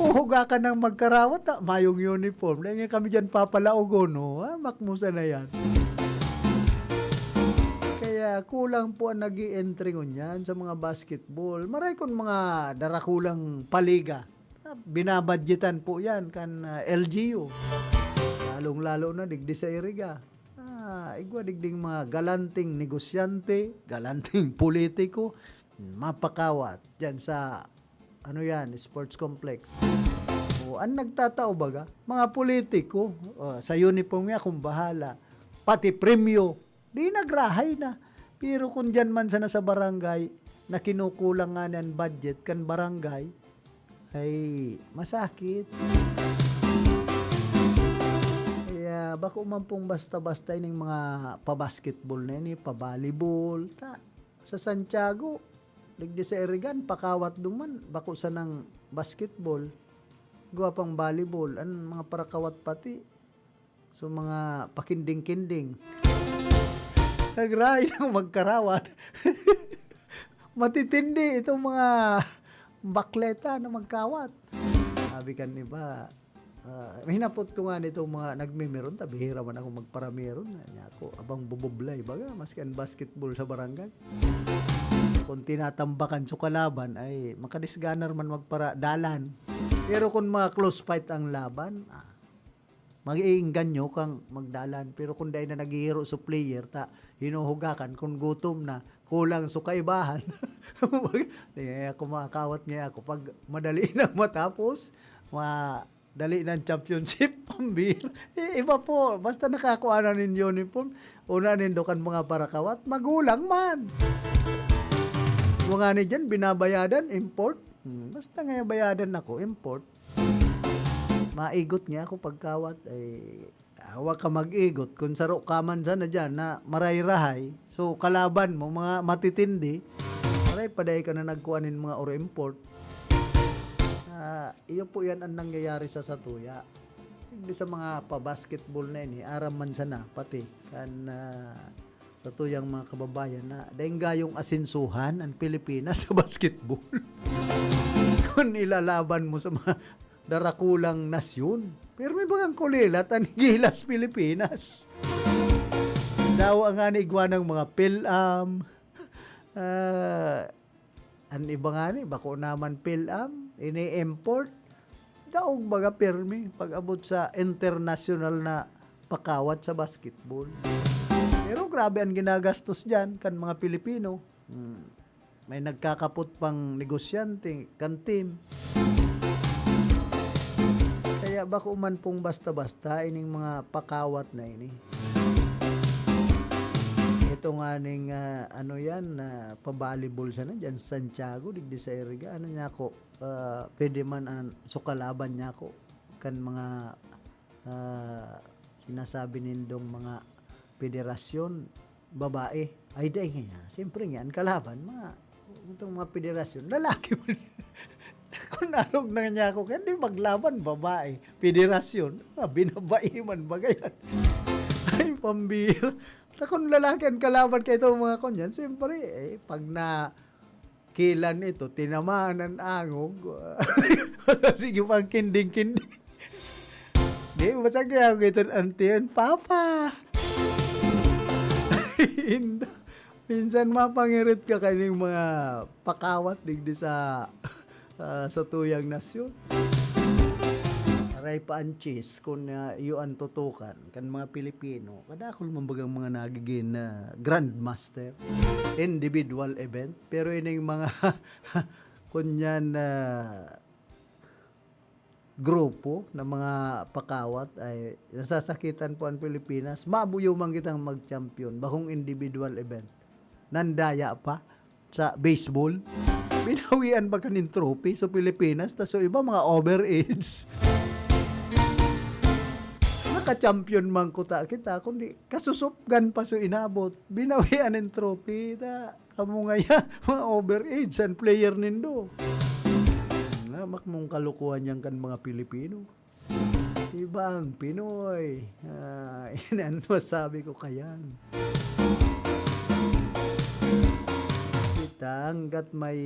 Huhugakan ng magkarawat, ta, mayong uniform. Dai nga kami dyan papalaogon, no? Ah, makmusa na yan. Kaya kulang po ang nag entry ngunyan sa mga basketball. Maray kung mga darakulang paliga, ah, binabadyetan po yan kan, ah, L G U. Lalong-lalo na digdi sa Iriga. Ah, igwa digding mga galanting negosyante, galanting politiko, mapakawat dyan sa, ano yan, sports complex. O, an nagtatao baga, mga politiko, o, sa uniform nga, kung bahala, pati premyo, di nagrahay na. Pero kung dyan man sana sa barangay, na kinukulang nga an budget kan barangay, ay masakit. Kaya bako man pong basta-basta ining mga pa-basketball na ini, pa-volleyball. Ta, sa Santiago, digdi sa Iriga, an pakawat duman, bako sanang basketball. Igwa pang volleyball, an mga parakawat pati. So, mga pakinding-kinding. Nagrahay ng magkarawat. Matitindi itong mga bakleta na magkawat. Sabi kan iba, ah, hinapot ko nga nitong mga nagmimiron, ta bihira man ako magparamiron. Kaya ako, abang bubublay, baga, maski ang basketball sa barangay. Kung tinatambakan sa kalaban, ay makadisganar man magpara-, dalan. Pero kung mga close fight ang laban, ah, mag-iingganyo kang magdalan. Pero kung dai na naghihiro sa player, ta, hinuhugakan, kung gutom na, kulang sa kaibahan. Di nga ako makakawat nga ako. Pag madali nang matapos, madali nang championship, pambira. Eh, iba po, basta nakakuha na nin uniform, una nindo kan mga parakawat, magulang man. Mga ni dyan, binabayadan, import. Hmm, basta nga bayadan ako, import. Maigot nga ako pagkawat, ay, ah, wa ka mag-igot. Kung saro ka man sana dyan na maray-rahay, so kalaban mo, mga matitindi, maray pa dai ka na nagkuha nin mga oro import. Ah, iyo po yan ang nangyayari sa satuya. Hindi sa mga pa-basketball na ini, aram man sana, pati kan, ah, sa tuyang mga kababayan na daing gayong asensuhan ang Pilipinas sa basketball. Kung ilalaban mo sa mga darakulang nasyon, pero may bagang kulilat ang Gilas Pilipinas. Dawa nga ni igwa ng mga PhilAm, ah, an iba nga ni, bako naman PhilAm, ini-import. Daog baga pirmi pag-abot sa internasyonal na pakawat sa basketball. Pero grabe ang ginagastos diyan kan mga Pilipino. Hmm. May nagkakapot pang negosyante, kan team. Kaya bako man pong basta-basta ining mga pakawat na ini. Ito nga ning, ah, ano yan, ah, pa-volleyball sana dyan sa Santiago, digdi sa Iriga. Ano niya ako, ah, pwede man an, sukalaban niya ako kan mga, ah, sinasabi nindong mga federasyon, babae. Ay, dai nga. Siyempre nga, ang kalaban, mga, itong mga federasyon, lalaki man. Kung narog na niya ako, kaya di maglaban, babae. Federasyon, ah, binabae man, bagayan. Ay, pambira. Ta kung lalaki ang kalaban kay itong mga kunyan, siyempre, eh, pag na kilan ito, tinamaan ang angog. Sige pang kinding-kinding. Di, basta kaya ako ito, auntie, "Papa!" Inda. Minsan mapangirit ka kaning mga pakawat digdi sa, ah, sa tuyang nasyon. Aray pa an chess kun, ah, iyo an tutukan kan mga Pilipino. Kadakul man bagang mga nagigin na grandmaster, individual event. Pero ining mga kunyan na grupo na mga pakawat ay nasasakitan po ang Pilipinas. Mabuyo man kitang mag-champion, bakong individual event. Nandaya pa sa baseball. Binawian pa kaning trophy sa Pilipinas, tas so iba mga overage. Naka-champion man kuta kita, kundi kasusupgan pa so inabot. Binawian nin trophy, ta kamo ngaya, mga overage an player nindo. Nga, makmong kalokohan yan kan mga Pilipino. Ibang Pinoy. Ah, yan ang masabi ko kayan. Kita, hanggat may,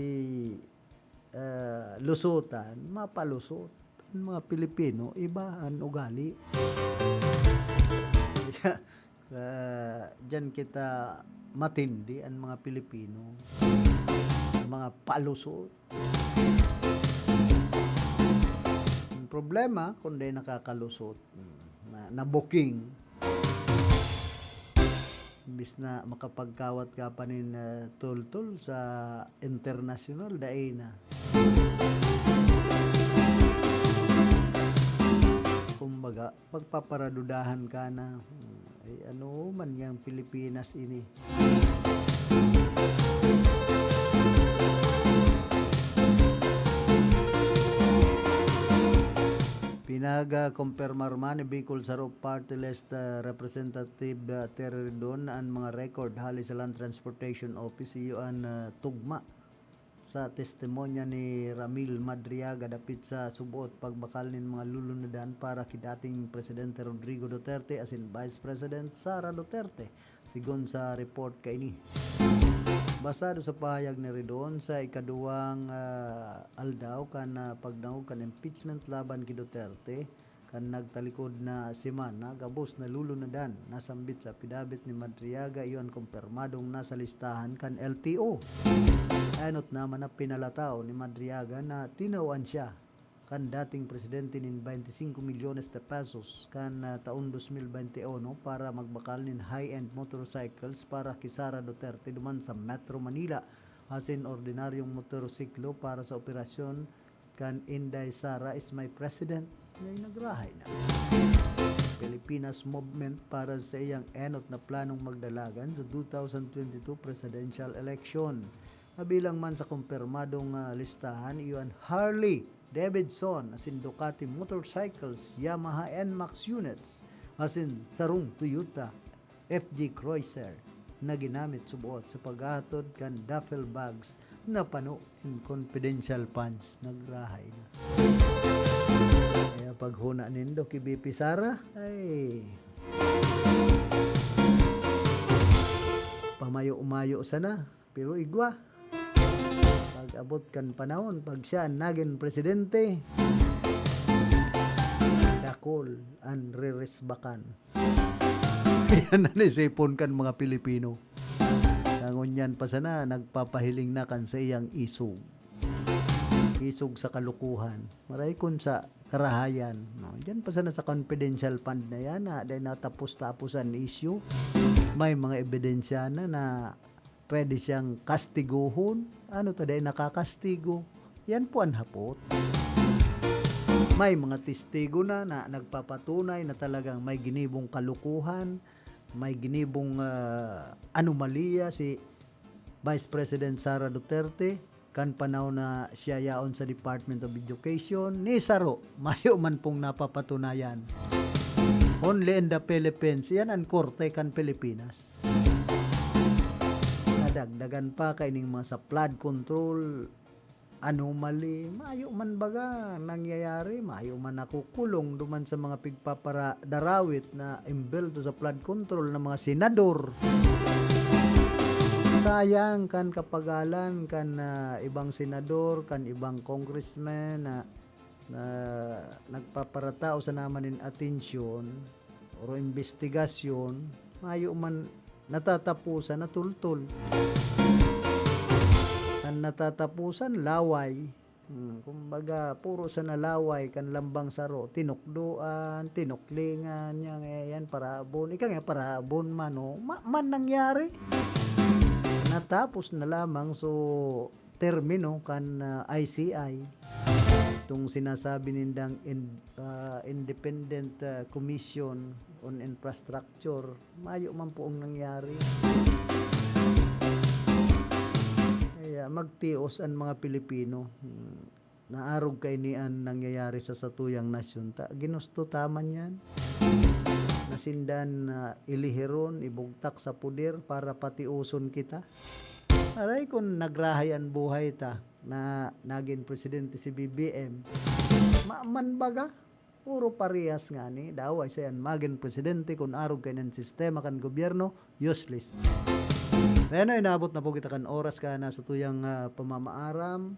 ah, lusutan, mapalusot. Ang mga Pilipino, iba ang ugali. Ah, diyan kita matindi, ang mga Pilipino. Mga palusot. Ang problema, kung di nakakalusot, hmm, na, na-booking, imbis na makapagkawat ka pa nin, ah, tultol sa internasyonal, dai na. Kumbaga, pagpaparadudahan ka na, hmm, ay, ano man yang Pilipinas ini? Pinag-, ah, kumpirmar man ni Bicol Saro Party List, ah, Representative, ah, Terry Ridon an mga record hali sa Land Transportation Office, iyo an, ah, tugma sa testimonya ni Ramil Madriaga dapit sa suboot pagbakal nin mga lulunadan para ki dating Presidente Rodrigo Duterte asin Vice President Sara Duterte, sigon sa report kaini. Basado sa pahayag ni Ridon, sa ikaduwang, ah, aldaw kan, ah, pagdangog kan impeachment laban ki Duterte, kan nagtalikod na semana, gabos na lulunadan na sambit sa apidabit ni Madriaga, iyo an kumpirmadong nasa listahan kan L T O. Enot naman na pinalatao ni Madriaga na tinawan siya kan dating presidente nin twenty-five milyones de pesos kan, ah, taon dos mil bente uno para magbakal nin high-end motorcycles para ki Sara Duterte duman sa Metro Manila, asin ordinaryong motorsiklo para sa operasyon kan Inday Sara is my president, na nagrahay na. Pilipinas Movement para sa iyang enot na planong magdalagan sa two thousand twenty-two presidential election. Kabilang man sa kumpirmadong, ah, listahan, iyo an Harley Davidson asin Ducati motorcycles, Yamaha N max units, asin sarong Toyota F J Cruiser na ginamit suboot sa paghatod kan duffel bags na pano nin confidential funds. Nagrahay na. Kaya paghuna nindo ki B P Sara, ay, pamayo-mayo sana. Pero igwa, pag-abot kan panahon, pag siya an nagin presidente, dakul an ririsbakan. Yan an isipon kan mga Pilipino. Sa ngunyan pa sana, nagpapahiling na kan saiyang isog. Isog sa kalukuhan. Maray kun sa karahayan, no? Diyan pa sana sa confidential fund na yan, na dahil natapos-tapos an issue. May mga ebidensya na, na pwede siyang kastiguhon. Ano ta dai nakakastigo? Yan po ang hapot. May mga testigo na, na nagpapatunay na talagang may ginibong kalukuhan, may ginibong, ah, anomalya si Vice President Sara Duterte kan panahon na siya yaon sa Department of Education. Ni saro, mayo man pong napapatunayan. Only in the Philippines, yan ang korte kan Pilipinas. Nadagdagan pa kaining mga sa flood control anomaly, mayo man baga nangyayari, mayo man nakukulong duman sa mga pigpaparadarawit na imbelto sa flood control na mga senador. Sayang kan kapagalan kan, ah, ibang senador, kan ibang congressman na, na nagpaparatao sana man nin atensyon o imbestigasyon, mayo man natatapusan na tultol. An natatapusan, laway. Hmm, kumbaga, puro sana laway kan lambang saro, tinukdoan, tinuklingan, yan, eh, yan, parahabon. Ika nga, parahabon man, oh. Ma-, man nangyari. Natapos na lamang, so, termino kan, ah, I C I. Itong sinasabi nindang in-, ah, Independent, ah, Commission on Infrastructure, mayo man po ang nangyari. Kaya magtios an mga Pilipino. Hmm. Naarog kaini an nangyayari sa satuyang nasyon. Ta, ginusto ta man yan. Na sindan na ilihiron, ibugtak sa poder para patioson kita. Aray, kun nagrahay an buhay ta, na nagin presidente si B B M, ma-, man baga? Puro parehas ngani, daw ay sayan magin presidente kun arog kaining sistema kan gobyerno, useless. Ayan na, inabot na po kita kan oras ka na sa tuyang, ah, pamamaaram.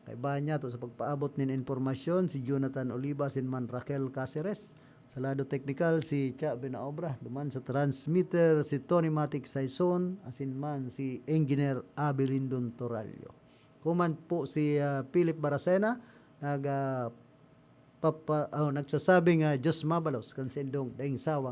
Kaiba niya to sa pagpaabot nin impormasyon, si Jonathan Oliva, asin man Raquel Caceres. Sa lado teknikal, si Cha Benaobra. Duman sa transmitter, si Tony Matic Saison, asin man si Engineer Abelindon Torallo. Kuman po si, ah, Philip Baracena, nag, ah, papa-, oh, nagsasabing, ah, Diyos mabalos kan sindong daing sawang